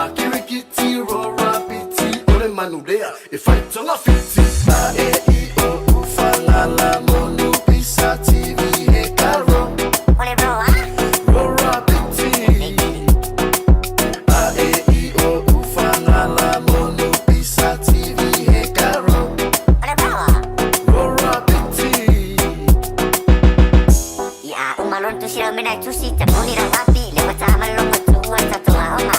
A kirikiti rora piti o le manulea e whaitanga fiti. A e i o u whangala monu pisa TV he karo. Ole roa. Rora piti. A e i o u whangala monu pisa TV he karo. Ole roa. Rora piti. Ia umalon tu sira mena tu si te moni ra wapi le wata malongo tu wata to aoma.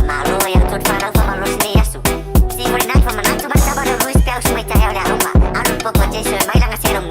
Malo ia tu whanau fa malo sine yasu. Si hore nai fa manatu ma taba no ruis pe au sumai tahe o le aoma. Aru poko jesu mai langa se no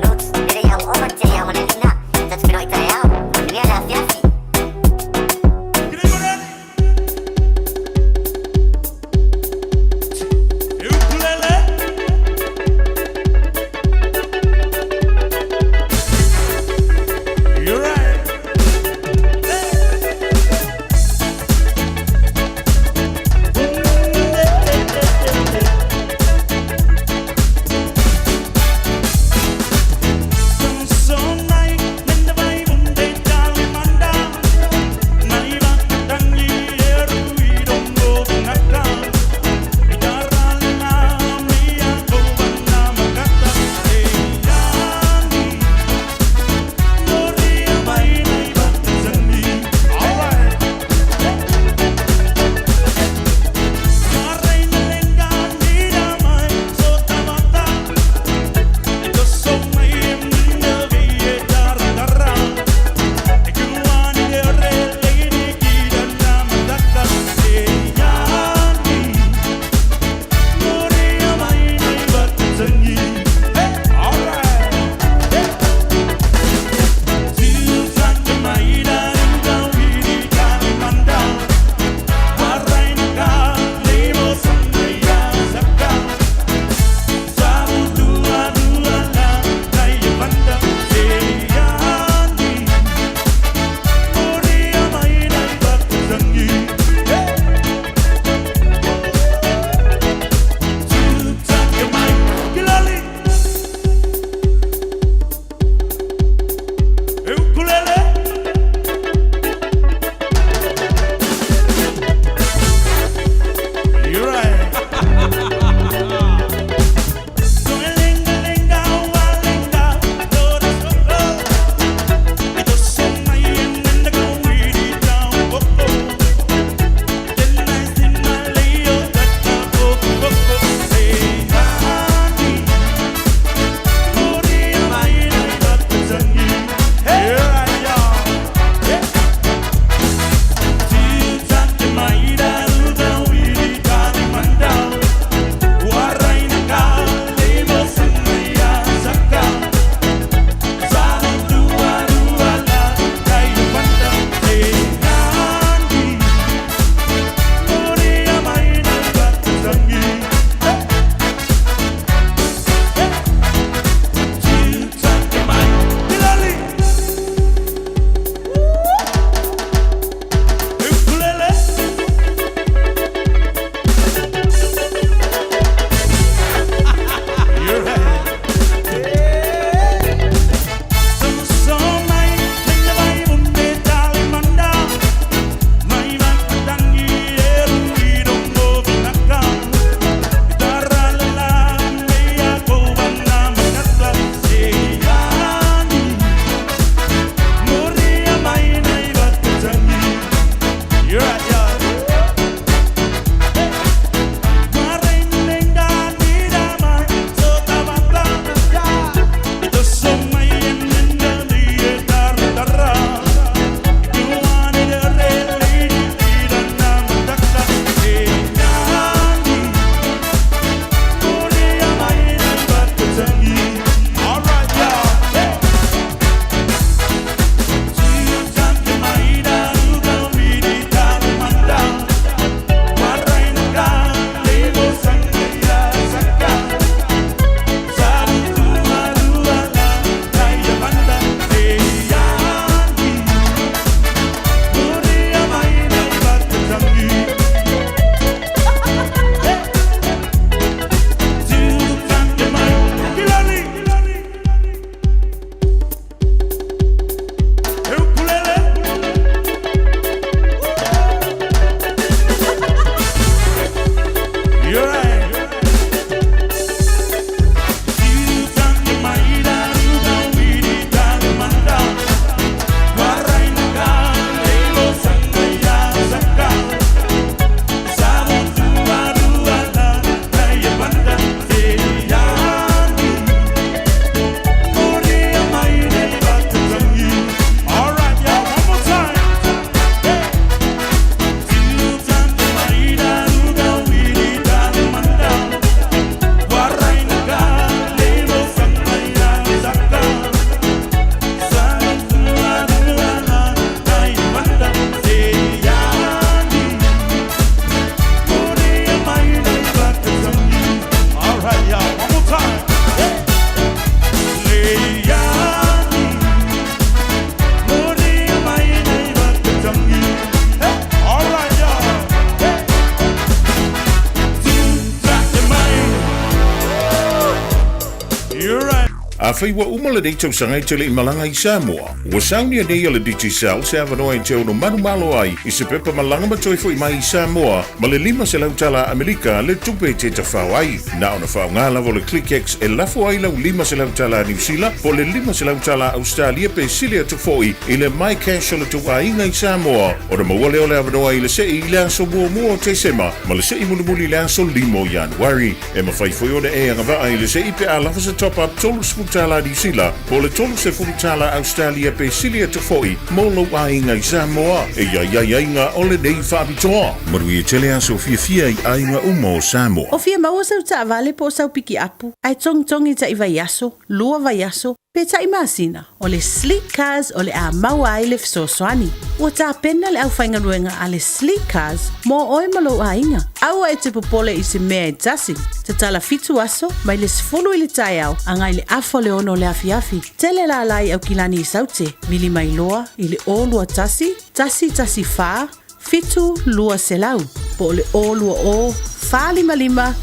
Afai ua uma lenei tausaga e te le i malaga i Samoa, ua saunia nei e le Digicel se avanoa e te ono manumalo ai i se pepa malaga ma toe fo'i mai i Samoa ma le 500 tala Amerika le tupe e te tafao ai. Na ona faaaoga lava o le ClickX e lafo ai lau 500 tala Niu Sila po o le 500 tala Ausetalia pe sili atu fo'i i le MyCash o le tou aiga i Samoa ona maua lea o le avanoa i le se'i i le aso muamua o Tesema ma le se'i mulimuli i le aso 5 o Ianuari. E mafai foi ona e agavaa i le se'i pe a lava se top-up $30 Niu Sila po o le $30 Ausetalia pe sili atu foi mo lou aiga i Samoa. E i ai aiaiga o lenei faapitoa. Manuia tele aso fiafia i aiga uma o Samoa. O fia maua sau taavale po o sau pikiapu, ae togitogi taʻi vaiaso, lua vaiaso, pe taʻi masina, o le Sleek Cars o le a maua ai le fesoasoani. Ua tapena le aufaigaluega a le Sleek Cars mo oe ma lou aiga. Aua e te popole i se mea e tasi. Tatala fitu aso, mai le 10 i le taeao agai le afa o le 6 o le afiafi. Tele lala i Aukilani i Saute, vili mai loa i le 021 114 7200 po o le 020 455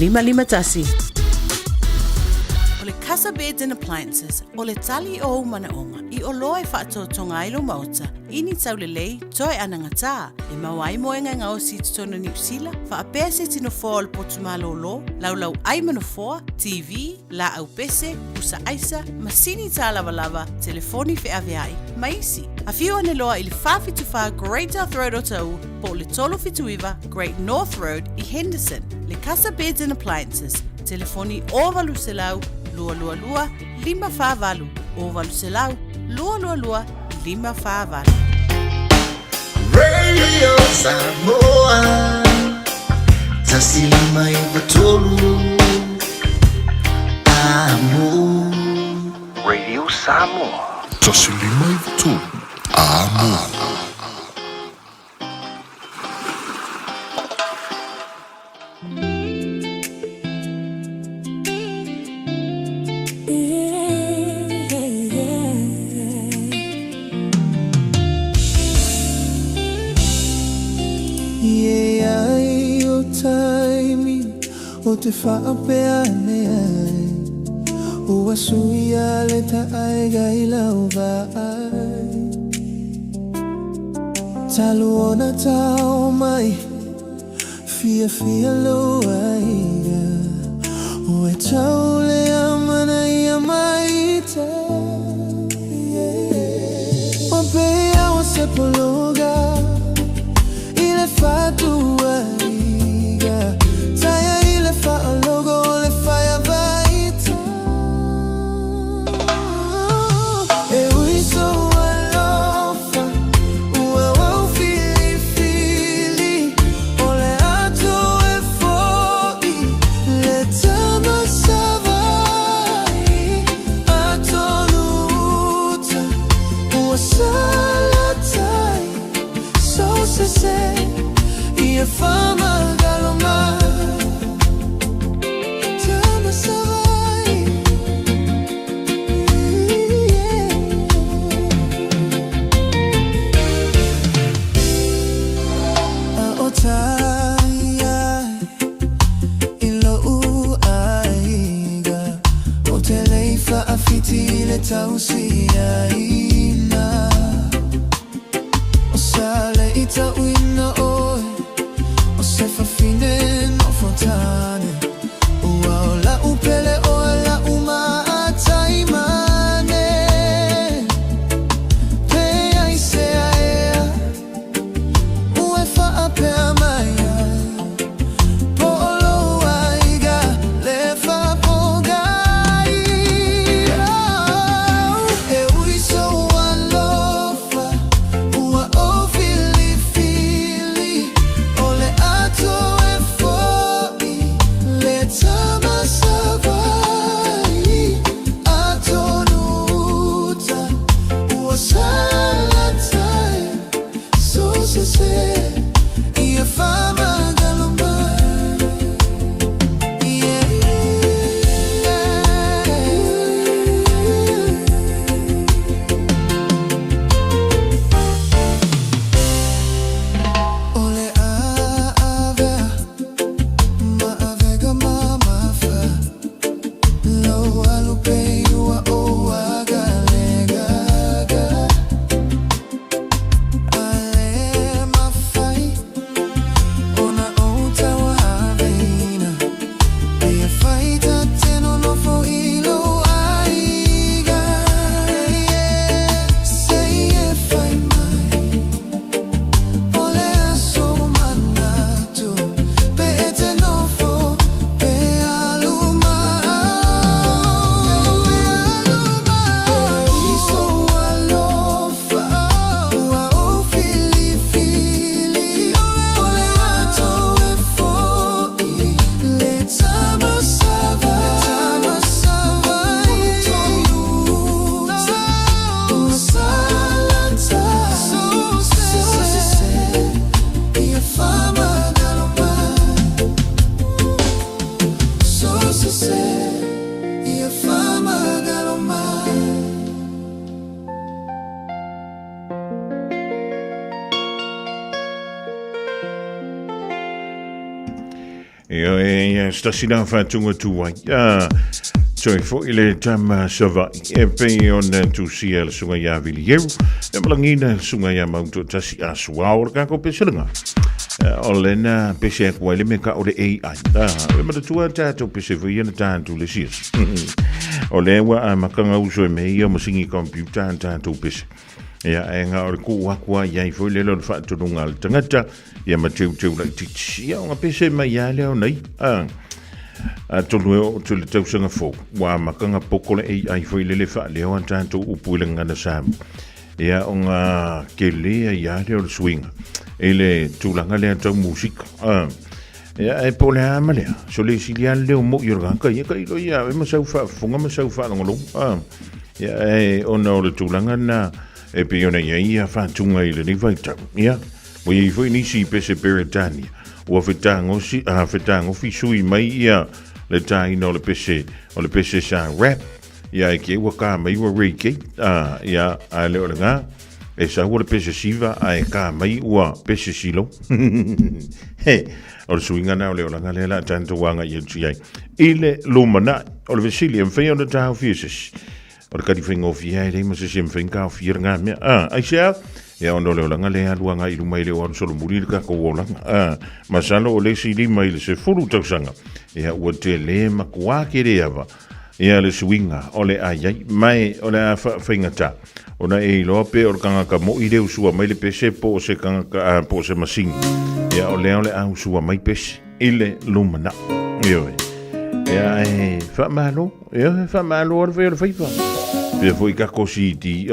1551. O le Casa Beds and Appliances, o le tali o ou manaoga i oloa e faatoatoga ai lou maota i ni taulelei toe anagatā e maua ai moega e gaosi i totonu o Niu Sila, faapea se tino foa o le potu malōlō, laulau ai ma nofoa, TV, laau pese, pusa aisa, masini tālavalava, telefoni feaveai, ma isi. Afio ane loa i le 474 Great South Road o Taʻu po o le 379 Great North Road i Henderson. Le Casa Beds and Appliances, telefoni 0800 222 548, 0800 222 548. Radio Samoa 159 Amo. Radio Samoa. 159 Amo. E ai o taimi o te faapea ane ai Ua suia le taaiga i lau vaai Talu ona tau mai Fiafia lou aiga Ua tau le amanaia mai tai Ua pei o se pologa I le fatuaiga Taia i le faalogo o le faiavaita E ui sou alofa Ua ou filifili O le ato e foʻi Le tama Savaii Atonu uta Ua salatai Sou sese Ia faamagalo mai Tama Savaii A o tai ai i loʻu aiga Ou te le i faafiti i le tausiaina O sa le i tauina oe O se fafine nofo tane Ua o la'u pele oe la'u maataimane Pe aisea ea Ua e faapea mai ai Po o lou aiga le faapogai Oh, e ui sou alofa Ua ou filifili O le ato e Ia e ia stasi na whātunga tūai. Toi fo i le tama Sava'i e pei ona tusia le sunga ia vili eu. E malangina le sunga ia mauto tasi a suao le kako peselanga. O le na pese a kuai le me ka o le AI. E matatua tātou pese fo ia na tātou le sias. O le ua a makanga uso e me ia masingi computer an tātou pese. Ia e ngā o le ku akua ia i foi le lo le whaatununga le tangata. Ia ma teu teu lai titi. Ia o ngā pese mai ia leo nei. A tonu e o tu le tausanga fou. Ua makanga poko le AI foi lele wha leo an tātou upu i le ngana samu. Ia o ngā ke lea ia leo le swinga. E le tūlanga lea tau musika. Ia e po le ama lea. So le sili a leo mo i o le ia ka ilo ia e masau whaafunga masau whaalongolong. Ia e ona o le tūlanga na e pe ona ia ia whātunga i le ni vaitau. Ia, mo i foi nisi i pese Beretania. Ua whetangosi, a whetangofi sui mai ia le tāina o le pese, o le pese sa rap. Ia e ke ua ka mai ua reggae. Ia, a le o le ngā. E sa ua le pese siva, a e ka mai ua pese silo. He, o le suinga na o le olanga le la tanto wanga i tu ai. I le lumana, o le vesili, e mwhai o le tāu fiesesi. O le kari whainga o fia e rei ma se se mwhainga o fia ngā mea. Ai se au? Ia ono le olanga le alua ngā ilu mai le o anu solo muri le kako o olanga. Masalo o le si lima i le se fulu tausanga. Ia ua te le makua ke re ava. Ia le suinga o le ai ai mai o le a whainga tā. Ona e iloa pe o le kangaka mo i le usua mai le pese po o se kangaka, po o se masingi. Ia o lea o le a usua mai pese i le lumana. Ia oi. Ia e whamalo. Ia e whamalo o le whai o le whaipa. Pea foi ka kosi i ti.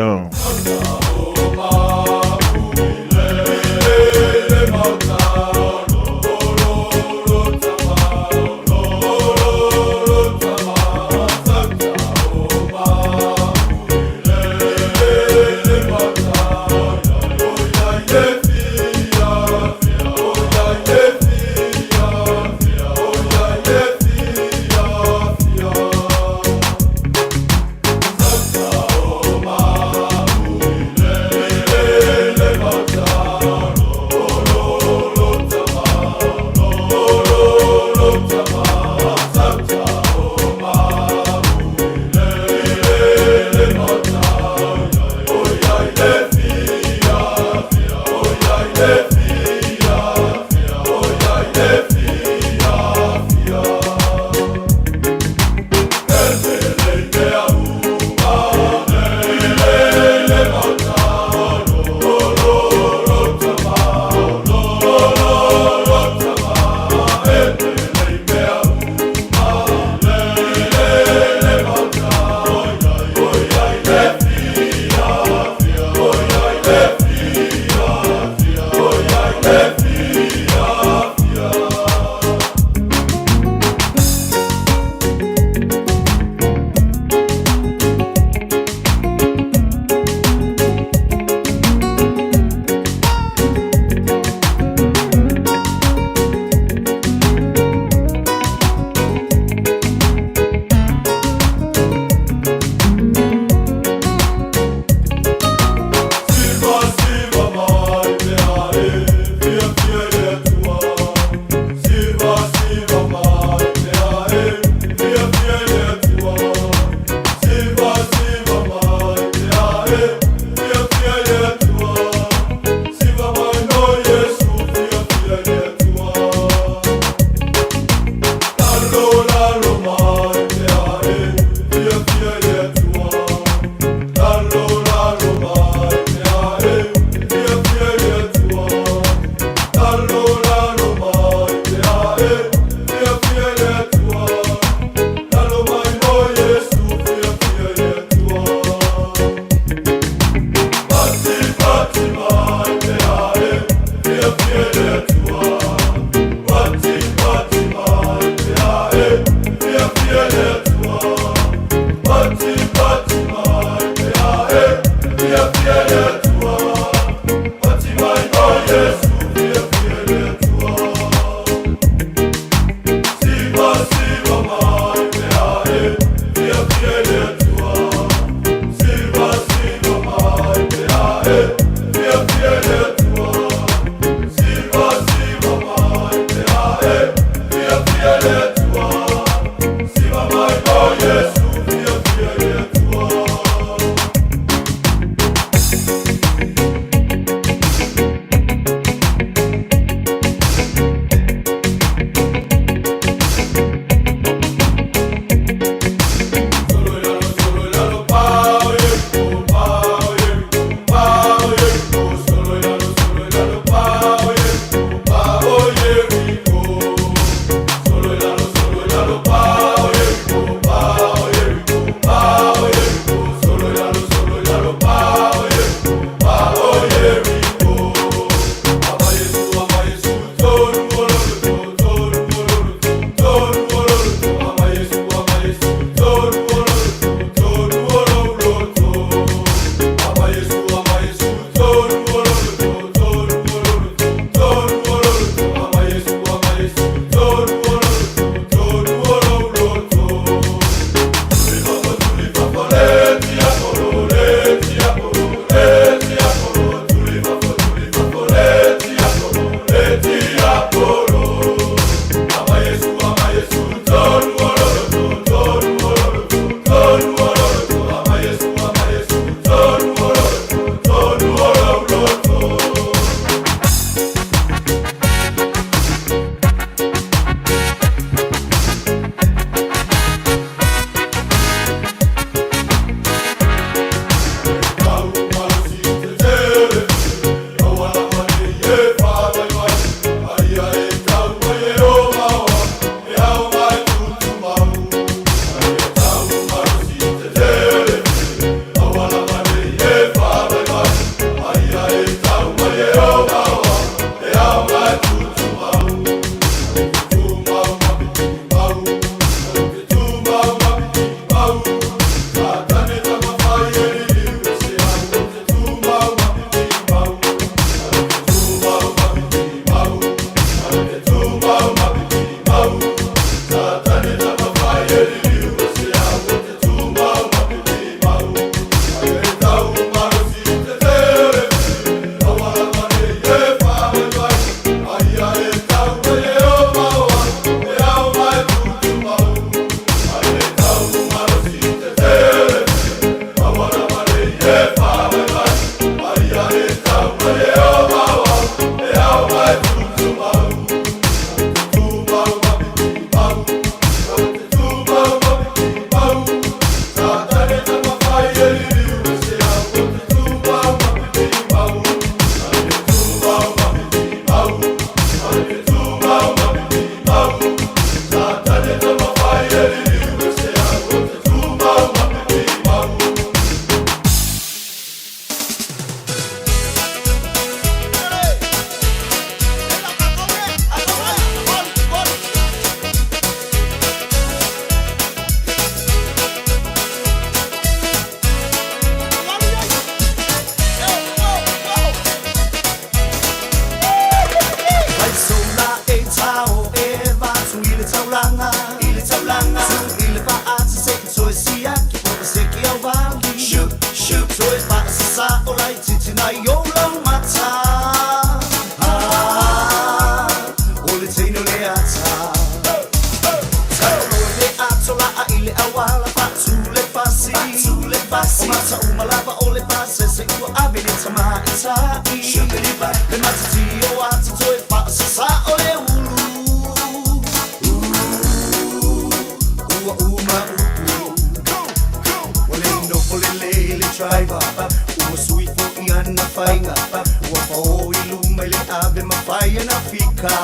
musika.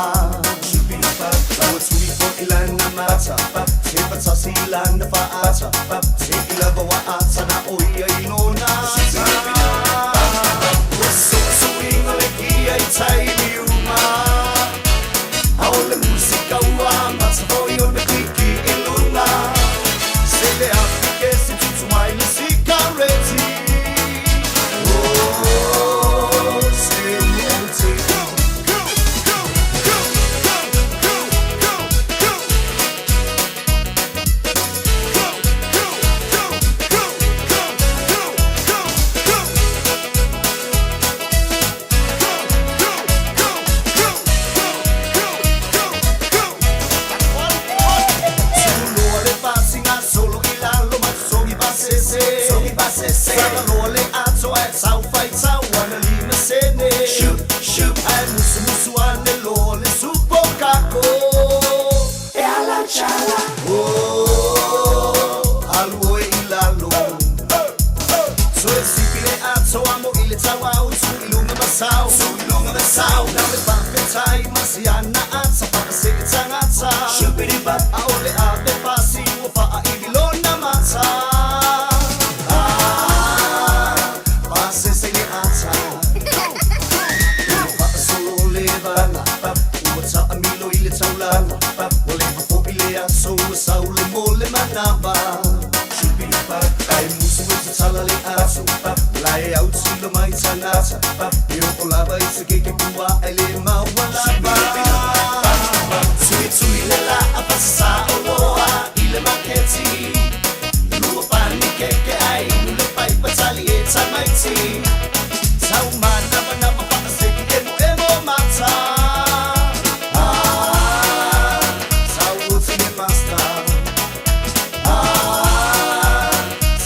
Ua tui fo'i lana mata, se fatasi i lana fa'ata, se'i lava ua ata na o ia i lona ata. Ua su'usu'iga le kia i taimi uma, a o le musika ua amata fo'i ona kliki i luga. Se le afi ke se tutu mai le sikareti. Oh, se ua ou te go, go, go, go, go, go, go, go. Go, go, go, go, go, go, go. Go, go, go, go, go, go, go. Tuloa le fasiga solo i lalo ma sogi pasese. Sogi pasese. Fagaloa le ato ae tau faitau ana lima sene. Shoot, shoot. Ae musumusu ane loa le supo kako. E ala chala. Oh, alu oe i lalo. Toe sipi le ato amo i le tauau tu i luga masau. Tu i luga masau. Nau le whawhetai masiana ata whakase e tangata. Shupidi-bap. A o le ave pasi ua whaa i vilona mata. Ah, pasese le ata. Whaasolo le vala. Ua taamilo i le taulala. Ua leva fo'i le aso ua sau le mo le manava. Ai musu e tatala le aso. Lae au tilo mai tangata. E o lava i se keke kua ai le maua lava. Tui tui le la a pasasa o loa i le maketi. Lua pani keke ai nu le pai patali e tamaiti. Tau manava nava whaaseki emo emo mata. Ah, tau uti le master. Ah,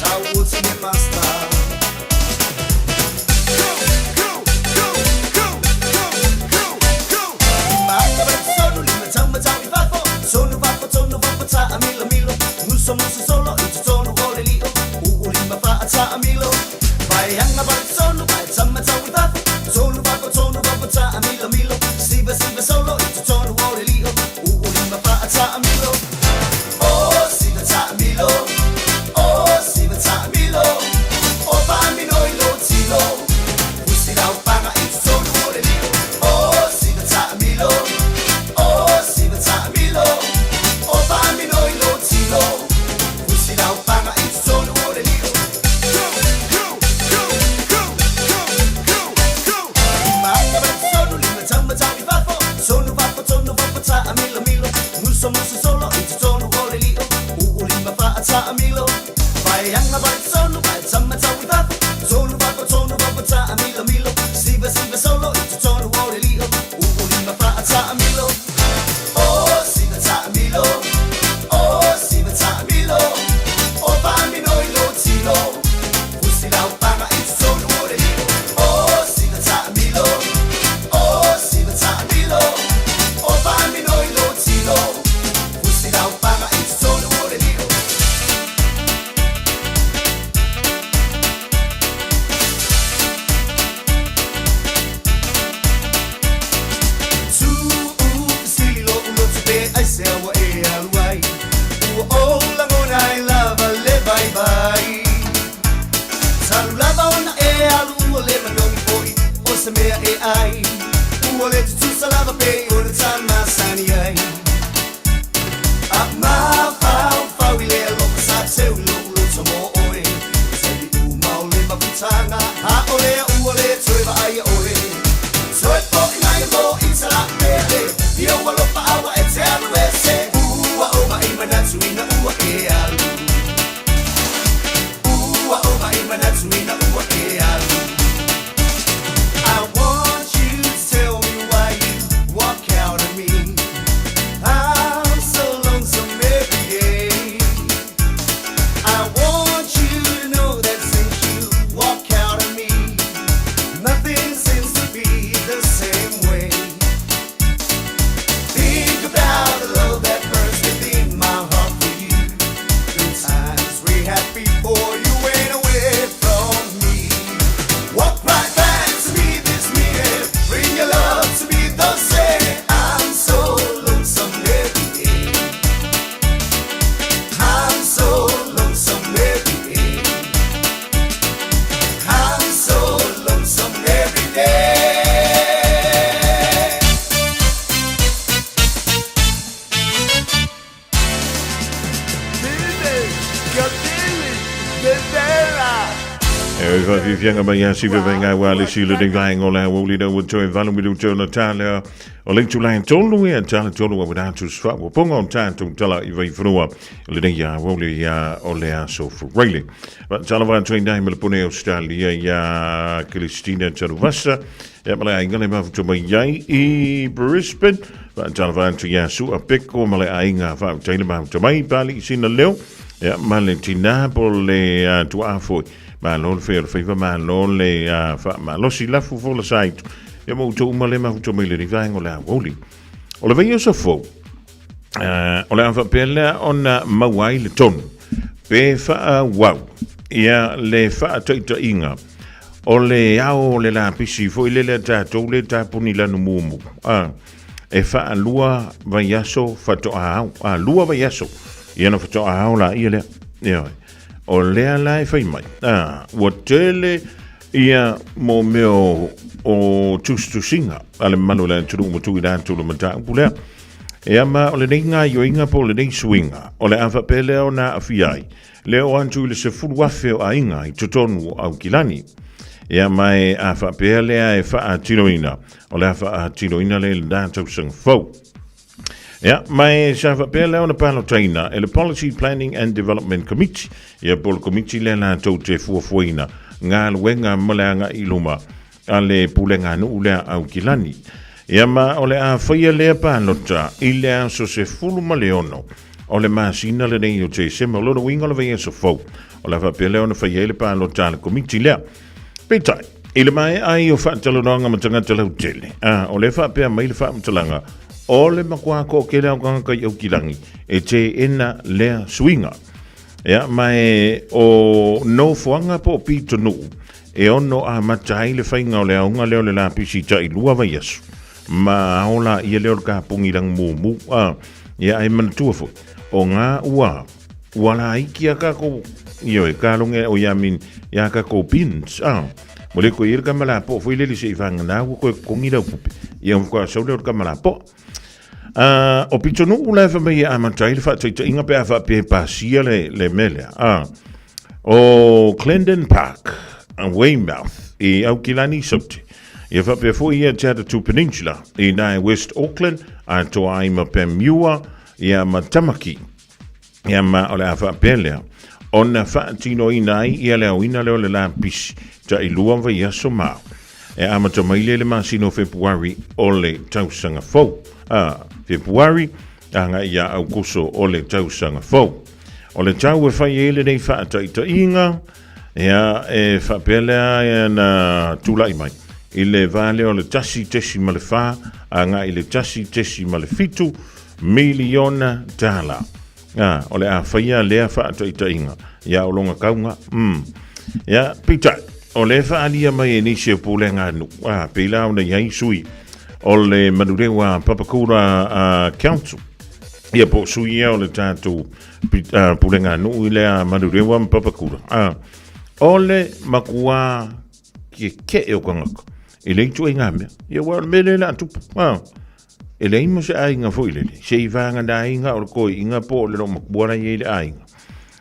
tau uti le master. Go, go, go, go, go, go. E whawhiwhianga mai a siwe vai ngā wā le sila nei vaenga o le awauli na ua toe valu mi toe na tālea o le tūlai tolu e a tāle tolu a wina atu sfa ua ponga o tātou tala i vai whanua le nei a awauli ia o le aso Furaili. Ma tala wā tui nei ma le pune Australia ia Kristina Taruvasa ia ma le ainga le mafuta mai ai i Brisbane. Ma tala wā tui ia sua peko ma le ainga wha utaile mafuta mai pali i sina leo ia ma le tina po le tuafoi. Ma lo le whea le whaiva, ma lo le wha, ma lo si lafu fo la saitu. Ia mo uto uma le mahuto mai le rivaengo le awoli. O le vei o sa fou, o le awha pēlea o na mauai le tonu. Pe wha wau, ia le wha taita inga. O le ao le la pisi fo i le le tātou le tāpuni lanu mumu. E wha lua vai aso whatoa au. Lua vai aso. Ia na whatoa au la ia lea. Ia o lea la e whai mai. Ua tele ia mō meo o tustusinga a le manu le turu matu i rātou le mataupu lea. E ama o le nei ngā ioinga po le nei suinga o le awha pele o nā awhi ai. Le o antu i le se fulu afe o ainga i totonu o Aukilani. E ama e awha pele e wha a tiroina. O le awha a tiroina le le rātou sang fau. Ia, mai sa whapea leo na palo taina e le Policy Planning and Development Committee. Ia, po le committee le la tau te fuafuaina ngā luenga mo le anga i luma a le pulenga nuu lea au kilani. Ia ma o le a whaia lea palota i le aso se fulu ma le ono o le masina le nei o te sema o lona winga o le vei aso fau. O le whapea leo na whaia i le palota a le committee lea. Peitai, i le mai ai o whaatalonanga ma tangata lau tele. O le whaapea mai le whaamatalaga o le makua ko ke leo kanga kai au kilangi e te ena lea suinga. Ia, mai o no fuanga po pito nuu e ono a matai le whainga o le aunga leo le lapisi ta i lua vai aso. Ma aola ia leo le ka pungi lang mumu. Ia ai manatua foi. O ngā ua, ua la iki a kako, io e ka longe o ia min, ia kako pins. Mo le ko ia le kamala po, foi lele se i whanga nā ua koe kongi rau pupe. Ia mfukua sau leo le kamala po. O pito nuu la e whamai a matai le whaataita inga pe a whaapea pasia le melea. O Clendon Park, Weymouth, i Aukilani Saute. Ia whaapea foi ia Te Atatu Peninsula, i nai West Auckland, a toa ai ma Pemua, ia ma Tamaki. Ia ma o le a whaapea lea. O na whaatino i nai ia leo ina leo le la pisi, ta i lua vai aso mao. E amata mai le le masino Februari o le tausanga fou. Februari, anga ia aukuso o le tausanga fou. O le tau e whai e le nei whaataita inga, ia e whaapea lea e na tūlai mai. I le vale o le tasi tesi ma le wha, anga i le tasi tesi ma le fitu, miliona tāla. O le a whaia lea whaataita inga. Ia o longa kaunga. Ia, pita, o le whaalia mai e nisi o pule ngā nu. Pila o nei ai sui o le manurewa Papakura Council. Ia po sui ia o le tātou pule ngā nu i lea manurewa ma Papakura. O le makua ke ke e o kangaka. E le itu e ngā mea. Ia wa o le mele la tupu. E le imo se ainga foi lele. Se i whanga nā inga o le koi inga po o le roma kuara i le ainga.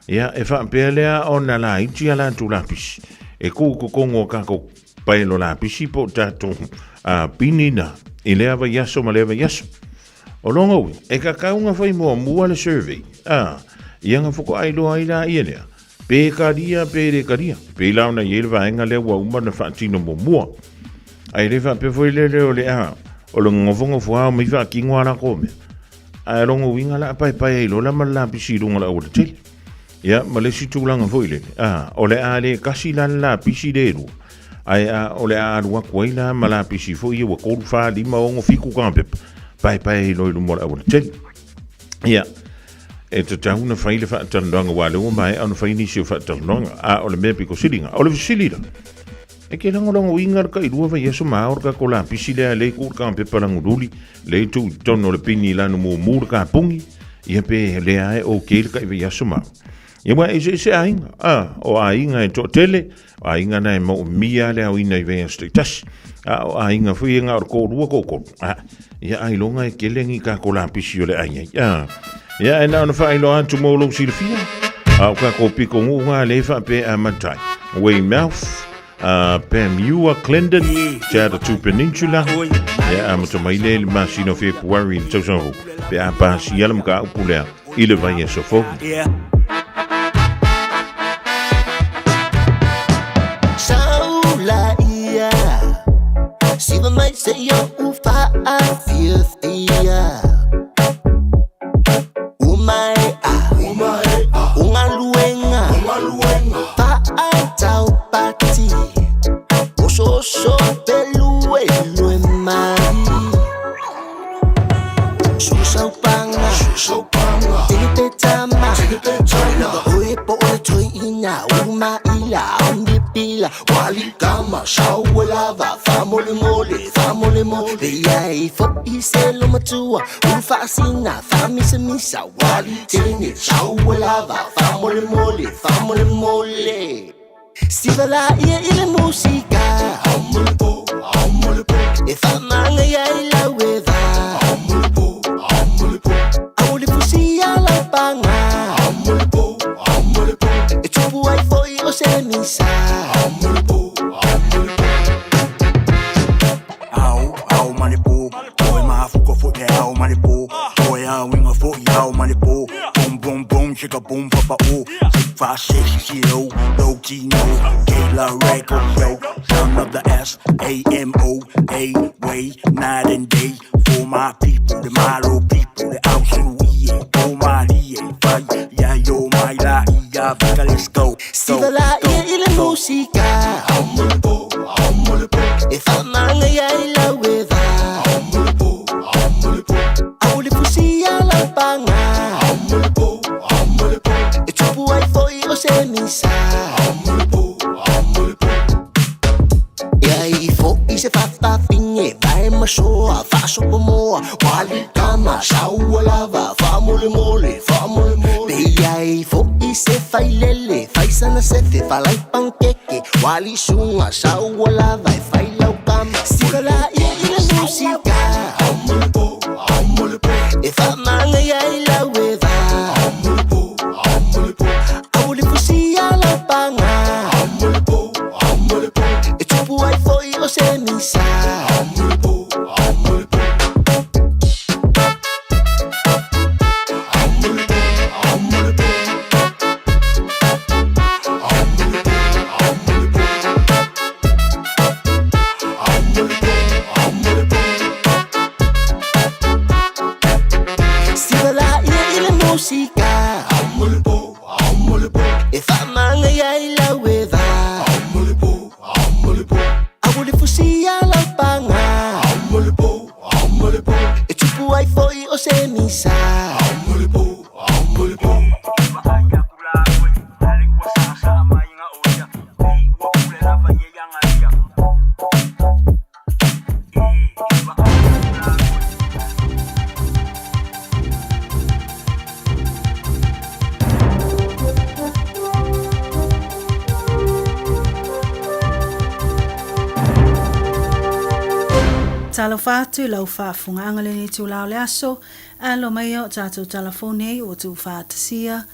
Ia e whaapea lea o nā la iti a la tu lapisi. E kū kongo kako paelo lapisi po tātou pinina i lea vai aso ma lea vai aso. O longa ui, e kakaunga whai mua mua le survey. Ia ngā whoko ai loa i la ia lea. Pe karia, pe re karia. Pe lau na i le vaenga lea ua uma na whaatino mo mua. Ai le whaapea foi le leo le a. O le ngofo ngofo ao mai whaakingo ala kō mea. Ai rongo winga la pai pai ai lola ma la pisi runga la ua tele. Ia, ma le si tūlanga foi lele. O le a le kasi la la pisi le rua. Ai a o le a alua kuai la ma la pisi foi ia ua kolu wha lima ongo fiku ka pepa. Pai pai ai loi lumo la ua tele. Ia, e te tauna whai le whaatalonga wā lewa mai ana whai nisi o whaatalonga. O le mea piko silinga. O le silinga. E ke lango lango inga ka i lua vai aso ma ora ka ko la pisi lea le ku ka pepa lango luli le tu tono le pini lanu mu mu ka pungi ia pe le ai o ke ka i vai aso ma. Ia wa e se se ainga. O ainga e to tele ainga na e mo mia le au ina i vai aso tasi. O ainga fui nga o ko lua ko ko. Ia ai longa e kelengi ka ko la pisi o le ai ai. Ia e na ona whailo atu mo lou silafia. O ka ko piko ngu ngā le wha pe a matai. Weymouth, Panmure, Clendon, Te Atatū Peninsula, ia amata mai lea i le masina o Fepuari i le tausaga fou, pe a pasia le mataupu lea i le vaiaso fou. Saula ia Siva mai se ia u faafiafia Umaea Ungaluenga Faataupati Osooso peluelue mai Susaupanga Tinipetama Lava oe po o le toeina Umaila Omnipila Walikama Sauelava Famolemole Famolemole Ia e fo'i se lomatua Ufaasina Faamisamisa Walitene Sauelava Famolemole Famolemole Siva laia i le musika E faamaga ia i lau e va Ao le fusia laupaga E tupu ai fo'i o se misa. Ao, ao ma le po, Oe mafuka fo le ao ma le po, Oe ao inga fo i ao ma le po, Boom boom boom chicka boom papa o, 6 5 6 0 low G no, K La record yo, son of the S A M O A way night and day for my people, the Malo people, the Ausu E O my D A fight, yeah yo my la E ya vika let's go. Siva laia i le musika E faamaga ia i lau e va Ao le fusia laupaga E tupu ai fo'i o se misa. Ia i fo'i se fafafine Vae masoa faasopomoa Walikama saualava Faamolemole faamolemole Pe ia i fo'i se failele Faisana sefe falaipankeke Walisuga saualava E failaukama Siva laia i le musika E faamaga ia i lau e va Ao le fusia laupaga E tupu ai fo'i o se misa. Siva laia i le musika E faamaga ia i lau e va Ao le fusia laupaga E tupu ai fo'i o se misa. Talofa atu i lau faafofogaaga lenei itulā o le aso, alo mai o tatou talafou nei ua tuufaatasia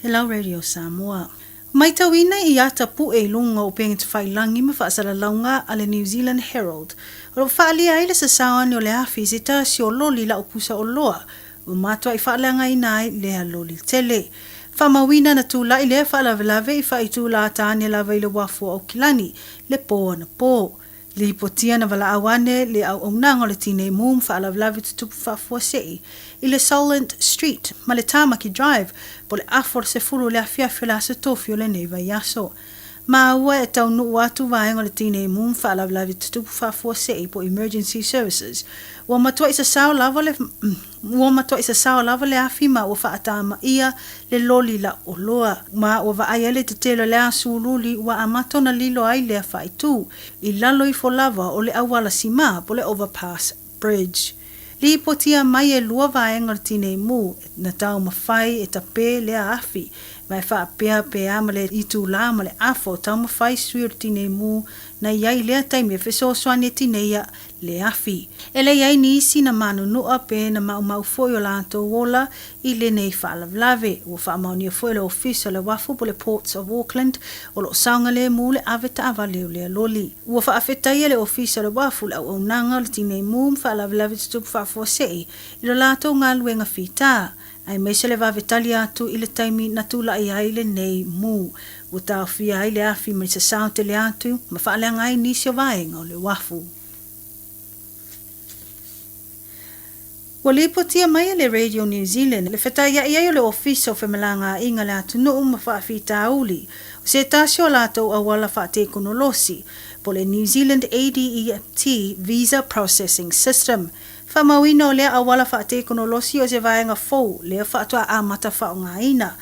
e lau Radio Samoa. Matauina i ata pu'e i luga o upega tafailagi ma faasalalauga a le New Zealand Herald, o lo o faaalia ai le sasao ane o le afi i se tasi o loli lau pusa oloa ua matuai faaleagaina ai lea loli tele. Faamauina na tula'i lea faalavelave i faaitulā tāne lava i le uafu o Aukilani le pō anapō. Lipotia na valaau ane le auaunaga o le Tinei Mu ma faalavelave tutupu faafuasei i le Solent Street ma le Tamaki Drive po le afa o le sefulu i le afiafi o le Aso Tofi o lenei vaiaso. Maua e taunuu atu vaega o le Tinei Mu ma faalavelave tutupu faafuasei po Emergency Services ua matuai sasao lava le Ua matuai sasao lava le afi ma ua faatamaia le loli lauoloa, ma ua vaai ai le tetele o le asu ululi ua amata ona lilo ai lea faaitu i lalo ifo lava o le auala simā po le overpass bridge. Lipotia mai e lua vaega o le tinei mu na taumafai e tapē lea afi, ma e faapea pe a ma le itulā ma le afa o taumafai sui o le tinei mu na i ai i lea taimi e fesoasoani e tineia le afi. E leai ai nisi na manunua pe na maumau foi o latou ola i lenei faalavelave. Ua faamaonia foi e le Ofisa o le Uafu po o le Ports of Auckland o lo o saogalemu le ave taavale o lea loli. Ua faafetaia e le Ofisa o le Uafu le auaunaga o le tinei mu ma faalavelave tutupu faafuasei i lo latou galuega fita, aemaise le vave tali atu i le taimi na tulai ai lenei mu ua taofia ai le afi mai sasao tele atu ma faaleaga ai nisi o vaega o le uafu. Ua lipotia mai e le Radio New Zealand le fetaia'i ai o le Ofisa o Femalagaaiga a le Atunuu ma Faafitauli o se tasi o a latou auala faatekonolosi po o le New Zealand ADET Visa Processing System. Faamauina o lea auala faatekonolosi o se vaega fou lea faatoa amata faaaogaina,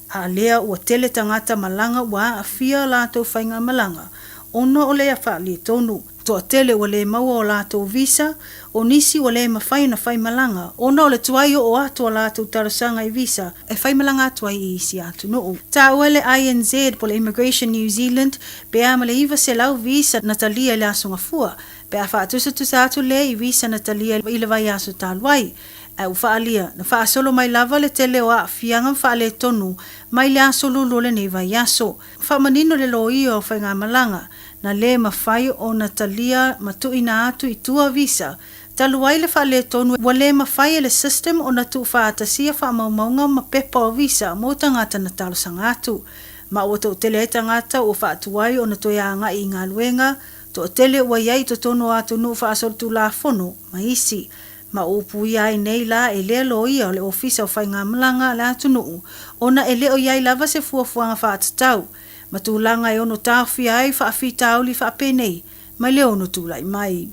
a lea ua tele tagata malaga ua aafia a latou faigamalaga ona o lea faaletonu. Toatele ua le maua o latou visa, o nisi ua le mafai ona faimalaga ona o le tuai oo atu o latou talosaga i visa e faimalaga atu ai i isi atunuu. Taua e le INZ po o le Immigration New Zealand pe a ma le 900 visa na talia i le Aso Gafua, pe a faatusatusa atu lea i visa na talia i le vaiaso talu ai. Ae ua faaalia, na faasolo mai lava le tele o aafiaga ma faaletonu mai le aso lulu o lenei vaiaso. Faamanino le loia o faigamalaga, na lē mafai ona talia ma tuuina atu i tua visa, talu ai le faaletonu ua lē mafai e le system ona tuufaatasia faamaumauga ma pepa o visa mo tagata na talosaga atu. Ma ua toatele ai tagata ua faatuai ona toe agai i galuega, toatele ua i ai i totonu o atunuu faasolitulafono ma isi. Ma ua upuia ai nei la e lea loia o le Ofisa o Faigamalaga a le atunuu ona e le o i ai lava se fuafuaga faatatau ma tulaga e ono taofia ai faafitauli faapenei mai le ono tulai mai.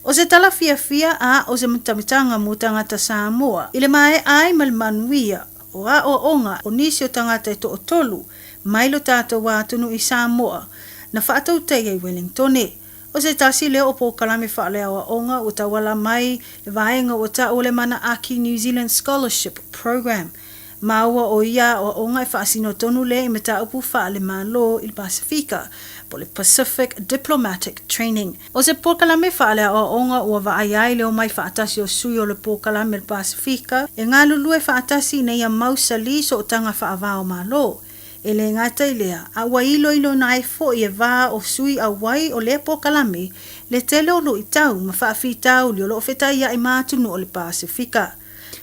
O se tala fiafia a o se mitamitaga mo tagata Samoa i le maea ai ma le manuia o aoaoga o nisi o tagata e toatolu mai lo tatou atunuu i Samoa na faatautaia i Wellingtone. O se tasi lea o polokalame faaleaoaoga ua tauala mai le vaega ua taua o le Manaaki New Zealand Scholarship Programme. Maua o ia aoaoga e faasino tonu lea i mataupu faale-Malo i le Pasefika, po o le Pacific Diplomatic Training. O se polokalame faaleaoaoga ua vaai ai le omai faatasi o sui o le polokalame o le Pasefika e galulue faatasi ina ia mausali sootaga faava o Malo. E le gata i lea, a ua iloiloina ai foi e va o sui auai o lea polokalame le tele o luitau ma faafitauli o lo o fetaiai ma atunuu o le Pasefika.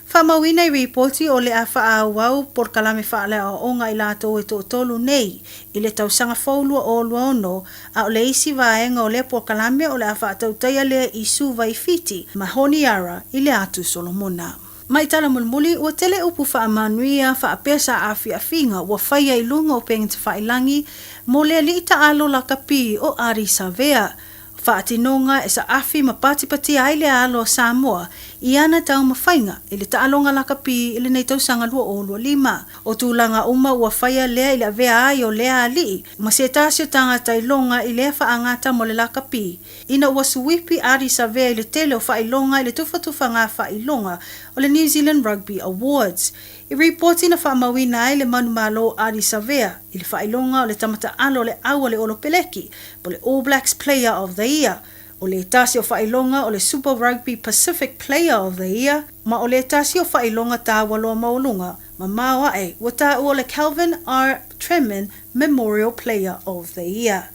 Faamauina i ripoti o le a faaauau polokalame faaleaoaoga i latou e toatolu nei i le tausaga fou 2026, a o le isi vaega o lea polokalame o le a faatautaia lea i Suva i Fiti ma Honiara i le Atu Solomona. Mai tala mulimuli, ua tele upu faamanuia faapea sa aafiaafiga ua faia i luga o upegatafailagi mo le alii taalo lakapi o Ardie Savea. Faatinoga e saafi ma patipatia ai le alo a Samoa i ana taumafaiga i le taaloga lakapi i lenei tausaga 2025. O tulaga uma ua faia lea i le avea ai o lea alii ma se tasi o tagata iloga i lea faagata mo le lakapi ina ua suipi Ardie Savea i le tele o faailoga i le tufatufaga faailoga o le New Zealand Rugby Awards. I ripoti na faamauina ai le manumalo Ardie Savea i le faailoga o le tama taalo o le au a le Olopeleki po le All Blacks Player of the Year, o le tasi o faailoga o le Super Rugby Pacific Player of the Year, ma o le tasi o faailoga taua loa maualuga mamao ae ua taua o le Kelvin R Tremin Memorial Player of the Year.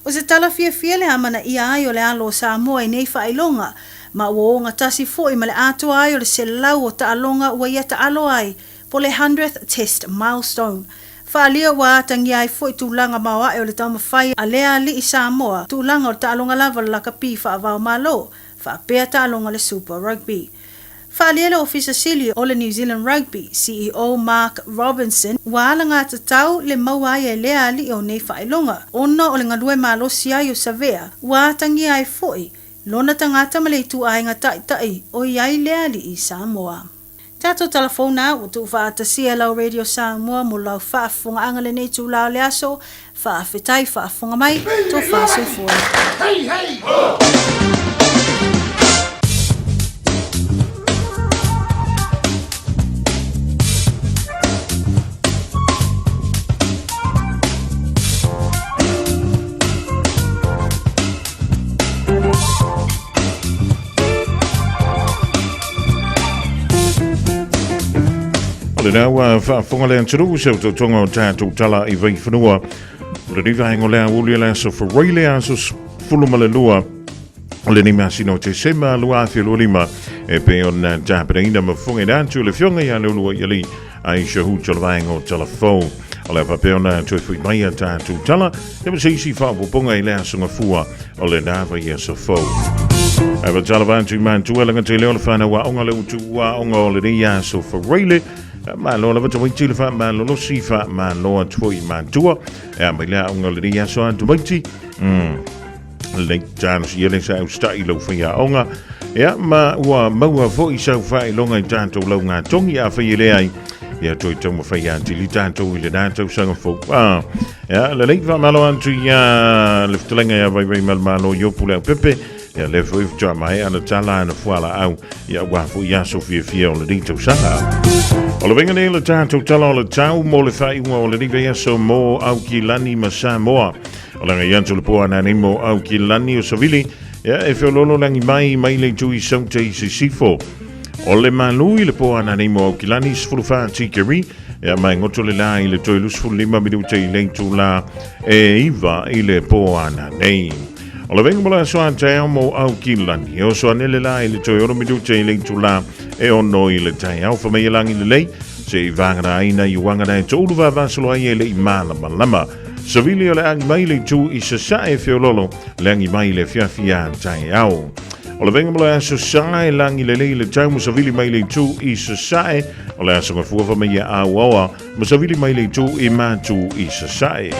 O se tala fiafia le amanaia ai o le alo o Samoa i nei faailoga, ma ua ogatasi foi ma le atoa ai o le 100 o taaloga ua ia taalo ai, po le hundredth test milestone. Faaalia ua atagia ai foi tulaga maoae o le taumafai a lea alii Samoa, tulaga o le taaloga lava o le lakapi faava-o-Malo, faapea taaloga o le Super Rugby. Faaalia le Ofisa Sili o le New Zealand Rugby, CEO Mark Robinson, ua alagatatau le maua ai e lea alii o nei faailoga, ona o le galue malosi ai o Savea, ua atagia ai foi lona tagata ma le ituaiga taitai o i ai lea alii Samoa. Tatou tala fou na ua tuufaatasia e lau Radio Samoa mo lau faafofogaaga lenei itula o le aso. Faafetai faafofoga mai, tofa soifua. Hey, hey, ho! O lenā ua faafofoga le atunuu i se otootoga o tatou tala i Vaifanua. O lenei vaega o le aoauli o le aso Faraile aso 12 o lenei masina o Tesema 2025 e pei ona tapenaina ma fofogaina atu e le Afioga ia Leuluaialii Aisha Huta o le vaega o Talafou. O le a faapea ona toe fui mai a tatou tala ia ma se isi faaopoopoga i le aso Gafua o lenā vaiaso fou. Ae faatalofa atu i matua laga tele o le whanau aoga le utu aoga o lenei aso Faraile. Malo lava tamaiti le faamalolosi faamalo atu foi i matua. E a mai le aoga o lenei aso a tamaiti. Lei talosia le sa usita'i lau faiaoga. Ia ma ua maua foi sau faailoga i tatou laugatogi afai e leai. Ia toe taumafai atili tatou i lenā tausaga fou. Ah, ia, lelei faamalo atu ia le fetalaiga ia Vaivaimalemalo Iopu Leaupepe. Ia lea foi faatoa maea ana tala ana fualaau ia aua foi aso fiafia o lenei tausaga. O le vaiga nei o le tatou tala o le tau mo le faaiuga o lenei vaiaso mo Aukilani ma Samoa. O le agai atu le po ananei mo Aukilani o Savili, ia e feoloolo lagi mai mai le itu i Saute i Sisifo. O le malu i le po ananei mo Aukilani 14 tikeri, ia mai goto le la i le toe 25 minute i le itula e 9 i le po ananei. O le venga mo le aso a taeao mo Aukilani, e oso ane le la i le toe 6 minute i le itula e 6 i le taeao. Whamai e langi lelei, se i vāngana aina i uangana e toulu vavasolo ai e le i malamalama. Savili o le agi mai le itu i Sasae feololo, le agi mai le afiafi a taeao. O le venga mo le aso sa e lagi lelei le tau ma savili mai le itu i Sasae, o le aso gafua fa mai ia auaoa ma savili mai le itu i Matu i Sasae.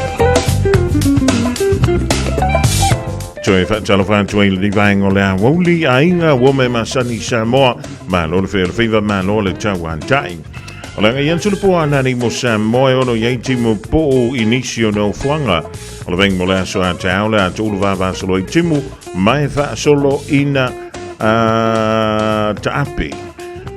Toe faatalofa atu ai lenei vaega o le aoauli, aiga ua me masani Samoa, malo le fea o le faiva, malo le tauantai. O le agai atu le po ananei mo Samoa e ono i ai timu poo i nisi o nofoaga. O le venga mo le aso a taeao le a toulu vavasolo ai timu mai faasolo ina taape.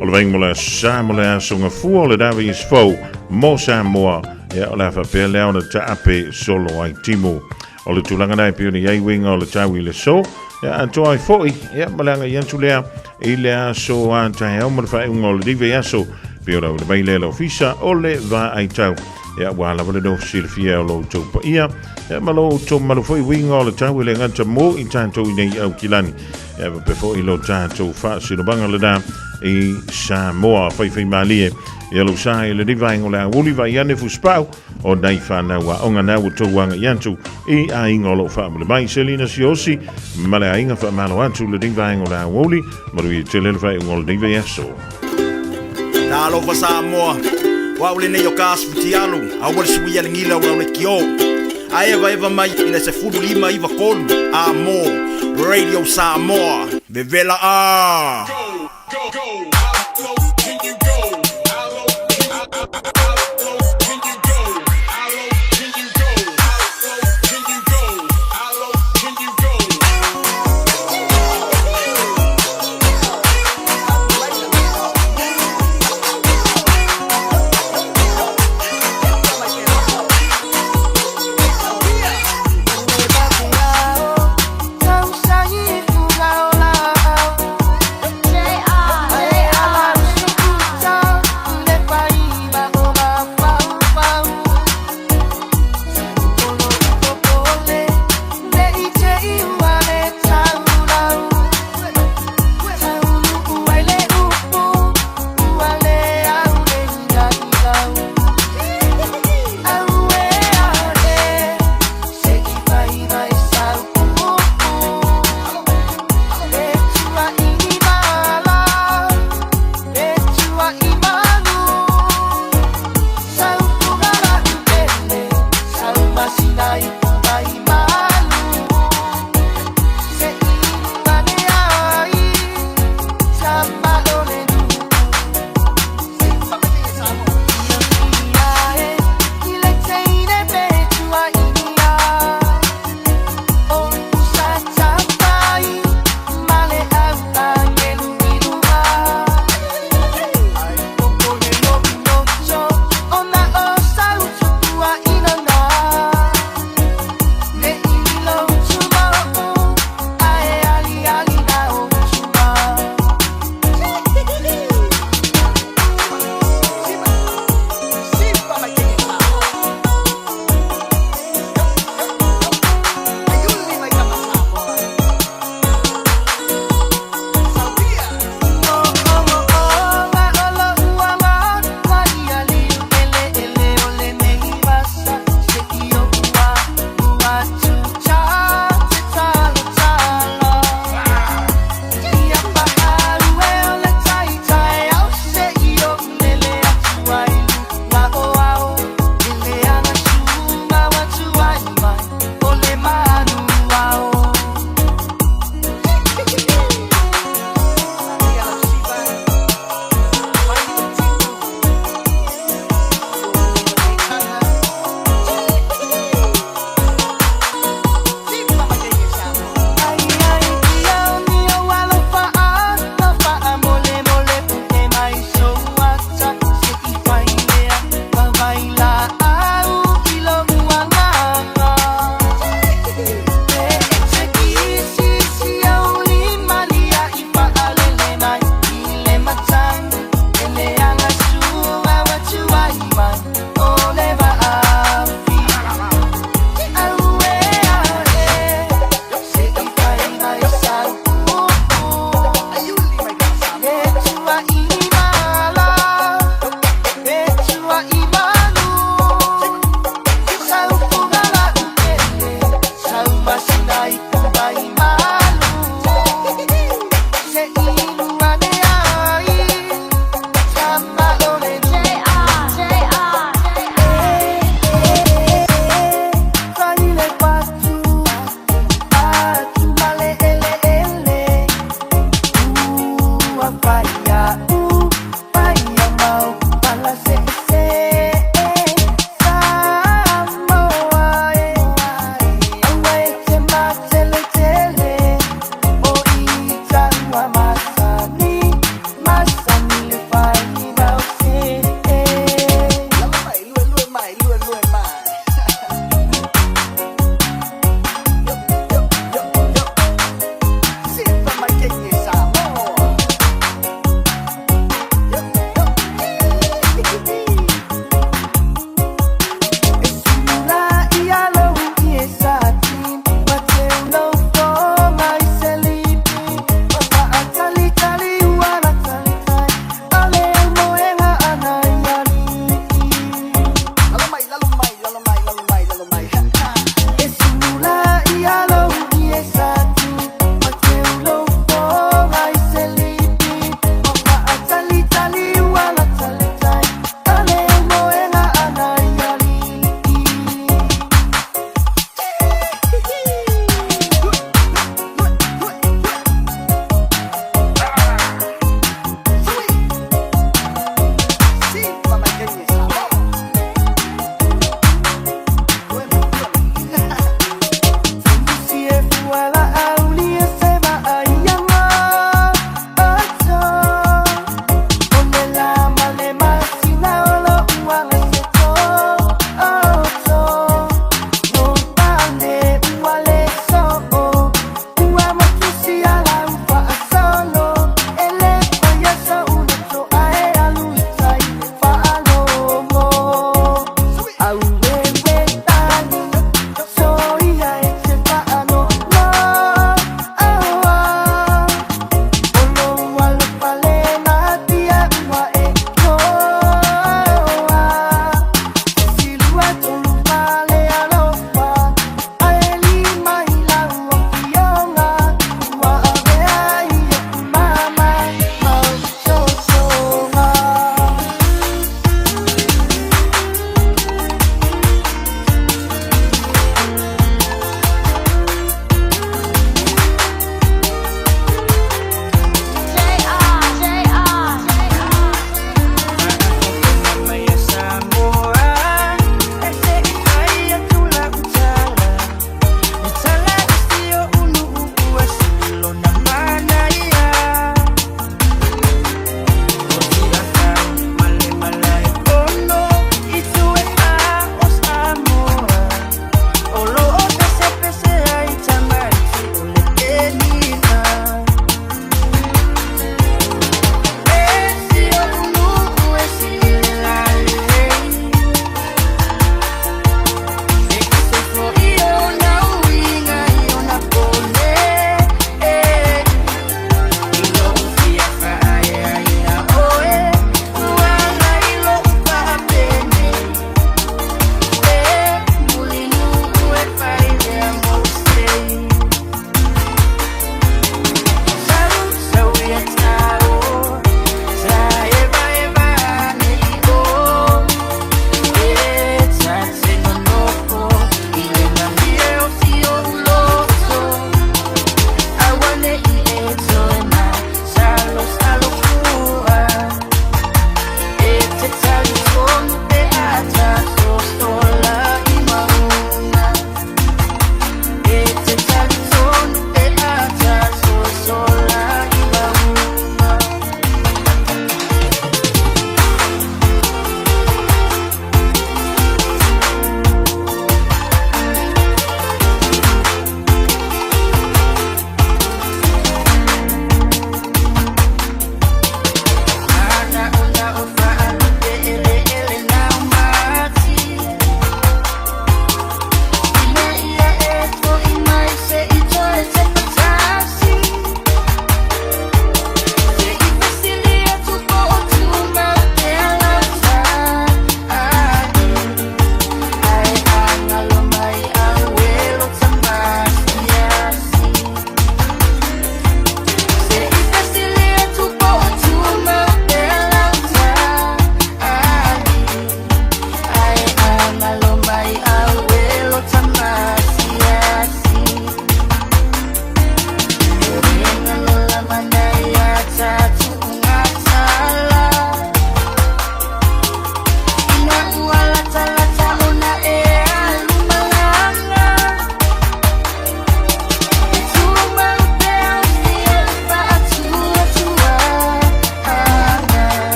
O le venga mo le aso sa mo le aso gafua o le Davi Isfou mo Samoa. Ia o le a faapea lea ona taape solo ai timu. O le tulaga na e pei ona i ai uiga o le tau i le aso, ia atoa ai foi, ia ma le agai atu lea i le aso a taeao ma le faaiuga o lenei vaiaso, pei ona auina mai lea e le Ofisa o le Vaai Tau. Ia ua lava le nofo silafia o lo outou paia, ia ma lo outou mamalu foi uiga o le tau e le gata mo i tatou i nei Aukilani. Ia faapea foi lo tatou faasinomaga lena i Samoa faifaimalie. Ia lou sa i lenei vaega o le aoauli vaai ane fusipau, o nai whanau aoga na ua tou agai atu i aiga o loo faamuli mai. Selina Siosi ma le aiga faamalo atu lenei vaega o le aoauli, manuia tele le faaiuga o lenei vaiaso. Talofa Samoa, o au lenei o ka asu fitialu, aua le suia le gila o lau lekiō. A evaeva mai i le 15 93 a mo Radio Samoa, vevela a!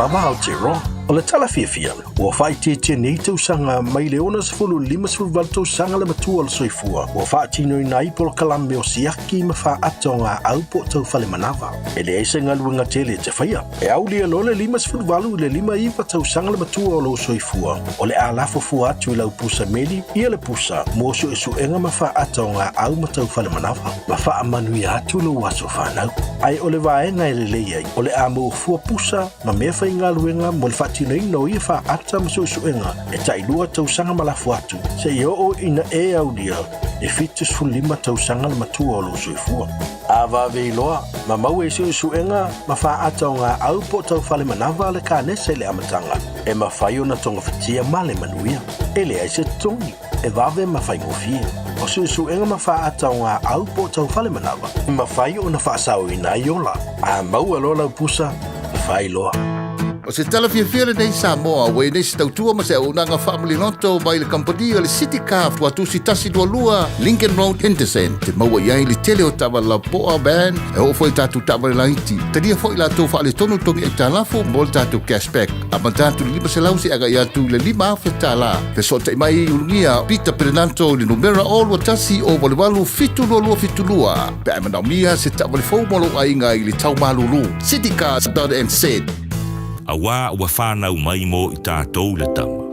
lava Aotearoa. O le tala fiafia, ua faaitiitia nei tausaga mai le 60 58 tausaga le matua o le soifua ua faatinoina ai polokalame o siaki ma faaata o gaau po o taufalemanava. E leai se galuega tele e te faia. E aulia loa le 58 i le 59 tausaga le matua o lou soifua, o le a lafo fua atu i lau pusa meli ia le pusa mo suesuega ma faaata o gaau ma taufalemanava ma faamanuia atu lou aso fanau. Ae o le vaega e lelei ai, o le a maua fua pusa ma mea faigaluega mo le faatinoina o ia faaata ma suesuega e tailua tausaga ma lafo atu, seia oo ina e aulia e 75 tausaga le matua o lou soifua. A vave iloa, ma maua i suesuega ma faaata o gaau po o taufalemanava le kanesa i le amataga, e mafai ona togafitia ma le manuia. E leai se totogi, e vave ma faigofie. O suesuega ma faaata o gaau po o taufalemanava, e mafai ona faasaoina ai ola. A maua loa lau pusa, fai loa. O se tala fiafia lenei Samoa ua i nei se tautua ma se auaunaga faamaliloto mai le kamupani o le City Car Tuatusi 122 Lincoln Road Henderson. Te maua i ai le tele o taavale lapoa van e oo foi i tatou taavale laiti. Talia foi latou faaletonu togi aitalafu mo le tatou cashback. Amata atu i le 500 seia agai atu i le $5,000. Fesootai mai i Ulugia Peter Perenanto i le numera 021 088 722 pe a e manaomia se taavale fou mo lou aiga i le tau malulu. Citycars.nz. Auā ua fanau mai mo i tatou le tama,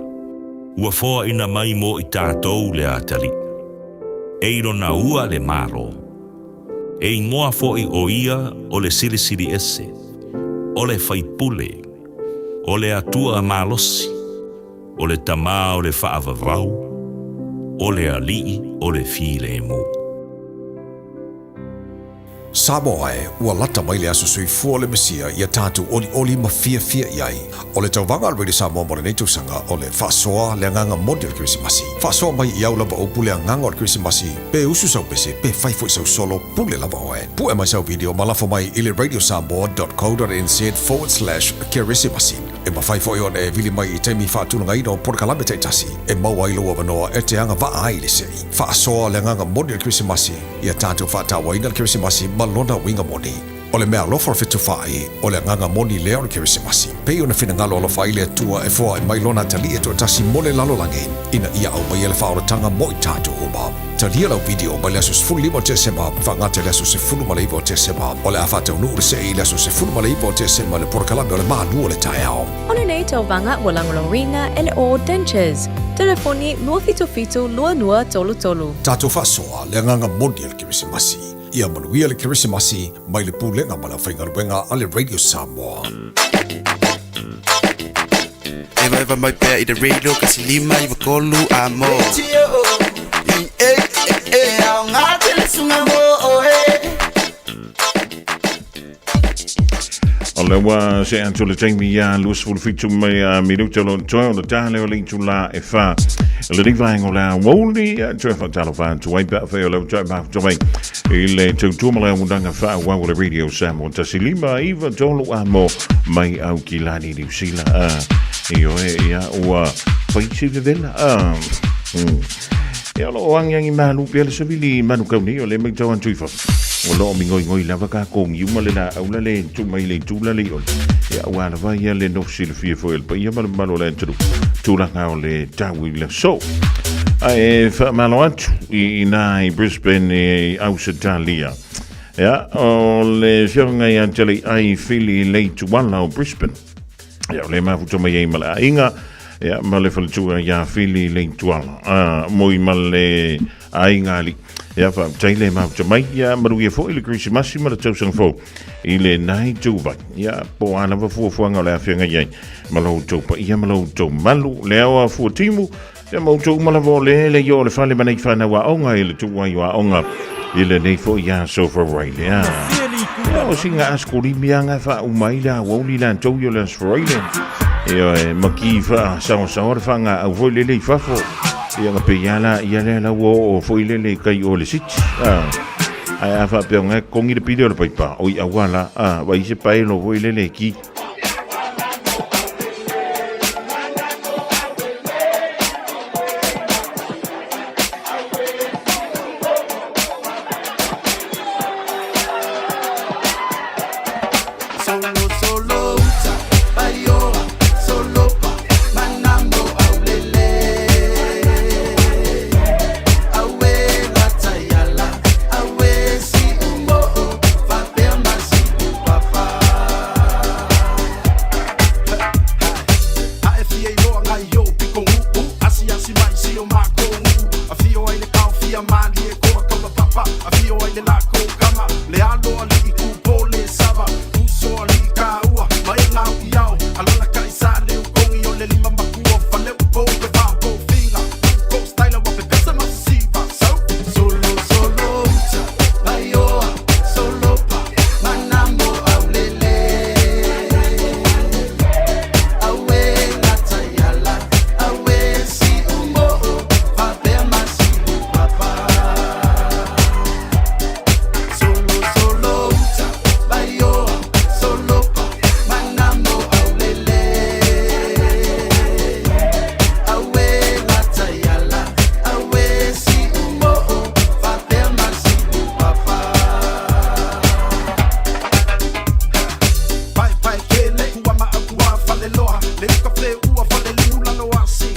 ua foaina mai mo i tatou le atalii, e i lona ua le Malo. E igoa foʻi ʻo ia o le Silisili Ese, o le Faipule, o le Atua malosi, o le Tamā o le Faavavau, o le Alii o le Filemu. Samoa e, ua lata mai le aso soifua o le Mesia ia tatou olioli ma fiafia i ai. O le tauvaga a le Radio Samoa mo lenei tausaga o le faasoa le agaga moni o le Kerisimasi. Faasoa mai i au lava upu le agaga o le Kerisimasi, pe usu sau pese, pe fai foi sau solo, pule lava oe. Pue mai sau video ma lafo mai i le radiosamoa.co.nz/kerisimasi. E mafai foi ona e vili mai i taimi faatulagaina o polokalame taitasi e maua ai lou avanoa e te agavaa ai i le sei. Faasoa le agaga moni o le Kerisimasi. Ia tatou faatauaina le Kerisimasi ma lona uiga moni. O le meaalofa o le fetufaai, o le agaga moni lea o le Kerisimasi. Pei ona finagalo alofa ai le Atua e foai mai lona atalii e toatasi mo le lalolagi, ina ia aumaia le faaolataga mo i tatou uma. Talia lau video mai le aso 15 o Tesema faagata i le aso 19 o Tesema. O le a faataunuu le sei i le aso 19 o Tesema i le polokalame o le Malu o le Taeao. O lenei tauvaga ua lagolagoina e le All Dentures. Telefoni 277 2233. Tatou faasoa le agaga moni o le Kerisimasi. Ia manuia le Kerisimasi mai le Pulega ma le Aufaigaluega a le Radio Samoa. Evaeva mai pea i le radio kasi 593 a mo. E aoga tele suga mo oe. O le ua se atu le taimi ia 27 mai a minuta o lo toe o le tale o le itula e wha. Le ni vaenga o le a woli toe whaatalo atu ai pea whai o le toe mafuta mai i le tautua ma le auaunaga faaauau o le Radio Samoa 1 5 9 3 a mo mai au ki lani Niu Sila. I oe ia ua whaiti vevela. Ia o lo o angiangi malu pea le savili manu kau nei o le mai tau atu i fafo. O lo o migoigoi lava ka kongi uma le la aula le tu mai le tula le ole. Ia ua lava ia le nofo silafia foi o le paia ma le mamalu o le atunuu. Tulaga o le tau i le aso. Ae faamalo atu i ina i Brisbane i Ausetalia. Ia, o le afioga ia te le ai Fili Leituala o Brisbane. Ia, o le mafuta mai ai ma le aiga, ia, ma le faletua ia Fili Leituala. Moi ma le aiga alii. Ia, faafetai le mafuta mai, ia, manuia foi le Kerisimasi ma le tausaga fou i lenei ituvai. Ia, po o a lava fuafuaga o le a feagai ai ma lo outou paia ma lo outou malu. Le ao a fuatimu, ia ma outou uma lava o le le i o le fale ma nei whanau aoga i le tuai o aoga i lenei foi aso Faraile. Ia, o singa askolimi anga wha umai la wauli la tau i o le aso Faraile. Ia, e maki wha sawa sawa le whanga au foi lele i fafo. Ia nga pe ia la, ia lea la ua o foi lele kai o le siti. Ai a wha peo ngai kongi le pile o le paipa. O i awala, vai se paelo foi lele ki. Solo solo uta, bayo. o kafe ua fale limu lalo asi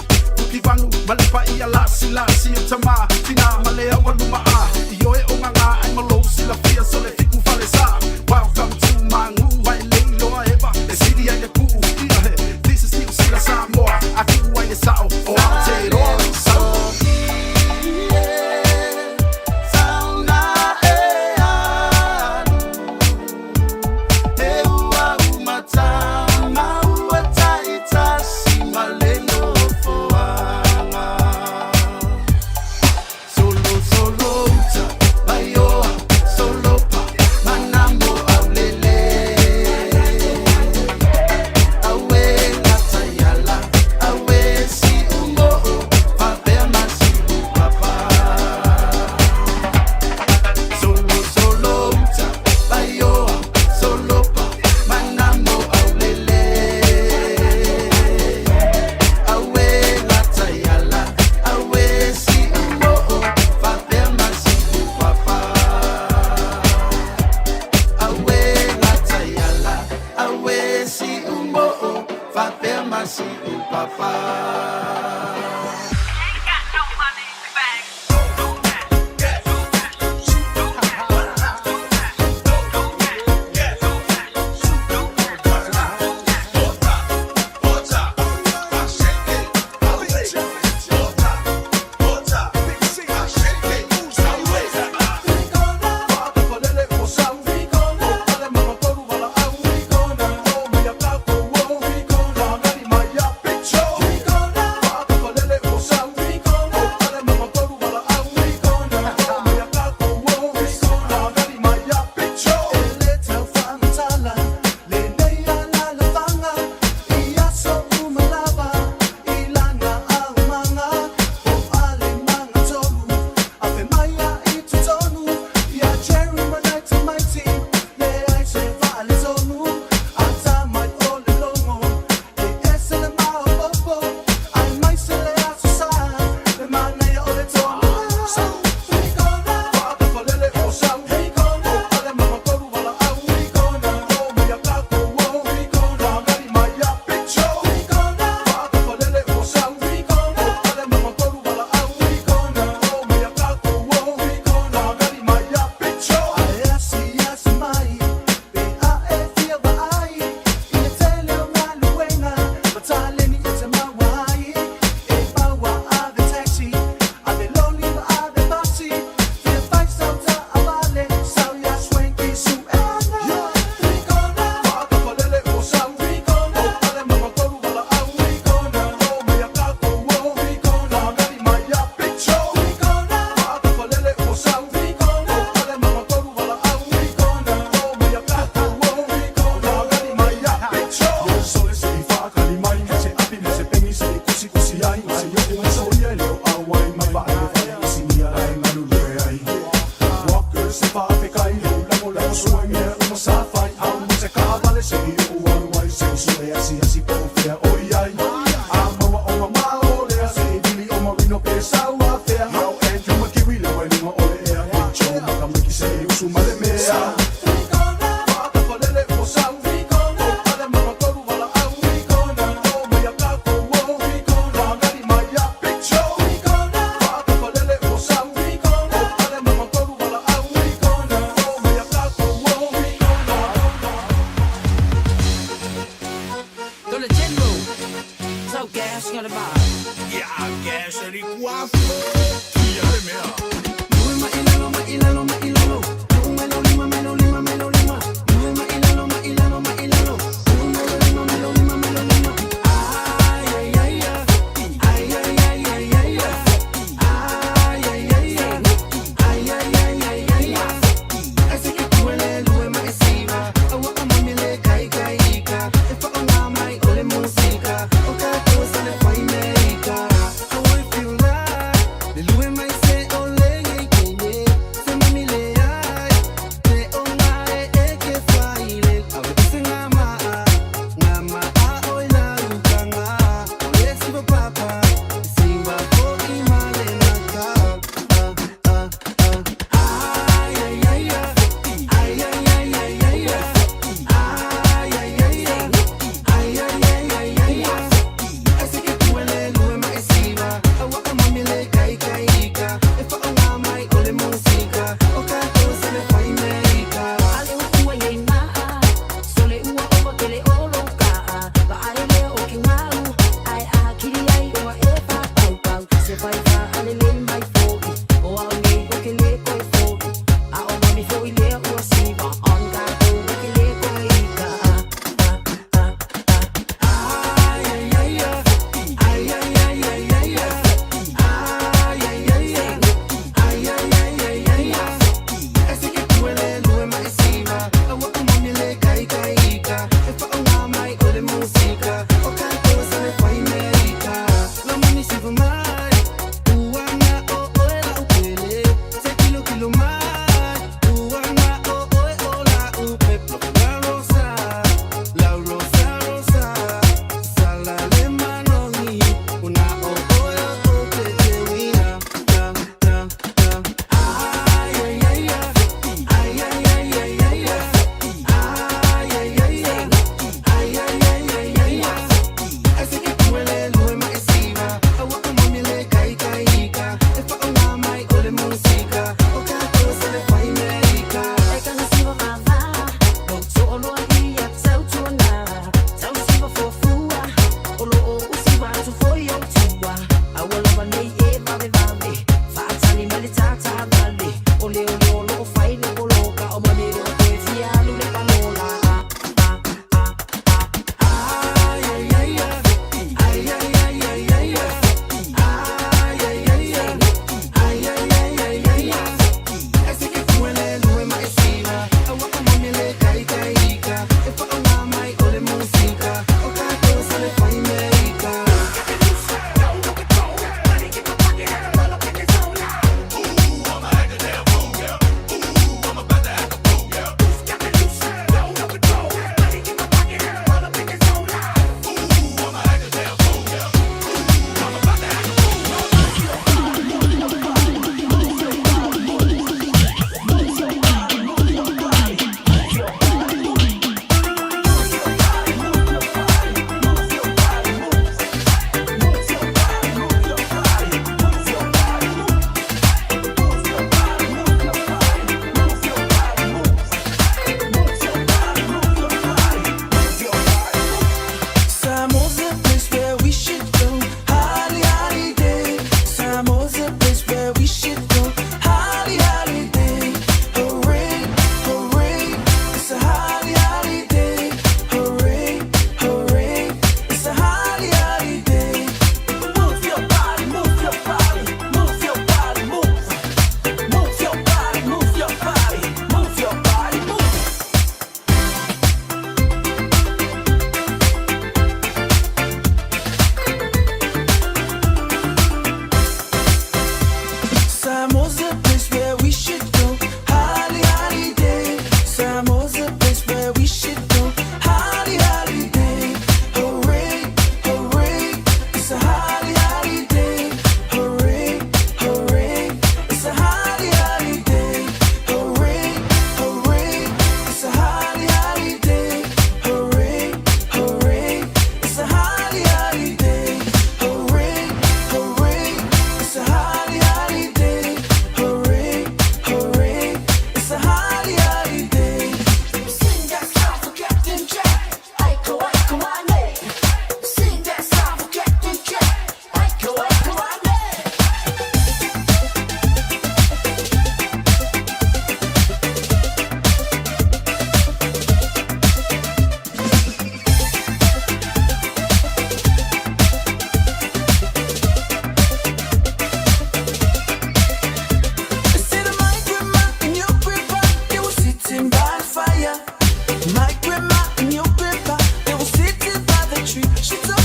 Kivanu ma le paia lasi lasi o tama tina ma le au aluma a I oe o ngā ai ma lou silafia so le fiku fale sa. Welcome to Mangu ai leiloa eva e sili ai le puu ia he. This is Niu Sila Samoa a ku ai le sao o Aotearoa sa. Le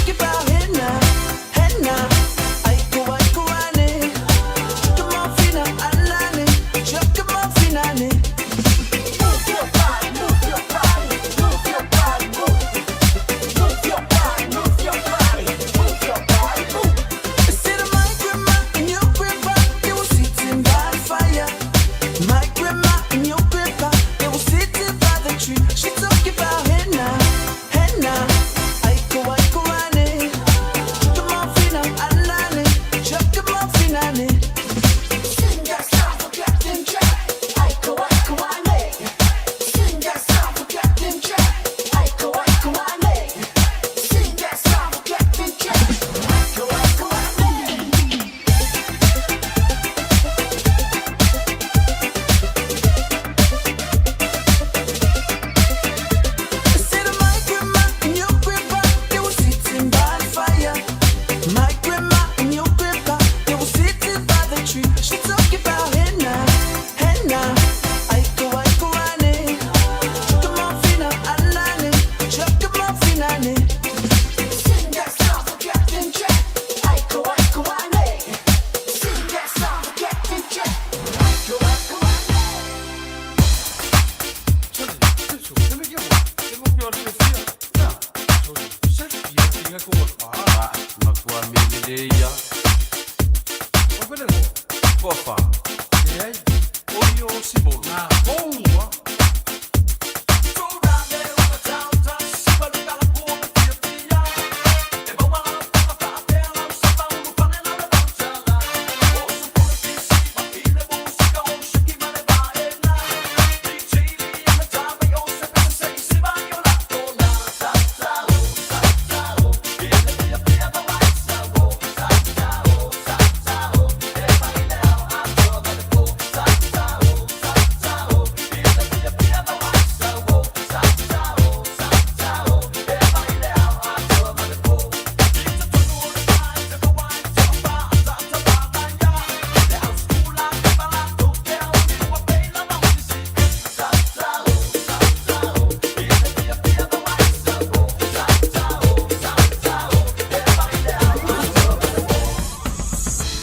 talking about hey now, hey now. Aiko aiko ane, chuka mafina alane, chuka mafina ane. Move your body, move your body, move your body, move. Move your body, move your body, move your body, move. Said my grandma and your grandpa, they were sitting by the fire. My grandma and your grandpa, they were sitting by the tree. She talking about hey now, hey now. Aiko aiko ane, chuka mafina alane, chuka mafina ane. Sing that song for Captain Jack. Aiko aiko ane. Sing that song for Captain Jack. Aiko aiko ane. Sing that song for Captain Jack. Aiko aiko ane. Said my grandma and your grandpa, they were sitting by the fire. My grandma and your grandpa, they were sitting by the tree. She talking about hey now, hey now. Aiko aiko ane, chuka mafina alane, chuka mafina ane. Sing that song for Captain Jack. Aiko aiko ane, sing that song for Captain Jack. Aiko aiko ane.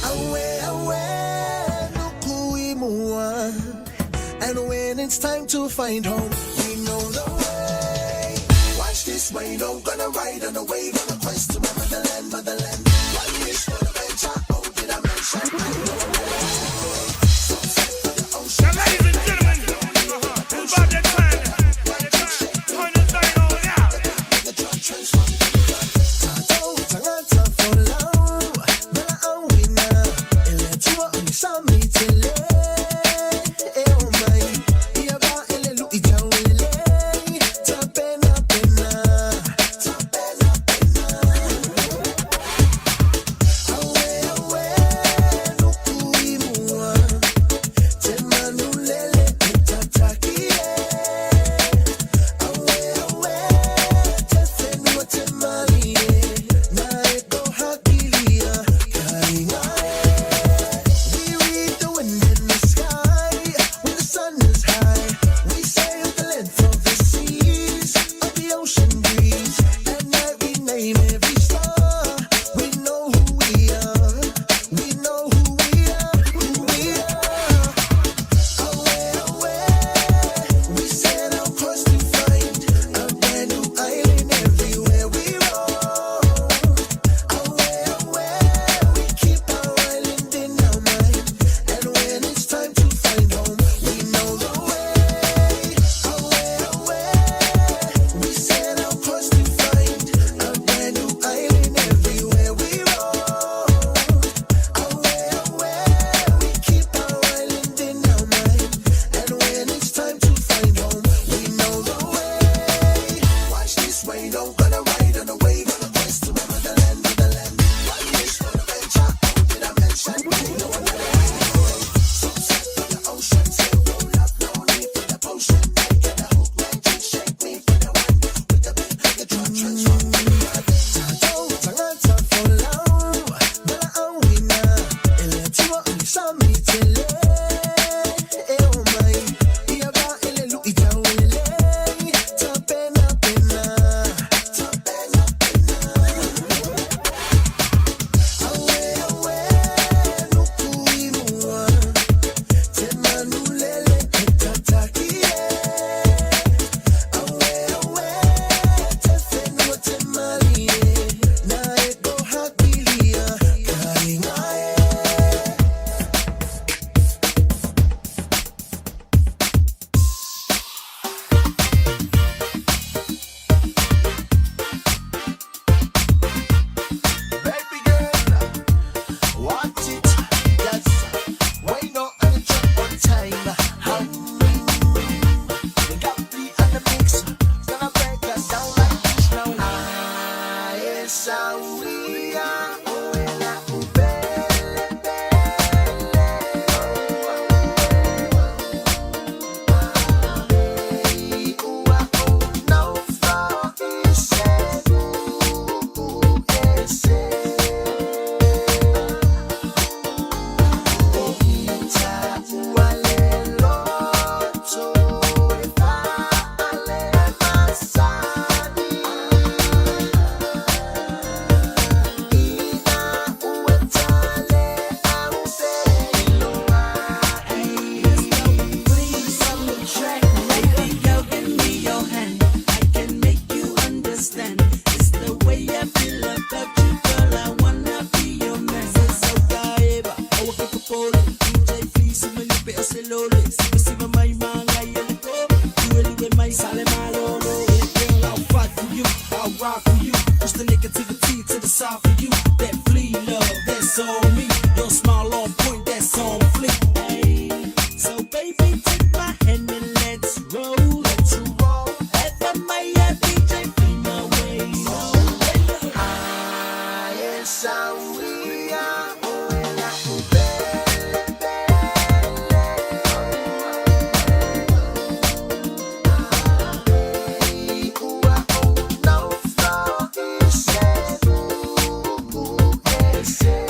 Awe, awe, nukui mua. And when it's time to find home, we know the way. Watch this way, no gonna ride on a wave on a quest to my motherland, motherland. One wish, one adventure. Oh, did I mention? I know the way. Sunset to the ocean. Now, ladies and gentlemen, it's about that time. Turn this thing on out. Tangata folau, vela awina, ele tua unisami tele. E o mai, ia ba ele lu i tau ele. Ta pena pena, ta pena pena.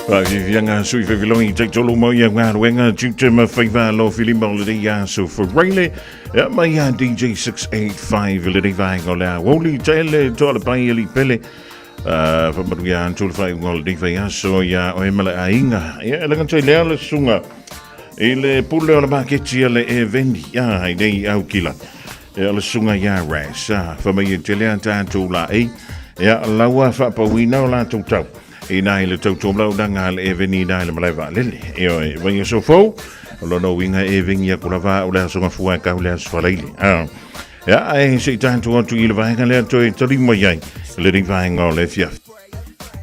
Faafiafiaga sui fefelogi taitolu mau ia galuega tiute ma faiva alo filima o lenei aso Friday ia mai ia DJ 685 i lenei vaega o le aoauli taele toalepai e lipele faamanuia atu le faaiuga o lenei vaiaso ia oe ma le aiga ia e laga tai lea le susuga i le pule o le maketi a le eveni ia i nei aukila ia le susuga ia Ras famai e tele a tatou laei ia laua faapauina o latou tau Ina i le tautomalaunaga a le eveni ina i le malae vaalele. Ioe, vaiaso fou, o lona uiga e eveni aku lava au le aso gafua e kau le aso falaile. Ah. Ia, ae se i tatou atu i le vaega lea toe tali mai ai lenei vaega o le afiafi.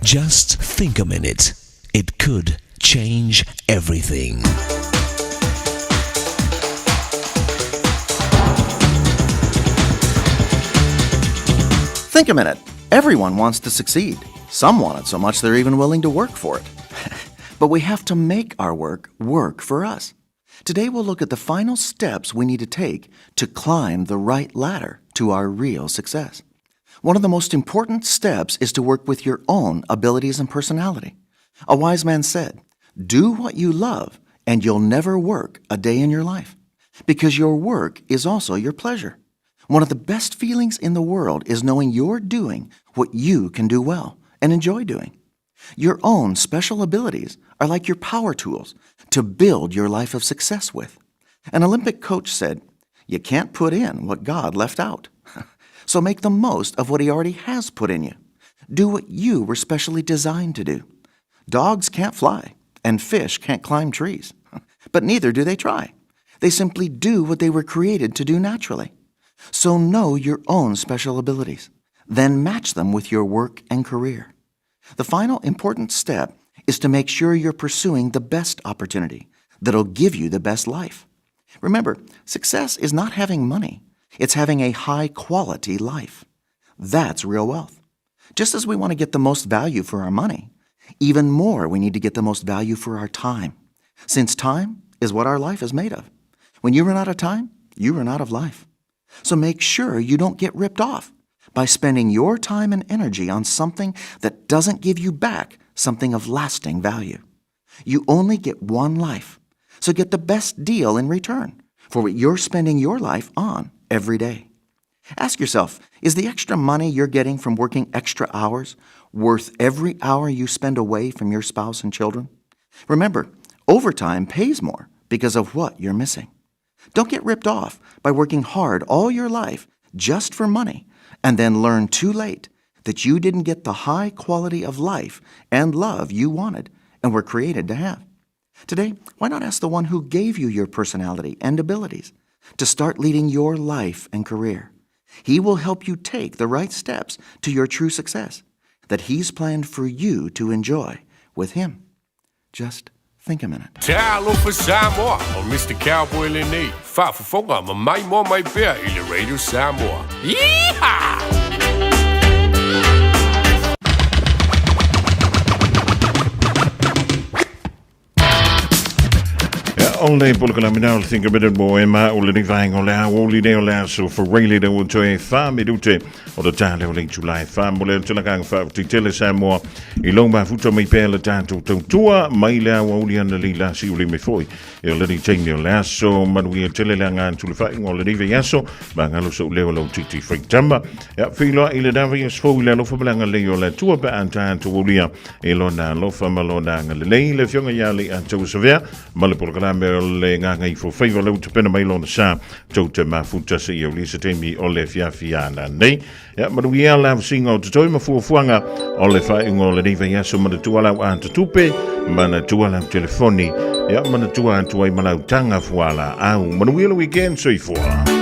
Just think a minute. It could change everything. Think a minute. Everyone wants to succeed. Some want it so much they're even willing to work for it. But we have to make our work work for us. Today we'll look at the final steps we need to take to climb the right ladder to our real success. One of the most important steps is to work with your own abilities and personality. A wise man said, Do what you love, and you'll never work a day in your life, because your work is also your pleasure. One of the best feelings in the world is knowing you're doing what you can do well and enjoy doing. Your own special abilities are like your power tools to build your life of success with. An Olympic coach said, You can't put in what God left out. So make the most of what He already has put in you. Do what you were specially designed to do. Dogs can't fly, and fish can't climb trees, but neither do they try. They simply do what they were created to do naturally. So know your own special abilities. Then match them with your work and career. The final important step is to make sure you're pursuing the best opportunity that'll give you the best life. Remember, success is not having money. It's having a high-quality life. That's real wealth. Just as we want to get the most value for our money, even more we need to get the most value for our time, since time is what our life is made of. When you run out of time, you run out of life. So make sure you don't get ripped off by spending your time and energy on something that doesn't give you back something of lasting value. You only get one life, so get the best deal in return for what you're spending your life on every day. Ask yourself, is the extra money you're getting from working extra hours worth every hour you spend away from your spouse and children? Remember, overtime pays more because of what you're missing. Don't get ripped off by working hard all your life just for money and then learn too late that you didn't get the high quality of life and love you wanted and were created to have. Today, why not ask the one who gave you your personality and abilities to start leading your life and career? He will help you take the right steps to your true success that He's planned for you to enjoy with Him. Just think a minute. Talofa Samoa, o Mr. Cowboy lenei, faafofoga ma maimoa mai pea i le Radio Samoa. Yeehaw! o le polokalame na o le Think a Minute mo e ma o le nei vaenga o le aoli nei o le aso Ferrele le ua toe wha minute o le tāle o le July wha mo le tulakanga wha o tele Samoa i lou mafuta mai pea le tātou tautua mai le aoauli ana lei lasi o le me foi e o le nei taimi o le aso manuia tele le anga atu le whainga o le nei vei aso ma ngalo sa uleo lau titi whaitama ia whiloa i le dawa i asfou i le alofa malanga lei o le atua pe a tātou aulia e lona alofa ma lona agalelei le afioga ia le atou savea ma le polokalame o le gagaifo faiva le utapena mai lona sa tou te mafuta seia ulia se taimi o le fiafiana nei. Ia manuia la vasinga o totoe ma fuafuaga o le faaiuga o lenei vaiaso manatua lau atotupe, manatua lau telefoni, ia manatua atu ai ma lau taga fualaau. Manuia le weekend, soifua.